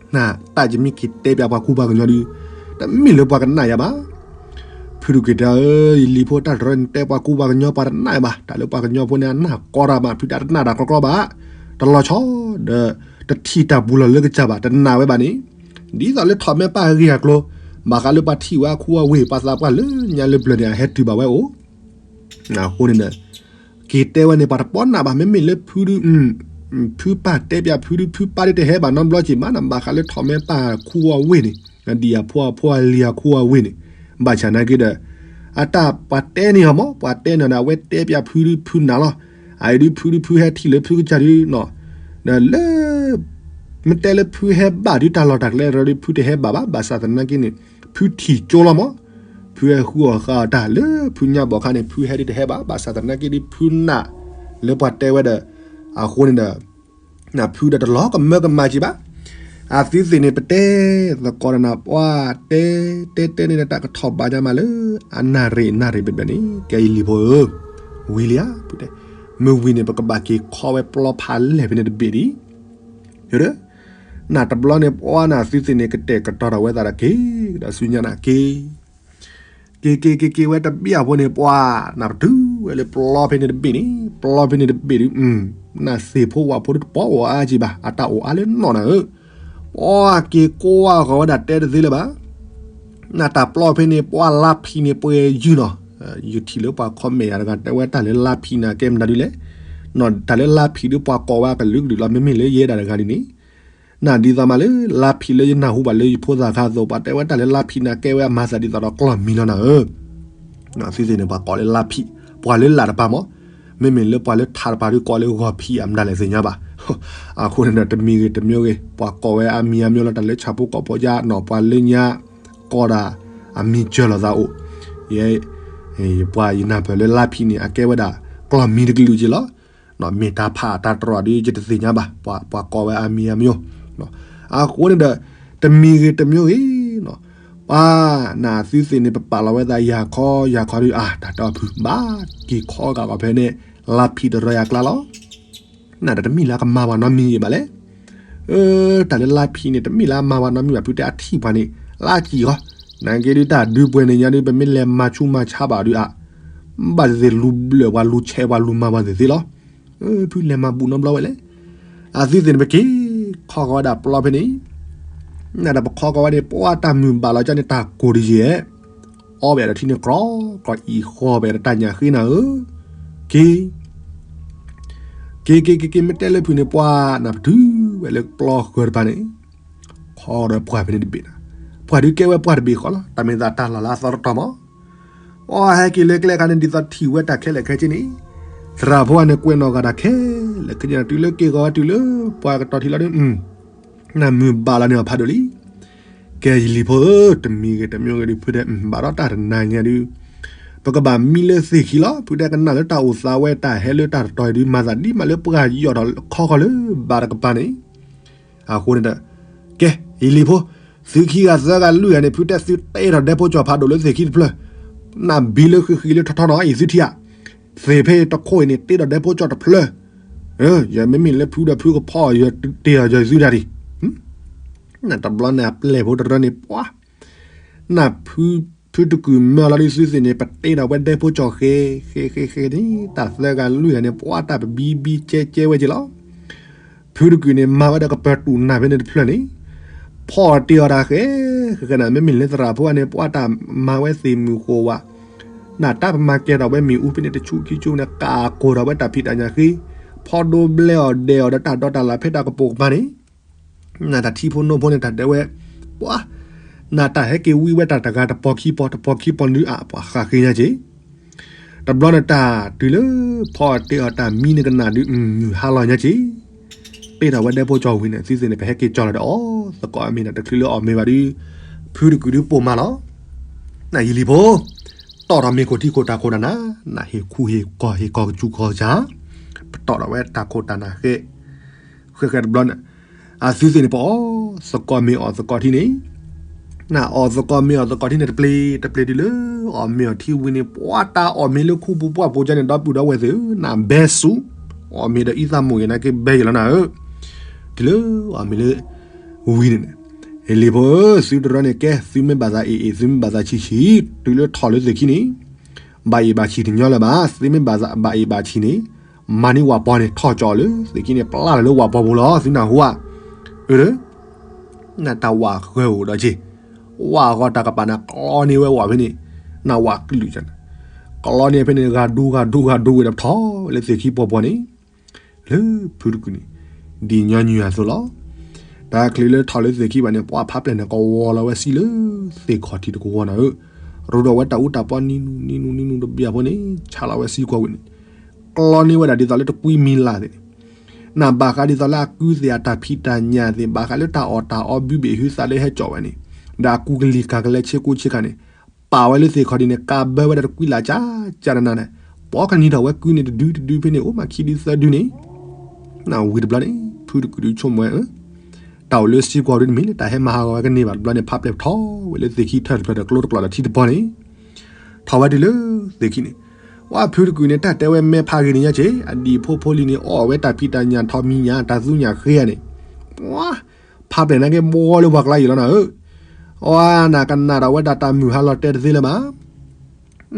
နတၢ်ယမ့ၢ်က့ၤတဲပၠးပှၤကူပှၤကညီဒုး တမ့ၢ်လၢပှၤကနၣ်ယၤဘၣ်. ဖုဒုးက့ၤတဲဧၢ, ယလံၤဖိတၢ်တရီန့ၣ် တဲပှၤကူပှၤကညီပှၤတနၣ်ယၤဘၣ်, တၢ်လၢပှၤကညီဖိန့ၣ် အနၢ်ကီတၢ်မး ဖုတၢ်တနၣ်တၢ်ကြီကြီဘၣ်, တလီၤဆီဒီး တထံၣ်တၢ်ပူၤလီၢ်လၢကစၢ်ဘၣ် တနာ်ဝဲဘၣ်န့ၣ်, ဒ်သိးလၢထီၣ်မဲပၢ်အဂ့ၢ်အကျိၤ, ဘၣ်ဃးလၢပှၤထံၣ်ဝဲအခူအဝ့ၢ် ပှၤသးပှၢ်လၢညါလၢပျၢၤန့ၣ် အဟဲတုၤဘၣ်ဝဲအိၣ် အဃိန့ၣ်ဒီး က့ၤတဲဝဲန့ၣ် ပှၤတပီၢ်နၢ်ဘၣ် မ့မ့ၢ်လၢဖုဒုး ဖုပၢ်တဲပၠးဖုဒုး ဖုပၢ်ဒုးတဟဲဘၣ်နီတဘျီက့ၤမး နဘၣ်ဃးလၢထီၣ်မဲပၢ်ခူအဝ့ၢ်န့ၣ် အဒံၣ်အဖိအဖိအလံၤအခူအဝ့ၢ်န့ၣ် ဘၣ်ဆၣ်နာ်က့ဒီး အတၢ်ပှၤတဲန့ၢ်အီၤမး ပှၤတဲန့ၢ်ဒီး အဝဲတဲပၠးဖုဒုး ဖုနာ်လီၤ. အအံၤဒုး ဖုဒုးဖုဟဲထံၣ်လၢဖုကစၢ်ဒုးနီၤ ဒီးလၢ မ့ၢ်တဲလၢဖုဟဲဘၣ်ဒုး တၢ်လီၢ်တၢ်ကျဲတရီဒုး ဖုတဟဲဘၣ်ဘၣ် ဘၣ်ဆၣ်သနာ်က့န့ၣ် ဖုထံၣ်ကၠိလီၤမး, ဖုဟဲဃုအီၣ်ဃာ်အီၣ်တၢ်လၢဖုညါဘီၣ်ခါန့ၣ် ဖုဟဲဒုးတဟဲဘၣ် ဘၣ်ဆၣ်သနာ်က့ဒုး ဖုနာ်လၢပှၤတဲဝဲဒီး အဃိန့ၣ်ဒီး နဖုဒီးတလီၤကမၢကမၣ်က့ၤဘၣ်. အသုသ့ၣ်န့ၣ် ပတဲသကိးဒီးနၤပှၤတဲ တဲတဲန့ၣ်ဒီး တၢ်ကထီၣ်ဘးညါမးလၢ အနၣ်ရံၣ်နၣ်ရံၣ်ဘျဲၣ်ဘျဲၣ်န့ၣ် ကဲယလံၤဖိဧၢ, ဝံၤလံဧါ, ဖုတဲ, မ့ၢ်ဝံၤန့ၣ် ပကဘၣ်က့ၤခီဝဲပျီဖးလဲၢ်ဖဲန့ၣ်တဘ့ၣ်ဒံး နတဘျီန့ၣ် ပှၤနသုသ့ၣ်န့ၣ် ကတဲာ်ကတီၤထီၣ်ဝဲသးဒီးက့ၤ ဒီးဆူညါနၤက့ၤ က့ၤက့ၤက့ၤက့ၤဝဲတဘ့ၣ်အဖိန့ၣ် ပှၤနပတုၤဝဲလၢပျီဖဲန့ၣ်တဘ့ၣ်န့ၣ် ပျီဖဲန့ၣ်တဘ့ၣ်ဒုး နသ့ၣ်ဖိဝၣ်ဖိဒုးတပီၢ်အီၤအါက့ၤဘၣ် အတၢ်အိၣ်အါလၢနီၢ်နၤဧၢ, ပှၤက့ၤကိးဝဲဃီၤဝဲဒၣ်တဲတသ့လၢၤဘၣ် နတၢ်ပျီဖဲန့ၣ် ပှၤလါဖံးန့ၣ် ပှဲၤယုၢ်နီၤ, ယထံၣ်လၢပှၤ comment ယၤတဂၤ တဲဝဲတၢ်လၢလါဖံးန့ၣ် ကဲမနုၤဒ်လဲၣ်, တၢ်လၢလါဖံးဒုး ပှၤကိးဝဲအကလုာ်ကလုာ်လီၤ မ့မ့ၢ်လၢယဲဒၣ်တဂၤဒ်န့ၣ်, နဒ်သိးမးလၢ လါဖံးလၢယနၢ်ဟူဘၣ်လၢယဖိသၣ်ခါအသိး ပှၤတဲဝဲတၢ်လၢလါဖံးန့ၣ် ကဲဝဲအမၤသးဒ်သိးဒီးကျီၢ်မံၤလီၤနၤဧၢ သုသ့ၣ်န့ၣ် ပှၤကိးလၢလါဖံး, ပှၤလၢလၢ်တပၤမး, မ့မ့ၢ်လၢပှၤလၢထးတပၤဒုးကိးလၢဂီၤဖံး အမတၤလဲၣ်သ့ၣ်ညါဘၣ်. အဃိန့ၣ်ဒီး တမံၤဂ့ၤတမံၤဂ့ၤ ပှၤကိးဝဲအါမံၤအါမံၤလီၤ တၢ်လၢဆၣ်ဖိကီၢ်ဖိယါနီၤ ပှၤလၢညါ ကိးဒၣ် အမံၤစၢၤလိာ်သးအိၣ်, ယဲ ပှၤယနၢ်ပၢၢ်လၢလါဖံးန့ၣ် အကဲဝဲဒၣ် ကျီၢ်မံၤတကလုာ်က့ၤလီၤ. မ့ၢ်တၢ်ဖးတၢ်တြီၤဒုး ယတသ့ၣ်ညါဘၣ်, ပှၤကိးဝဲအါမံၤအါမံၤ, အဃိန့ၣ်ဒီး တမံၤဂ့ၤတမံၤဂ့ၤ ပှၤနသုသ့ၣ်န့ၣ် ပပာ်လီၤဝဲသးယၤခီယၤခီဒုး အါ တၢ်တဲအီၤဖုး ဘၣ်က့ၤခီကးကီးဖဲန့ၣ် လါဖံးတရီယၤကျါလီၤ. နတၢ်တမ့ၢ်လၢကမၤပှၤနီတမံၤဘၣ်လဲၣ်. အၢ တၢ်လၢလါဖံးန့ၣ် တမ့ၢ်လၢအမၤပှၤနီတမံၤဘၣ် ဖုတဲအထံၣ်ပှၤန့ၣ် လါကံၢ်ဃီ, နာ်က့ဒုးတၢ်ဒုးပှဲၤန့ၣ်ညါဒုး ပမ့ၢ်လဲၤမၤဆူးမၤဆါဘၣ်ဒုးအါ, ဘၣ်သ့ၣ်သ့ၣ်လူၤဘျၢၣ်ပှၤလူၤဆဲးပှၤလူၤမၤပှၤသ့ၣ်သ့ၣ်လီၤ. ဖုလဲၤမၤဘူးနီတဘျီဝဲလဲၣ်. အသုသ့ၣ်န့ၣ် ပက့ၤခီကီးဝဲဒၣ်ပျီဖဲန့ၣ်, နဒီးပခီကီးဝဲန့ၣ် ပှၤတၢ်မုာ်ဘၣ်လီၤကၢ်န့ၣ် တၢ်ကိၢ်တယဲၢ်, အီၣ်ဘၣ်ဒီးထံန့ၣ် ကြီကြီအံၤဃီဘၣ်ဒီးတၢ်ညၣ်ဃ့နၤဧၢ, က့ၤ က့ၤက့ၤက့ၤက့ၤ မ့ၢ်တဲလၢဖုးန့ၣ် ပှၤနၢ်ပတုၤဝဲလၢပျီဃၢၤတပၤန့ၣ်, ခီဒီးပှၢ်ဖဲန့ၣ်တဘ့ၣ်နၤ, ပှၢ်ဒုးကဲဝဲပှၢ်တဘ့ၣ်ဃီလီၤ, တၢ်မ့ၢ်သးတၢ်လီၢ်လၢအသီတတီၤမး, အီၣ်ဟဲက့ၤလၢကျဲခါန့ၣ် ဒ်သိးထံၣ်ဝဲတၢ်ခဲလၢာ်ခဲဆ့န့ၣ်, သရၣ်ဖိန့ၣ် ကွဲးနီၣ်ဂၤတၢ်ခဲလၢာ်ခဲဆ့နၤ တုၤလၢက့ၤဂီၤတုၤလၢပှၤကတီၤထံလီၤဒုး နၢ်မုာ်ဘၣ်လီၤန့ၣ်အဖးဒိၣ်လံ. ကဲယလံၤဖိဧၢ, တမံၤဂ့ၤတမံၤဂ့ၤဒုး ဖုဒဲး ဘၣ်ဒီးတၢ်တနၤညါဒုး, ပကဘၣ်မံလၢသ့ၣ်ခံလီၤ. ဖုဒဲးကနၣ်လၢတၢ်အိၣ်သးဝဲ တၢ်ဟဲလၢတၢ်တတီၤအံၤဒုး မၤသးဒ်မးလၢပှၢ်ယီၢ်ထီၣ်ခီဃီလၢဘၣ်တကပၤန့ၣ်, အဃိန့ၣ်ဒီး, ကဲ ယလံၤဖိ, သုခံဂၤသၢဂၤလွံၢ်ဂၤန့ၣ် ဖုတဲသုတ့ထီၣ်ဒဲဖိကၠီၣ်ဖးဒိၣ်လၢသ့ၣ်ခံတဖျၢၣ်, နဘံလၢဃံဃံလၢထီထီနီၤ အံၤသုထံၣ်ဧါ, သ့ၣ်ဖဲတခိၣ်အံၤန့ၣ် တ့ထီၣ်ဒဲဖိကၠီၣ်တဖျၢၣ်, ယမ့မ့ၢ်လၢဖုဒီးဖုကဖီအီၤ ယတ့ထီၣ်ယသုတၢ်ဒံး, နတဘျီန့ၣ်အပျဲၢ်ဖိတရၢန့ၣ် ပှၤ န ဖုတကုာ်မၢလီၤဒုး သုသ့ၣ်န့ၣ် ပတ့ထီၣ်ဝဲဒဲဖိကၠီၣ်ဃဲ ဃဲဃဲဃဲန့ၣ် တၢ်သၢဂၤလွံၢ်ဂၤန့ၣ် ပှၤတၢ်ပဘံဘံကဲကဲဝဲက့ၤလီၤ. ဖုတကုာ်န့ၣ် မၤဝဲဒီးကပၢၤတူာ်နၢ်ဖဲန့ၣ်တဖျၢၣ်န့ၣ်, ဖီအီၤတ့အီၤတၢ်ဃဲ ဃဲဃဲန့ၣ် မ့မ့ၢ်လၢသရၣ်ဖိန့ၣ် ပှၤတၢ်မၤဝဲသ့ၣ်မုၢ်ဃိးဝး, နတၢ်ပမၤကဲထီၣ်ဝဲမ့ၣ်အူဖဲန့ၣ် တဆူခံဆူန့ၣ် ကးကိၢ်ထီၣ်ဝဲတၢ်ဖံးတၢ်ညၣ်ဃ့, ဖီဒိဘျဲအီၤဒဲးအီၤဒီးတၢ်ဒီတၢ်လၢ်ဖဲတၢ်ကပိာ်ကပၤန့ၣ် နတၢ်ထံဖိနိဖိန့ၣ် တၢ်တဲဝဲ, ပှၤ နတၢ်ဟဲက့ၤဝံဝဲတၢ်တဂၤတပီၤခံပီၤ တပီၤခံပီၤနုၤအါ ပှၤဃးဃ့ညါက့ၤ, တဘျီနတၢ်တုၤလၢ ဖီအီၤတ့အီၤတၢ်မံနကနၣ်ဒုး မုၢ်ဟါလီၤညါက့ၤ, တ့ထီၣ်ဝဲဒဲဖိကၠီၣ်ဝံၤန့ၣ် သုသ့ၣ်န့ၣ် ပဟဲက့ၤကၠီၣ်လီၤဒီးအီၤ သကိးအမ့ၢ်နတချုးလၢအီၣ်မ့ၤဘၣ်ဒုး, ဖုတကုာ်ဒုးပိာ်မးလီၤ. နယလံၤဖိ, တီၢ်ထီၣ်မ့ၢ်ခိၣ်ထံခိၣ်တၢ်ခိၣ်တၢ်နၤ, နဟ့ၣ်ခူဟ့ၣ်ကီၢ်ဟ့ၣ်ကီၢ်ကစူၤကီၢ်စၢ်, ပတီၢ်ထီၣ်ဝဲတၢ်ခိၣ်တၢ်နၤဃဲ, ဃဲဃဲတဘျီန့ၣ်, အသုသ့ၣ်န့ၣ် ပအီၣ်သကိးမ့ၢ်အီၣ်သကိးထံန့ၣ်, နအီၣ်သကိးမ့ၢ်အီၣ်သကိးထံန့ၣ် တပျ့ၤတပျ့ၤဒုးလၢ အီၣ်မ့ၢ်အီၣ်ထံဝံၤန့ၣ် ပှၤတၢ်အီၣ်မ့ၢ်လၢခူပူၤပှၢ်ပူၤကၠီန့ၣ် ဒီပုၢ်ဒီဝဲၢ်သ့ၣ်ဧၢ, နဘဲစူး, အီၣ်မ့ၢ်ဒီးအံသၣ်မိၢ်ဂ့ၤ နက့ဘဲယ့ၣ်လီၤနၤဧၢ, တုၤလၢအီၣ်မ့ၢ်လၢ ဝံၤန့ၣ်န့ၣ်, လံၤဖိဧၢ, သုတရၢန့ၣ်ကဲ သုမ့ၢ်ဘၣ်သးအ့ၣ်အ့ၣ် သုမ့ၢ်ဘၣ်သးဆံးဆံး တုၤလၢထီၣ်လၢသ့ၣ်ခံန့ၣ်, ဘၣ်အ့ၣ်ဘၣ်ဆံးတညီလၢၤဘၣ်, သုမ့ၢ်ဘၣ်သးဘၣ်အ့ၣ်ဘၣ်ဆံးန့ၣ်, မၤန့ၢ်ဝၣ်ပီၤန့ၣ် ထီၣ်ကၠီၣ်လၢသ့ၣ်ခံန့ၣ် ပျၢ်လီၤလၢဝၣ်ပီၤပူၤလီၤ သုနၢ်ဟူဧါ, အၢ နတၢ်ဝၣ်ဃၢၤအိၣ်ဒီးက့ၤ, ဝၣ်ဂီၤတၢ်ကပၤန့ၣ် ကျီန့ၢ်ဝဲဝၣ်ဖဲန့ၣ်, နဝၣ်ကလုာ်န့ၣ်, ကျီန့ၢ်ဖဲန့ၣ် ဂၤဒူဂၤဒူဂၤဒူဝဲဒီးထီၣ်ဝဲလၢသ့ၣ်ခံပီၤပီၤန့ၣ်, လၢဖုတကုာ်န့ၣ်, ဒ်ညီနုၢ်အသိးလီၤ. တၢ်ချံးလၢထီၣ်လၢသ့ၣ်ခံဘၣ်န့ၣ် ပှၤဖးပျဲၢ်န့ၣ် ကဝီၤလီၤဝဲဆံးလၢသ့ၣ်ခီၣ်ထံးတကဝီၤနၤဧၢ, ရူးဒီးဝဲတၢ်အူတၢ်ပီနံၤနူနံၤနူနံၤနူတဘျီဖိန့ၣ် ဆါလီၤဝဲဆံးကွၢ်ဝံၤန့ၣ်, ကျီန့ၢ်ဝဲဒၣ်ဒ်သိးလၢတကွံမံၤလၢ်သ့ၣ်န့ၣ်, နဘၣ်ဃးဒ်သိးလၢအကုသ့ၣ်အတၢ်ဖံးတၢ်ညၣ်သ့ၣ် ဘၣ်ဃးလၢတၢ်အီၣ်တၢ်အီဘုဘ့ၣ်ဟုသးလၢဟဲကၠီၣ်ဝဲန့ၣ်, ဒီးအကူကလံၤကၤကလဲဆ့ကူဆ့ကၤန့ၣ်, ပာ်ဝဲလၢသ့ၣ်ခီၣ်ထံးန့ၣ် ကးဘၢဝဲဒၣ်တကွံလၢ်ကၠၢ်ကၠၢ်နးနးန့ၣ်, ပိာ်ကနံၤထီၣ်ဝဲကုန့ၣ်တဒုတဒုဖဲန့ၣ် အိၣ်မးခံဒုသၢဒုန့ၣ်, နဝံၤတဘျီန့ၣ် ဖုတကုာ်ဒုးဆိကမိၣ်ဝဲ, တၢ်အိၣ်လၢဆံးကွၢ်ဒုးတမ့ၢ်လၢတၢ်ဟဲမၤဟးဂီၤဝဲကန့ၢ်ဘၣ်တဘျီန့ၣ် ဖးပျဲၢ်ထီၣ်ဝဲလၢသ့ၣ်ခံထၢၣ်တဖျၢၣ်ဒီးကျိတကျိးဒီးထံတပီၤန့ၣ်, ထီၣ်ဝဲတုၤလၢသ့ၣ်ခံန့ၣ်, ပှၤဖုတကုာ်န့ၣ် တၢ်တဲဝဲမဲာ်ဖးဂ့ၤန့ၣ်ညါက့ၤ အဒံၣ်ဖိဖိလံၤန့ၣ် အီၣ်ဝဲတၢ်ဖံးတၢ်ညၣ်ထီၣ်မံၤညၣ် တၢ်သူညၣ်ဃ့ဧါန့ၣ်, ပှၤ ဖးပျဲၢ်နာ်က့ ဘှီလၢပှၤကျါယံာ်လီၤနၤဧၢ, အဝဲနကနၣ်ဒီးဝဲဒၣ်တၢ်မုၢ်ဟါလီၤတဲတသ့လၢၤဘၣ်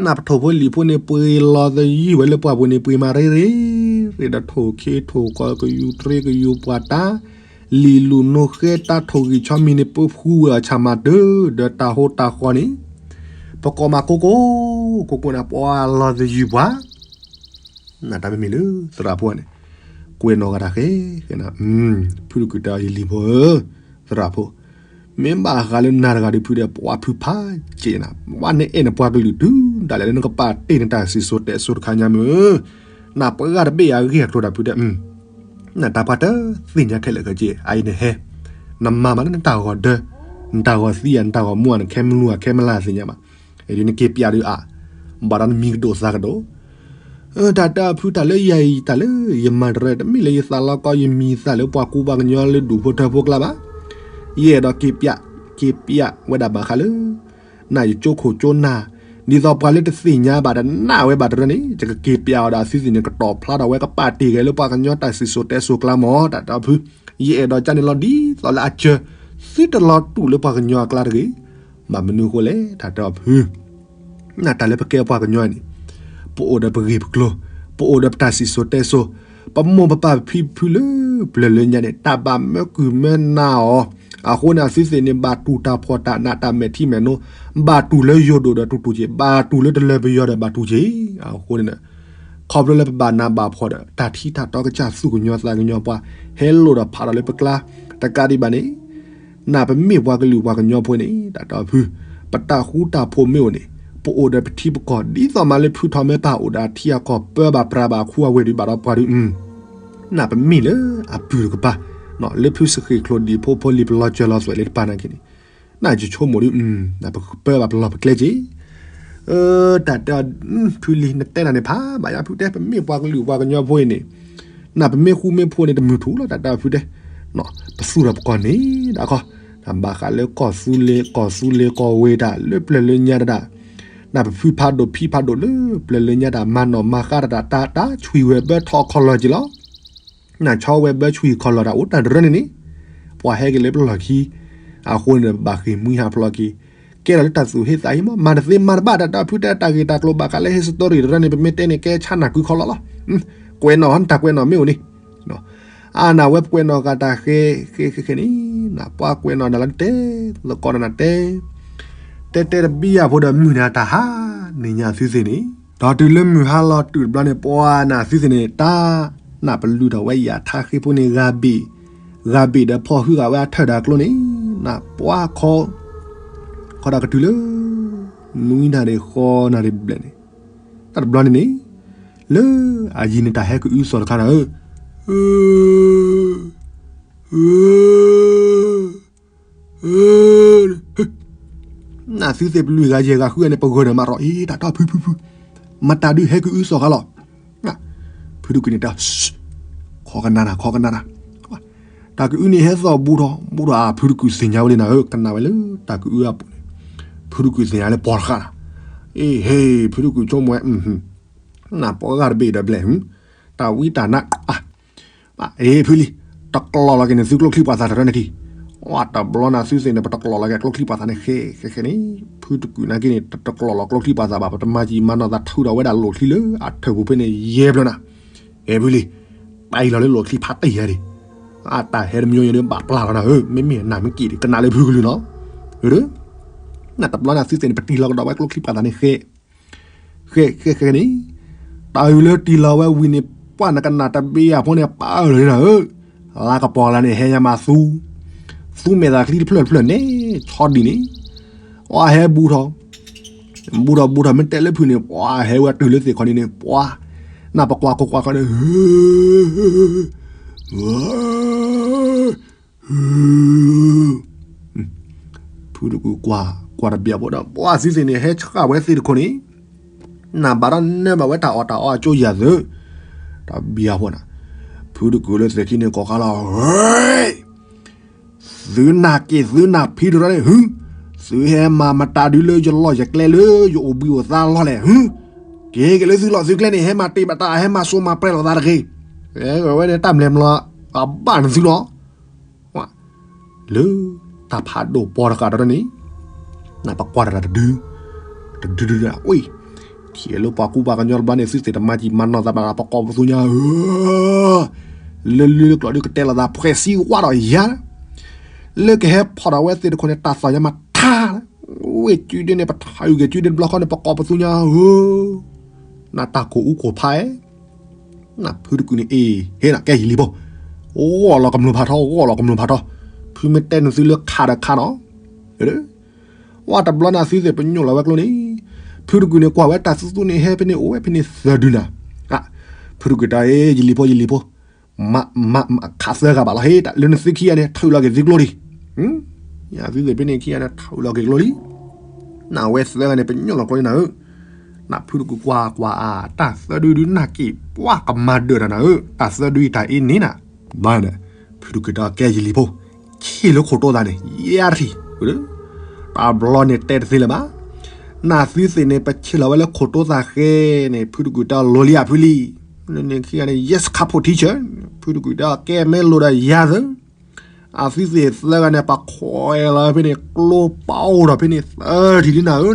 နပထိၣ်ဖိလံာ်ဖိန့ၣ် ပှ့ၤလီၤသယုၢ်ဝဲလၢပှၢ်ပူၤန့ၣ် ပှ့ၤမၤရ့ရ့, ရ့ဒီးထိၣ်ခ့ထိၣ်ကီၢ်ကယူၤတြ့ကယူၤပှၤတၢ်, လံာ်လူၢ်နိဃဲတၢ်ထိၣ်ဂံၢ်ဆီမံၤန့ၣ် ပဖှူဝဲအီၤဆၣ်မၤတၢၢ် ဒီးတၢ်ဟိတၢ်ဃီန့ၣ်, ပကိးမၤကိကိ, ကိကိန့ၣ် ပှၤလီၤသယုၢ်ပှၤ နတၢ်မ့မ့ၢ်လၢသရၣ်ဖိန့ၣ်, ကွဲးနီၣ်ဂၤတၢ်ဃဲ, ဖုတကုာ်တဲအီၤ ယလံၤဖိဧၢ, သရၣ်ဖိ, မ့ၢ်ဘၣ်ဃးလၢနၤတဂၤဒုးဖုဒီး ပှၤဖုဖးက့နၤ, ပှၤနအဲၣ်နပှၤကလုာ်တုၤဒၣ်လဲာ်လၢနကပာ်တ့ၢ်နတၢ်စံၣ်စိၤတဲစိၤတခါညါမ့ၢ်, နပှၤဂၤတဘ့ၣ်အဂ့ၢ်အကျိၤတၢ်ဖုတဲ, နတၢ်ပှၤတသ့ၣ်ညါခဲလၢာ်ခဲဆ့ အအံၤနဟဲ, နမၤမးလၢနတၢ်ဂီၤဒၢ, နတၢ်ဂီၤသံဧါ နတၢ်ဂီၤမူဧါ နခဲမုၢ်ဧါ ခဲမုၢ်လၢ်သ့ၣ်ညါဘၣ်, အံၤဒုးနက့ၤပျးဒုးအါ, ဘၣ်ဒီးနမံၤကဒိၣ်သးကဒိၣ် တၢ်တဲအီၤဖု တၢ်လၢယၤအံၤ တၢ်လၢယမၤတရၢ တမ့ၢ်လၢယသးလီကီ ယမံၤသးလၢပှၤကူပှၤကညီလၢဒူၣ်ဖိထၢဖိကျါဘၣ်. ယအဲၣ်ဒိးက့ၤပျး, က့ၤပျးဝဲဒၣ်ဘၣ်ဃးလၢ နယကၠိခိၣ်ကၠိနၢ်, ဒ်သိးပှၤလၢတသ့ၣ်ညါဘၣ်တနာ်ဝဲဘၣ်တရၢန့ၣ် ယကက့ၤပျးအီၤဒီးအသုသ့ၣ်န့ၣ် ကတီၤဖျါထီၣ်ဝဲကပာ်တ့ၢ်ဂဲၤလၢပှၤကညီတၢ်စံၣ်စိၤတဲစိၤကျါမး တၢ်တဲအီၤဖု. ယအဲၣ်ဒိးကန့ၣ်လီၤဒ်သိးလၢအစၢၤ သုတလီၤတူာ်လၢပှၤကညီအကျါတဂ့ၤ. ဘၣ်မနုၤအဃိလဲၣ် တၢ်တဲအီၤဖု နတၢ်လၢပကဲပှၤကညီန့ၣ် ပအိၣ်ဒီးပဂ့ၢ်ပကျိၤ, ပအိၣ်ဒီးပတၢ်စံၣ်စိၤတဲစိၤ, ပမိၢ်ပပၢ်ဖံဖုလၢပျၢၤလၢညါန့ၣ် တၢ်ဘၣ်မၢကုၢ်မၢနၤအီၤ, အဃိန့ၣ် အသုသ့ၣ်န့ၣ် ဘၣ်တူၢ်တၢ်ဖှီၣ်တၢ်နးတၢ်မဲာ်ထံမဲာ်နိ, ဘၣ်တူၢ်လၢယိာ်ဒိၣ်ဒီးတူၢ်တူၢ်က့ၤ, ဘၣ်တူၢ်လၢတလၢပယီၤဒီးဘၣ်တူၢ်က့ၤ, အဃိန့ၣ် ခီဖျိလၢပဘၣ်နးဘၣ်ဖှီၣ်ဒီး တၢ်ထံတၢ်တီကစၢ်သူၣ်ကညီၤသးကညီၤပှၤ ဟဲလိၣ်ဒီးဖးဒီးလၢပကျါ, တကးဒံးဘၣ်န့ၣ် နပမ့ၢ်ပှၤကလုာ်ပှၤကညီဖိန့ၣ် တၢ်တီဖု, ပတၢ်ဃူတၢ်ဖိးမ့ၢ်အိၣ်န့ၣ် ပအိၣ်ဒီးပထံပကီၢ် ဒ်သိးမးလၢဖုထီၣ်မ့ၢ်ပၢ်အိၣ်ဒီးအထံအကီၢ် ပၢဘၣ်ပြးဘၣ်ခူအဝဲဒုးဘၣ်ဒီးပှၤဒုး, နပမ့ၢ်လၢအပုၢ်တကပၤ, လၢဖုစဃ့ၣ်ချိၣ်ဒံၣ်ဖိဖိလံၤပလီၤစၢၤလီၤသွဲၣ်လၢတပၤနာ်က့န့ၣ်, နယဆိကမိၣ်ဒုး, ပကပၢဘၣ်ပလီၢ်ပကျဲက့ၤ တၢ်တဲအီၤ, ဖုလံၤနတဲနၤန့ၣ်ဖးဘၣ်ယၤဖုတဲ ပမ့ၢ်ပှၤကလုာ်ပှၤကညီဖိအံၤန့ၣ်, နပမ့ၢ်ဃူမ့ၢ်ဖိးန့ၣ် တမုာ်ထူၣ်လီၤ တၢ်တဲအီၤဖုတဲ, ပသူၣ်ထီၣ်ပကီၢ်န့ၣ်ဒၣ်ခီ, တၢ်ဘၣ်ဃးလၢကီၢ်သူလ့ၤ ကီၢ်သူလ့ၤကီၢ်ဝ့ၤတၢ် လၢပျၢၤလၢညါတဒၣ်, နပဖုဖးဒိၣ်ဖံဖးဒိၣ်လၢပျၢၤလၢညါတၢ် မၤနီၣ်မၤဃါတဒၣ် တၢ်တၢ် ဆွံၣ်ဝဲၤဘၢထီၣ်ခီၣ်လီၢ်က့ၤလီၤ နဆီဝဲၤဘၢဆွံၣ်ခီၣ်လီၢ်တၢ်အိၣ်တၢ်တရၢန့ၣ်န့ၣ်, ပှၤဟဲက့ၤလၢပလီၢ်ခံ, အဃိန့ၣ် ဘၣ်ဃ့ၢ်မှံဟးဖျိးက့ၤ, ကဲထီၣ်လၢတၢ်သူၣ်ဟ့သးဟ့မး မၤတသ့မၤတဘၣ် တၢ်တဲအီၤဖုတဲ တၢ်ဂ့ၢ်တၢ်ကျိၤဘၣ်ဃးလၢ history တရၢန့ၣ် ပမ့ၢ်တဲန့ၣ် ကဲဆါနၢ်ကုခီလီၤလီၤ, ကွဲးနီၣ် တၢ်ကွဲးနီၣ်မ့ၢ်အိၣ်န့ၣ်, အါနၤဝဲပကွဲးနီၣ်က့ၤတၢ်ဃဲ, ဃဲဃဲဃဲန့ၣ်, ပှၤကွဲးနီၣ်နၤလၢတဲ, သကိးနၤတဲ တဲတဲတဘံယၤဖိဒီးမုၢ်နၤတၢ်ဟါ, န့ၣ်ညါသုသ့ၣ်န့ၣ်, ဒီးတုၤလၢမုၢ်ဟါလီၤတုၤတဘျီန့ၣ် ပှၤနၤသုသ့ၣ်န့ၣ် တၢ်, နပလုၢ်ထီၣ်ဝဲယၤထါဃ့ဖိန့ၣ် ဂၤဘ့ၣ်, ဂၤဘ့ၣ်ဒီးဖီၣ်ဟုဂၤဝဲအထၢၣ်ဒီးကျိန့ၣ်, နပှၤခီ, ခီဒၣ်ကတုၤလၢ, နွံနၣ်ရံၣ်ဃီနၣ်ရံၣ်ဘျဲၣ်န့ၣ်, တၢ်တဘျီန့ၣ်န့ၣ်, လၢအယံၤန့ၣ်တၢ်ဟဲကအုစီၤတခါနၤဧၢ နသုသ့ၣ်ပလုၢ်ဂၤယဲၢ်ဂၤဃုဂၤန့ၣ် ပဂၢၢ်ဒီးမၤရီၤ အ့ တၢ်တီဖုဖုဖု, မတၤဒုးဟဲကအုစီၤဃါလီၤ, ဖုတကုာ်န့ၣ်တဲ, ခီကနၣ်တၢ် ခီကနၣ်တၢ်, တၢ်ကအုန့ၣ်ဟဲသီၣ်ဘူးထီၣ်ဘူးထီၣ် အဖုတကုာ်သ့ၣ်ညါဝဲလံနၤဧၢ ကနၣ်ဝဲလၢတၢ်ကအုအပူၤန့ၣ်, ဖုတကုာ်သ့ၣ်ညါလၢပှၤတဃၣ်နၤ, အ့ဟ့ ဖုတကုာ်ဆိကမိၣ်ဝဲ နပှၤဂၤတဘ့ၣ်ဒီးဘျဲၣ်, တၢ်ဝံတၢ်နါ အ့ ဖုလံၤ, တကျိာ်လီၤက့ၤန့ၣ် သုကျိချံပှၤသးတရၢန့ၣ်ခံ, ဝဲတဘျီနၤသုသ့ၣ်န့ၣ် ပတကျိာ်လီၤက့ၤကျိချံပှၤသးန့ၣ် ဃဲဃဲဃဲန့ၣ်, ဖုတကုာ်နာ်က့န့ၣ် တကျိာ်လီၤကျိချံပှၤသးဘၣ် ပတမၤကံမၤနီၢ်သး ထုးထီၣ်ဝဲဒၣ်လိာ်ချံလၢအထၢၣ်ပူၤဖဲန့ၣ် ယဲၢ်ဘျီနၤ, အဲဖုလံၤ, ပအံၤလီၤလၢလိာ်ချံဖးတံၢ်ယၤဒံး, အတၢ်ဟဲတမံၤညါဒ်ဘၣ်ပျၢ်လီၤနၤဧၢ မ့မ့ၢ်နၤမ့ၢ်က့ၤဒံး ကနၣ်လၢဖုကလုၢ်လီၤ, နတဘျီနၤသုသ့ၣ်န့ၣ် ပတံၢ်လီၤကဒီးဝဲကျိချံပှၤသးန့ၣ် ဃဲ ဃဲဃဲဃဲန့ၣ်, တၢ်အုၣ်လၢတံၢ်လီၤဝဲဝံၤန့ၣ် ပှၤနကနၣ်တဘ့ၣ်ယၤဖိန့ၣ် ပာ်အၢၣ်လီၤန့ၣ်နၤဧၢ, လါကပီၤလၢန့ၣ် ဟဲညါမၤသူ, သူမဲာ်သးချံတဖျၢၣ်တဖျၢၣ်န့ၣ် ဆီဒံၣ်န့ၣ်, ပှၤဟဲဘူးထီၣ်, ဘူးထီၣ်ဘူးထီၣ် မ့ၢ်တဲလၢဖုန့ၣ် ပှၤဟဲဝဲတုၤလၢသ့ၣ်ခီန့ၣ်န့ၣ် ပှၤ, နပကွၢ်ခိၣ်ကွၢ်ခီန့ၣ် ဖုတကုာ်ကွၢ်ကွၢ်တဘ့ၣ်ဖိဒီး ပှၤသုသ့ၣ်န့ၣ် ဟဲဆှၣ်ဝဲသ့ၣ်တခိၣ်န့ၣ်, နဘၣ်ဒီးနၢ်ဘၣ်ဝဲတၢ်အီၣ်တၢ်အီအကၠိယၤသု, တဘ့ၣ်ဖိနၤ, ဖုတကုာ်လၢသ့ၣ်ခံန့ၣ် ကိးခါလီၤ, သုနၢ်က့ၤသုနၢ်ဖံတရၢန့ၣ် ဟု, သုဟဲမၤမတၤဒုလၢယလီၢ်ယကျဲလၢယအိၣ်ဘှံးအိၣ်သါလီၢ်လဲၣ် ဟု, က့ၤက့ၤလၢသုလီၢ်သုကျဲန့ၣ် ဟဲမၤတ့ၢ်မတၤ ဟဲမၤစိမၤပြဲလိာ်သးတဂ့ၤ, ဝဲန့ၣ်တၢ်မျဲၢ်မျီ အဘၣ်နသုလီၤ လၢတၢ်ဖးဒိၣ်ပီတဃာ်ဒီးန့ၣ်, နပကွၢ်တၢ်တဒု, တဒုဒုဒၣ်, အိၣ်, ထံၣ်လၢပှၤကူပှၤကညီတဘျီန့ၣ် သုသ့ၣ်တမၤကံမၤနီၢ်သးဘၣ် ပကိးပသူညါဧၢ, လၢလၢလၢကျိာ်ဒုကတဲလိာ်သး ဖှဲးစံဝါဒီးယၤ, လၢကဟဲဖီၣ်ဒီးဝဲသ့ၣ်တခိၣ်န့ၣ် တၢ်သီၣ်ညါမးထါ, ဝ့ၢ်ကုဒုန့ၣ် ပထးအုၣ်က့ၤကုဒုတဘျီဃီန့ၣ် ပကိးပသူညါဧၢ, နတၢ်ကိၢ်အူကိၢ်ဖးဧၢ နဖုတကုာ်န့ၣ်အ့ၣ် ဟ့ၣ်နၤကဲယလံၤဖိ, ဂီၢ်လီၤကမျိၢ်ဖးထီ ဂီၢ်လီၤကမျိၢ်ဖးထီ, ဖုမ့ၢ်တဲနသုလၢခးဒီးခးနီၤ, ဝဲတဘျီန့ၣ်သုသ့ၣ်ပညိၣ်လီၤဝဲကျိန့ၣ်, ဖုတကုာ်န့ၣ်ကွၢ်ဝဲတၢ်သူသူန့ၣ်ဟဲဖဲန့ၣ်အိၣ်ဝဲဖဲန့ၣ်သၢဒုနၤ, ဖုတကုာ်တဲအ့ၣ် ယလံၤဖိ ယလံၤဖိ, မ့ၢ်ခးသၢဂၤဘၣ်လီၤ ဟ့ၣ်တၢ်လၢနသုခံဂၤန့ၣ် ထုးလီၤက့ၤသုကျိလံ သုသ့ၣ်ဖဲန့ၣ်ခံဂၤန့ၣ် ထုးလီၤက့ၤကျိလံ, နဝဲသၢဂၤန့ၣ် ပညိၣ်လီၤကျိန့ၣ်နၤဧၢ, နဖုတကုာ်ကွၢ်ကွၢ်အတၢ်သၢဒုဒုနၢ်က့ၤ ပှၤကမၤဒၢးတၢ်နၤဧၢ, တၢ်သၢဒုအံၤတၢ်အ့ၣ်န့ၣ်နၤ, ဘၣ်န့ၣ်, ဖုတကုာ်တဲကဲယလံၤဖိ, ဆ့ၣ်လၢခိၣ်တိသးန့ၣ် ယဲၢ်ထံၣ်, တဘျီန့ၣ်တဲတသ့လၢၤဘၣ်, နသုသ့ၣ်န့ၣ် ပဆ့ၣ်လီၤဝဲလၢခိၣ်တိသးဃဲန့ၣ် ဖုတကုာ်တဲအီၤလိၤလံဧါဖုလံ, န့ၣ်ခံဂၤန့ၣ် yes ခါဖိ teacher, ဖုတကုာ်တဲအီၤကဲမ့ၢ်လိၤဒီးယၤသၢ အသုသ့ၣ်သၢဂၤန့ၣ် ပခွဲးလီၤဖဲန့ၣ် ကျိပာ်အိၣ်ဒီးဖဲန့ၣ် သၢထံၣ်လံနၤဧၢနၤ, ဒီးတုၤလၢ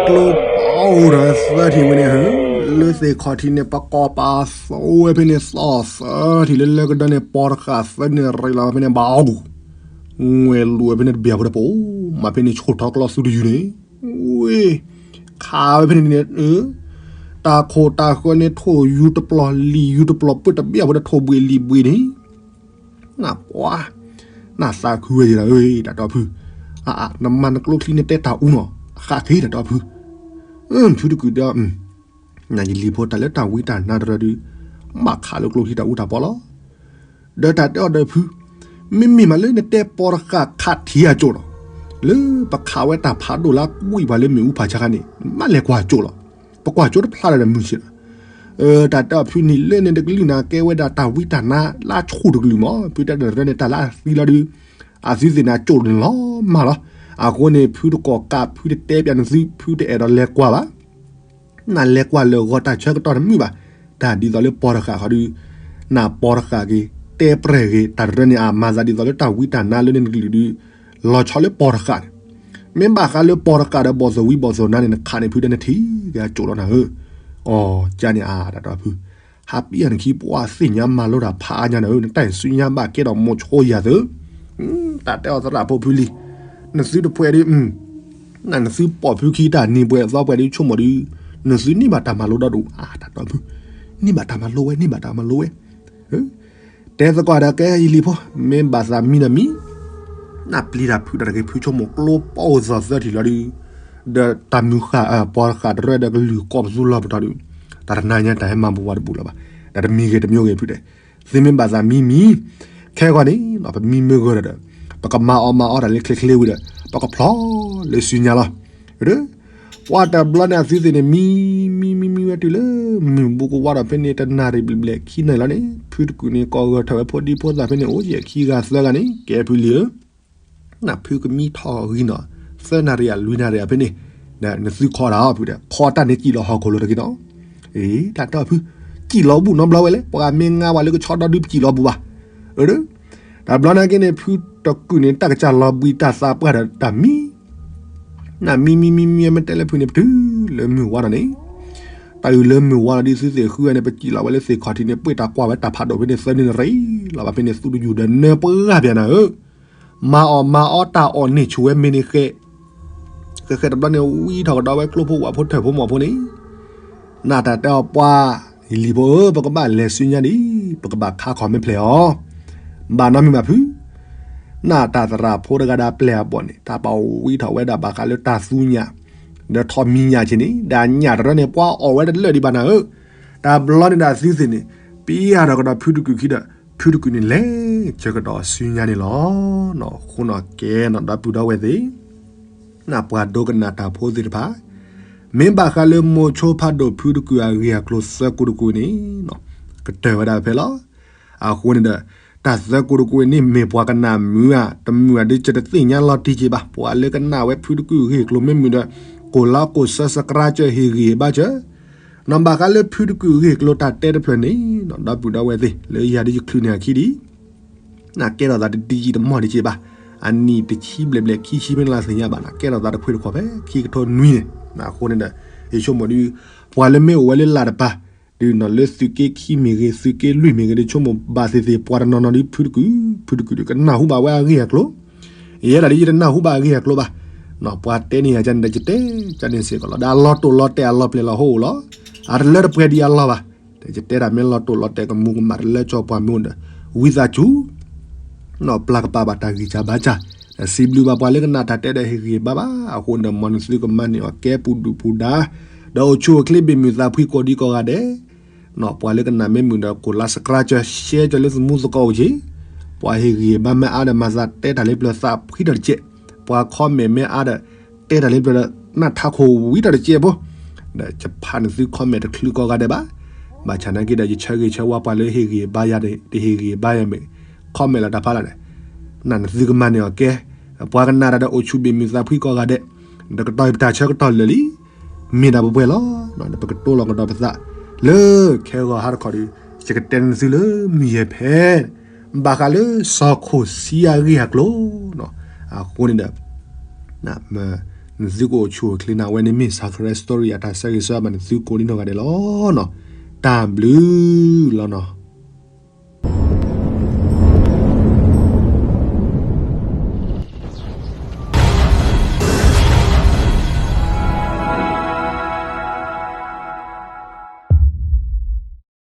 ကျိပာ် အိၣ်ဒီးသၢထံၣ်ဝဲန့ၣ် လၢသ့ၣ်ခီၣ်ထံးန့ၣ် ပကိးပာ်သီဝဲဖဲန့ၣ် သီသၢထံၣ်လၢလၢကဒီးန့ၣ် ပီတဃာ်သၢန့ၣ်ရ့လီၤဝဲဖဲန့ၣ် ဘၣ်အီၣ်ကူၣ် ငွဲၣ်လိာ်ဝဲဖဲန့ၣ်တဘျီဖိဒီး ပအိၣ်မးဖဲန့ၣ် ဆိၣ်ထီၣ်ကျီသူတယုၢ်န့ၣ် ဝ့ၢ် ခးဝဲဖဲန့ၣ်န့ၣ် တၢ်ခိၣ်တၢ်ဃၢန့ၣ် ထိၣ်ယူၤတပျီၤ လံာ်ယူၤတပျီၤ ပၢၢ်တဘျီဖိဒီး ထိၣ်ဘှံးလံာ်ဘှံးန့ၣ် နပှၤ နသးခုဝဲယဲဒီး တၢ်တီဖု, နမၤနကျိချံနတဲတၢ်အူနီၤ, ဃးက့ၤတၢ်တီဖု, ဖုတကုာ်ဒီး နယလံၤဖိတၢ်လၢတၢ်ဝံတၢ်နါတရၢဒုး, ဘၣ်ခးလၢကျိချံတၢ်အူတၢ်ပီလီၤ. ဒီးတၢ်တဲအီၤဒီးဖု, မ့မ့ၢ်မးလၢနတဲပီတဃာ်ခးထံအကၠိၣ်နီၤ, လၢပခးဝဲတၢ်ဖးဒိၣ်လၢကွံာ်ပှၤလၢမ့ၣ်အူဖးဆါခါန့ၣ်, မ့ၢ်လဲၤကွၢ်ကၠိၣ်လီၤ. ပကွၢ်ကၠိတဖျါဒီးမုၢ်ဆ့ၣ်လီၤ. တၢ်တဲအီၤဖုန့ၣ်လၢန့ၣ်တကလုာ်န့ၣ် ကဲဝဲဒၣ်တၢ်ဝံတၢ်နါလၢဆူၣ်တကလုာ်မး, ဖုတဲတရၢန့ၣ် တၢ်လၢအသံလီၤဒုး, အသုသ့ၣ်န့ၣ် အကၠိၣ်န့ၣ်လီၤမၢ်လီၤ. အဃိန့ၣ် ဖုတကိးကး ဖုတတဲပၠးနသု ဖုတအဲၣ်ဒိးလဲၤကွၢ်ဘၣ်. နလဲၤကွၢ်လၢဂီၤတၢ်ဆၢကတီၢ်တမုာ်ဘၣ်. တၢ်ဒ်သိးလၢပီတဃာ်ဃီဒုး, နပီတဃာ်က့ၤ, တဲပြဲၢ်က့ၤ တၢ်တရၢန့ၣ် အမၤသးဒ်သိးလၢတၢ်ဝံတၢ်နါလၢန့ၣ် တကလုာ်ဒုး, လီၤဆီလၢပီတဃာ်န့ၣ်, မ့ၢ်ဘၣ်ဃးလၢပီတဃာ်ဒီး ဘီၣ်သိၣ်ဝံဘီၣ်သိၣ်နါန့ၣ် နခးန့ၣ် ဖုတဲနထံၣ်က့ၤအကၠိၣ်လီၤနၤဧၢ. အီၤ ကန့ၣ်အါ တၢ်တီဖု, ဟးပံအီၤနခံ ပှၤသ့ၣ်ညါမၤလိတၢ်ဖးအါညါနၤဧၢ, နတၢ်အံၤစုညါဘၣ်ကဲဒီးမိၤဆိယၤသၢ တၢ်တဲအီၤသရၣ်ဖိဖုလံ, နသုတဖှဲးဒုး, နသုပိာ်ဖုခံ တၢ်နံၤပှဲၤအသီပှဲၤဒုး ဆိကမိၣ်ဒုး, နသုန့ၢ်ဘၣ်တၢ်မၤလိဒီဒူၣ်, တၢ်တီဖု, န့ၢ်ဘၣ်တၢ်မၤလိဝဲ န့ၢ်ဘၣ်တၢ်မၤလိဝဲ. တဲသကိးဒီးကဲယလံၤဖိ, မ့ၢ်ဘၣ်သးမံဒီးမံ, နပျံၤတၢ်ဖုးတၢ်တဂ့ၤ ဖုဆိကမိၣ်ကျိပီၢ်အိၣ်သီသၢထံၣ်လီၤဒုး, ဒီးတၢ်မုၢ်ဃၢ် ပီတဃာ်တရၢဒီးကလုၢ်ကိးပသူလီၤပတီၢ်ဒုး, တၢ်တနၤညါတၢ်ဟဲမၤပဝါတဘူးလၢၤဘၣ်, ဒီးတမံၤဂ့ၤတမံၤဂ့ၤဖုတဲ, သုမ့ၢ်ဘၣ်သးမံမံ, ခဲဂီၤန့ၣ် ပမံမ့ၢ်ဂၢၢ်ဒီး, ပကမၤအီၣ်မၤအီတၢ်လၢချ့ချ့ဝံၤဒီး, ပကဖျီလၢစုညါလီၤ. ပှၤတဘျီန့ၣ်အသုသ့ၣ်န့ၣ် မံ မံ မံ မံဝဲတုၤလၢ မုၢ်ဘူးကဝါဒီးဖဲန့ၣ် တနၣ်ရံၣ်ဘျဲၣ်ဘျဲၣ်ခံနၣ်ရံၣ်လီၤန့ၣ် ဖုတကုာ်န့ၣ် ကိးဂၢၢ်ထၢၣ်ဝဲဖိဒံဖိသၣ်ဖဲန့ၣ် အိၣ်ယဲၢ်ခံဂၤသၢဂၤန့ၣ် ကဲဖုလံဧၢ, နဖုကမံထီၣ်ဂံၢ်နီၤ, သၢနၣ်ရံၣ်အလွံၢ်နၣ်ရံၣ်အဖဲန့ၣ်, နသုခီတၢ်အီၤဖုဒီး ခီတၢ်န့ၣ်စံၣ်လီၤဟီၣ်ခိၣ်လိၤတဂ့ၤနီၤ, အ့ တၢ်တီဖု, စံၣ်လီၤဘူၣ်နီတဘျီဝဲလဲၣ် ပှၤမ့ၢ်ငါဝဲလၢကဆီဒီဒုပစံၣ်လီၤဘူၣ်ဘၣ်, အၢ တဘျီန့ၣ်က့န့ၣ် ဖုတကုာ်န့ၣ် တၢ်ကစၢ်လီၤဘှံးတၢ်သးပှၢ်ဒီးတၢ်မံ, နမံ မံ မံ မံ မ့ၢ်တဲလၢဖုန့ၣ် ပတုၤလၢမုၢ်ဝါဒီးန့ၣ်, တၢ်အုၣ်လၢမုၢ်ဝါဒီးဒ်သုသ့ၣ်ဃုဝဲန့ၣ် ပစံၣ်လီၤဝဲလၢသ့ၣ်ခီၣ်ထံးန့ၣ် ပှ့ၢ်တၢ်ကွၢ်ဝဲတၢ်ဖးဒိၣ်ဖဲန့ၣ် သၢနံၣ်ရ့လီၤဘၣ်ဖဲန့ၣ် သူတယူၢ်ဒီးနၢပှၢ်ပျၢၤနၤဧၢ, မၤအီၣ်မၤအီတၢ်အီၣ်န့ၢ်ဆူၣ်ဝဲမ့ၢ်န့ၣ်ဃဲ, ဃဲဃဲတဘျီန့ၣ် ဝံထီၣ်ကဒီးဝဲကျိဖိဝၣ်ဖိထၢၣ်ဖိမီၢ်ဖိန့ၣ် နတၢ်တဲအီၤပှၤ, ယလံၤဖိဧၢ ပကဘၣ်လဲၤဆူညါဒံး, ပကဘၣ်ခါခီၣ်မ့ၢ်ဖျဲၣ်အီၤ, ဘၣ်နီတမံၤဘၣ်ဖု, နတၢ်သရၣ်ဖိတဂၤဒီးပျဲၢ်အဘီၣ်န့ၣ် တၢ်ပာ်ဝံထီၣ်ဝဲဒၣ်ဘၣ်ဃးလၢတၢ်သူညၣ်, ဒီးထီၣ်မံၤညၣ်ဆ့ၣ်န့ၣ် ဒၣ်ညၣ်တရၢန့ၣ် ပှၤအီၣ်ဝဲတလၢာ်ဒံးဘၣ်နၤဧၢ, တဘျီန့ၣ်ဒီးသုသ့ၣ်န့ၣ် ပျၢ်ထီၣ်ကဒီးဖုတကုာ်ခံဒီး ဖုတကုာ်န့ၣ်လဲၤဆၢကဒီးဆူညါန့ၣ်လီၤ. အဃိနီၣ်ကဲနီၣ်ဒီပုၢ်ဒီဝဲၢ်သ့ၣ် နပှၤဒိကနၣ်တၢ်ဖိသ့ၣ်တဖၣ်, မ့ၢ်ဘၣ်ဃးလၢမိၤဆိဖးဒိၣ်ဖုတကုာ်အဂ့ၢ်အကျိၤသၢကိတကုာ်န့ၣ်, ကတၢၢ်ဝဲဒၣ်ဖဲလီၤ. အဃိန့ၣ်ဒီး တၢ်သၢကိတကုာ်န့ၣ်မ့ၢ်ပှၤကနၣ်မုာ်ဧါ တမုာ်ဧါဒ်ယတသ့ၣ်ညါလီၤတံၢ်က့ၤဘၣ်, ပှၤလၢကနၣ်ဝဲဖုတကုာ်အဂ့ၢ်အကျိၤမ့ၢ်မုာ်ဒီး ကိၢ်လီကိၢ်ဆၢ subscribe ဟ့ၣ်ဂံၢ်ဟ့ၣ်ဘါစၢၤ နီၣ်ဘၣ်ဃးလၢဖုတကုာ်အဂ့ၢ်အကျိၤတၢ်တဲတဖျၢၣ်န့ၣ် ဒီပုၢ်ဒီဝဲၢ်သ့ၣ် လၢယၤဒ်ယချုးန့ၢ်အခံဒံး နကဲထီၣ်သးတဒံယံာ်တမီၢ်တက့ၢ်ဘၣ်. အနံၣ်တဆံဘျဲၣ်ဘျဲၣ်ခံဆံမ့ၢ်နလၢသ့ၣ်ညါဘၣ် နကဲထီၣ်သးတခွ့ၣ်တခီၣ်ဖဲခံကထိနွံန့ၣ်. အဃိန့ၣ်ဒီး ယဆိကမိၣ်ဒုး ပှၤလၢမ့ၢ်အိၣ်ဝဲလၢလၢ်တပၤ ဒုးနီၣ်လၢသုးက့ခံမ့ၢ်ဂ့ၤ သုးက့လွံၢ်မ့ၢ်ဂ့ၤ ဒုးဆိကမိၣ်ဘၣ်သ့ၣ်သ့ၣ် ပှၤတနီၤနီၤဒုးဖုတကုာ် ဖုတကုာ်ဒုးကနၢ်ဟူဘၣ်ဝဲအဂ့ၢ်အကျိၤ ယဲဒၣ်ဒ်ယတနၢ်ဟူဘၣ်အဂ့ၢ်အကျိၤဘၣ်. ပှၤတဲန့ၢ်ယၤကန့ၣ်ဒီး ယတဲကန့ၣ်စ့ၢ်ကီးလီၤ. ဒီးအလီၤတိာ်လီၤတဲာ်အလီၤပျဲၢ်လီၤဟိအိၣ်လီၤ. အတလၢတပှဲၤဒံးအလီၢ်ဘၣ်. ဒီးယတဲဒၣ်မ့ၢ်လီၤတိာ်လီၤတဲာ်ကမူကမၣ်တလၢကၠီပှၤမ့ၢ်အိၣ်ဒီး ဝံသးစူၤ ပျၢ်ကပာ်ဘၣ်တၢ်ဂံၢ်စၢ်ဘါစၢ် ဒီးစံးဘျုးဘၣ်ပှၤလၢကနၣ်တၢ်တဲဒီးဟ့ၣ်ဂံၢ်ဘါဘၣ်. အဃိန့ၣ်ဒီး မ်နသုကမၤန့ၢ်အီၤကဲပူၤဒုၣ်ပူၤဒါ ဒီးအိၣ်ဆူၣ်အိၣ်ချ့ဘၣ်မုာ်သးဖှံကိးဒံကိးဂၤဒဲး ပှၤလၢကနၣ်မ့ၢ်မုာ်ဒီး ကိၢ်လါ subscribe ကၢ share ကၢလၢသမူသကိးအိၣ်က့ၤ ပှၤဟ့ၣ်ဂံၢ်ဘါမ့ၢ်အါဒီး မၤသးတဲတၢ်လၢပျၢၤသးဖှံတၢ်တကဲး ပှၤ comment မ့ၢ်အါဒီး တဲတၢ်လၢပျၢၤဒီး နၢ်ထါခိၣ်ဝံၤတၢ်တကဲးဖိ ဒီးယဖးနသု comment တချုးကိးဂၤဒဲးဘၣ်. ဘၣ်ဆၣ်နာ်က့ဒီး ယဆၢဂ့ၤဆၢဝါပှၤလၢဟ့ၣ်ဂံၢ်ဘါယၤ တဟ့ၣ်ဂံၢ်ဘါယၤမ့ၢ် comment လီၤတၢ်ဖးလီၤန့ၣ် နသုကမၤန့ၢ်အီၤကဲ ပှၤကနၣ်တၢ်ဒီးအိၣ်ဆူၣ်ဘၣ်မုာ်သးဖှံကိးဂၤဒဲး ဒီးကတီၢ်ပတၢ်ဆၢကတီၢ်လၢာ်လံ မ့ၢ်ဒၣ်ပှဲၤပှဲၤလီၤ. ဒီးပကတိၤလီၤကဒီးပသး လၢခဲဂီၤဟါတခီဒီး ယကတဲနသုလၢမုၢ်ယဲၢ်ဖဲ ဘၣ်ဃးလၢစီၤခိၣ်ဆံအဂ့ၢ်အကျိၤ အဃိန့ၣ်ဒီး မ နသုကအိၣ်ဆူၣ်အိၣ်ချ့နၤ အဝဲန့ၣ်မ့ၢ် Sakura Story အတၢ်ဆၢဂ့ၤဆၢဝါဘၣ်နသုကိးဒံနီၢ်ဂၤဒဲးလီၤနီၤ. တၢ်ဘျုးလီၤနီၤ.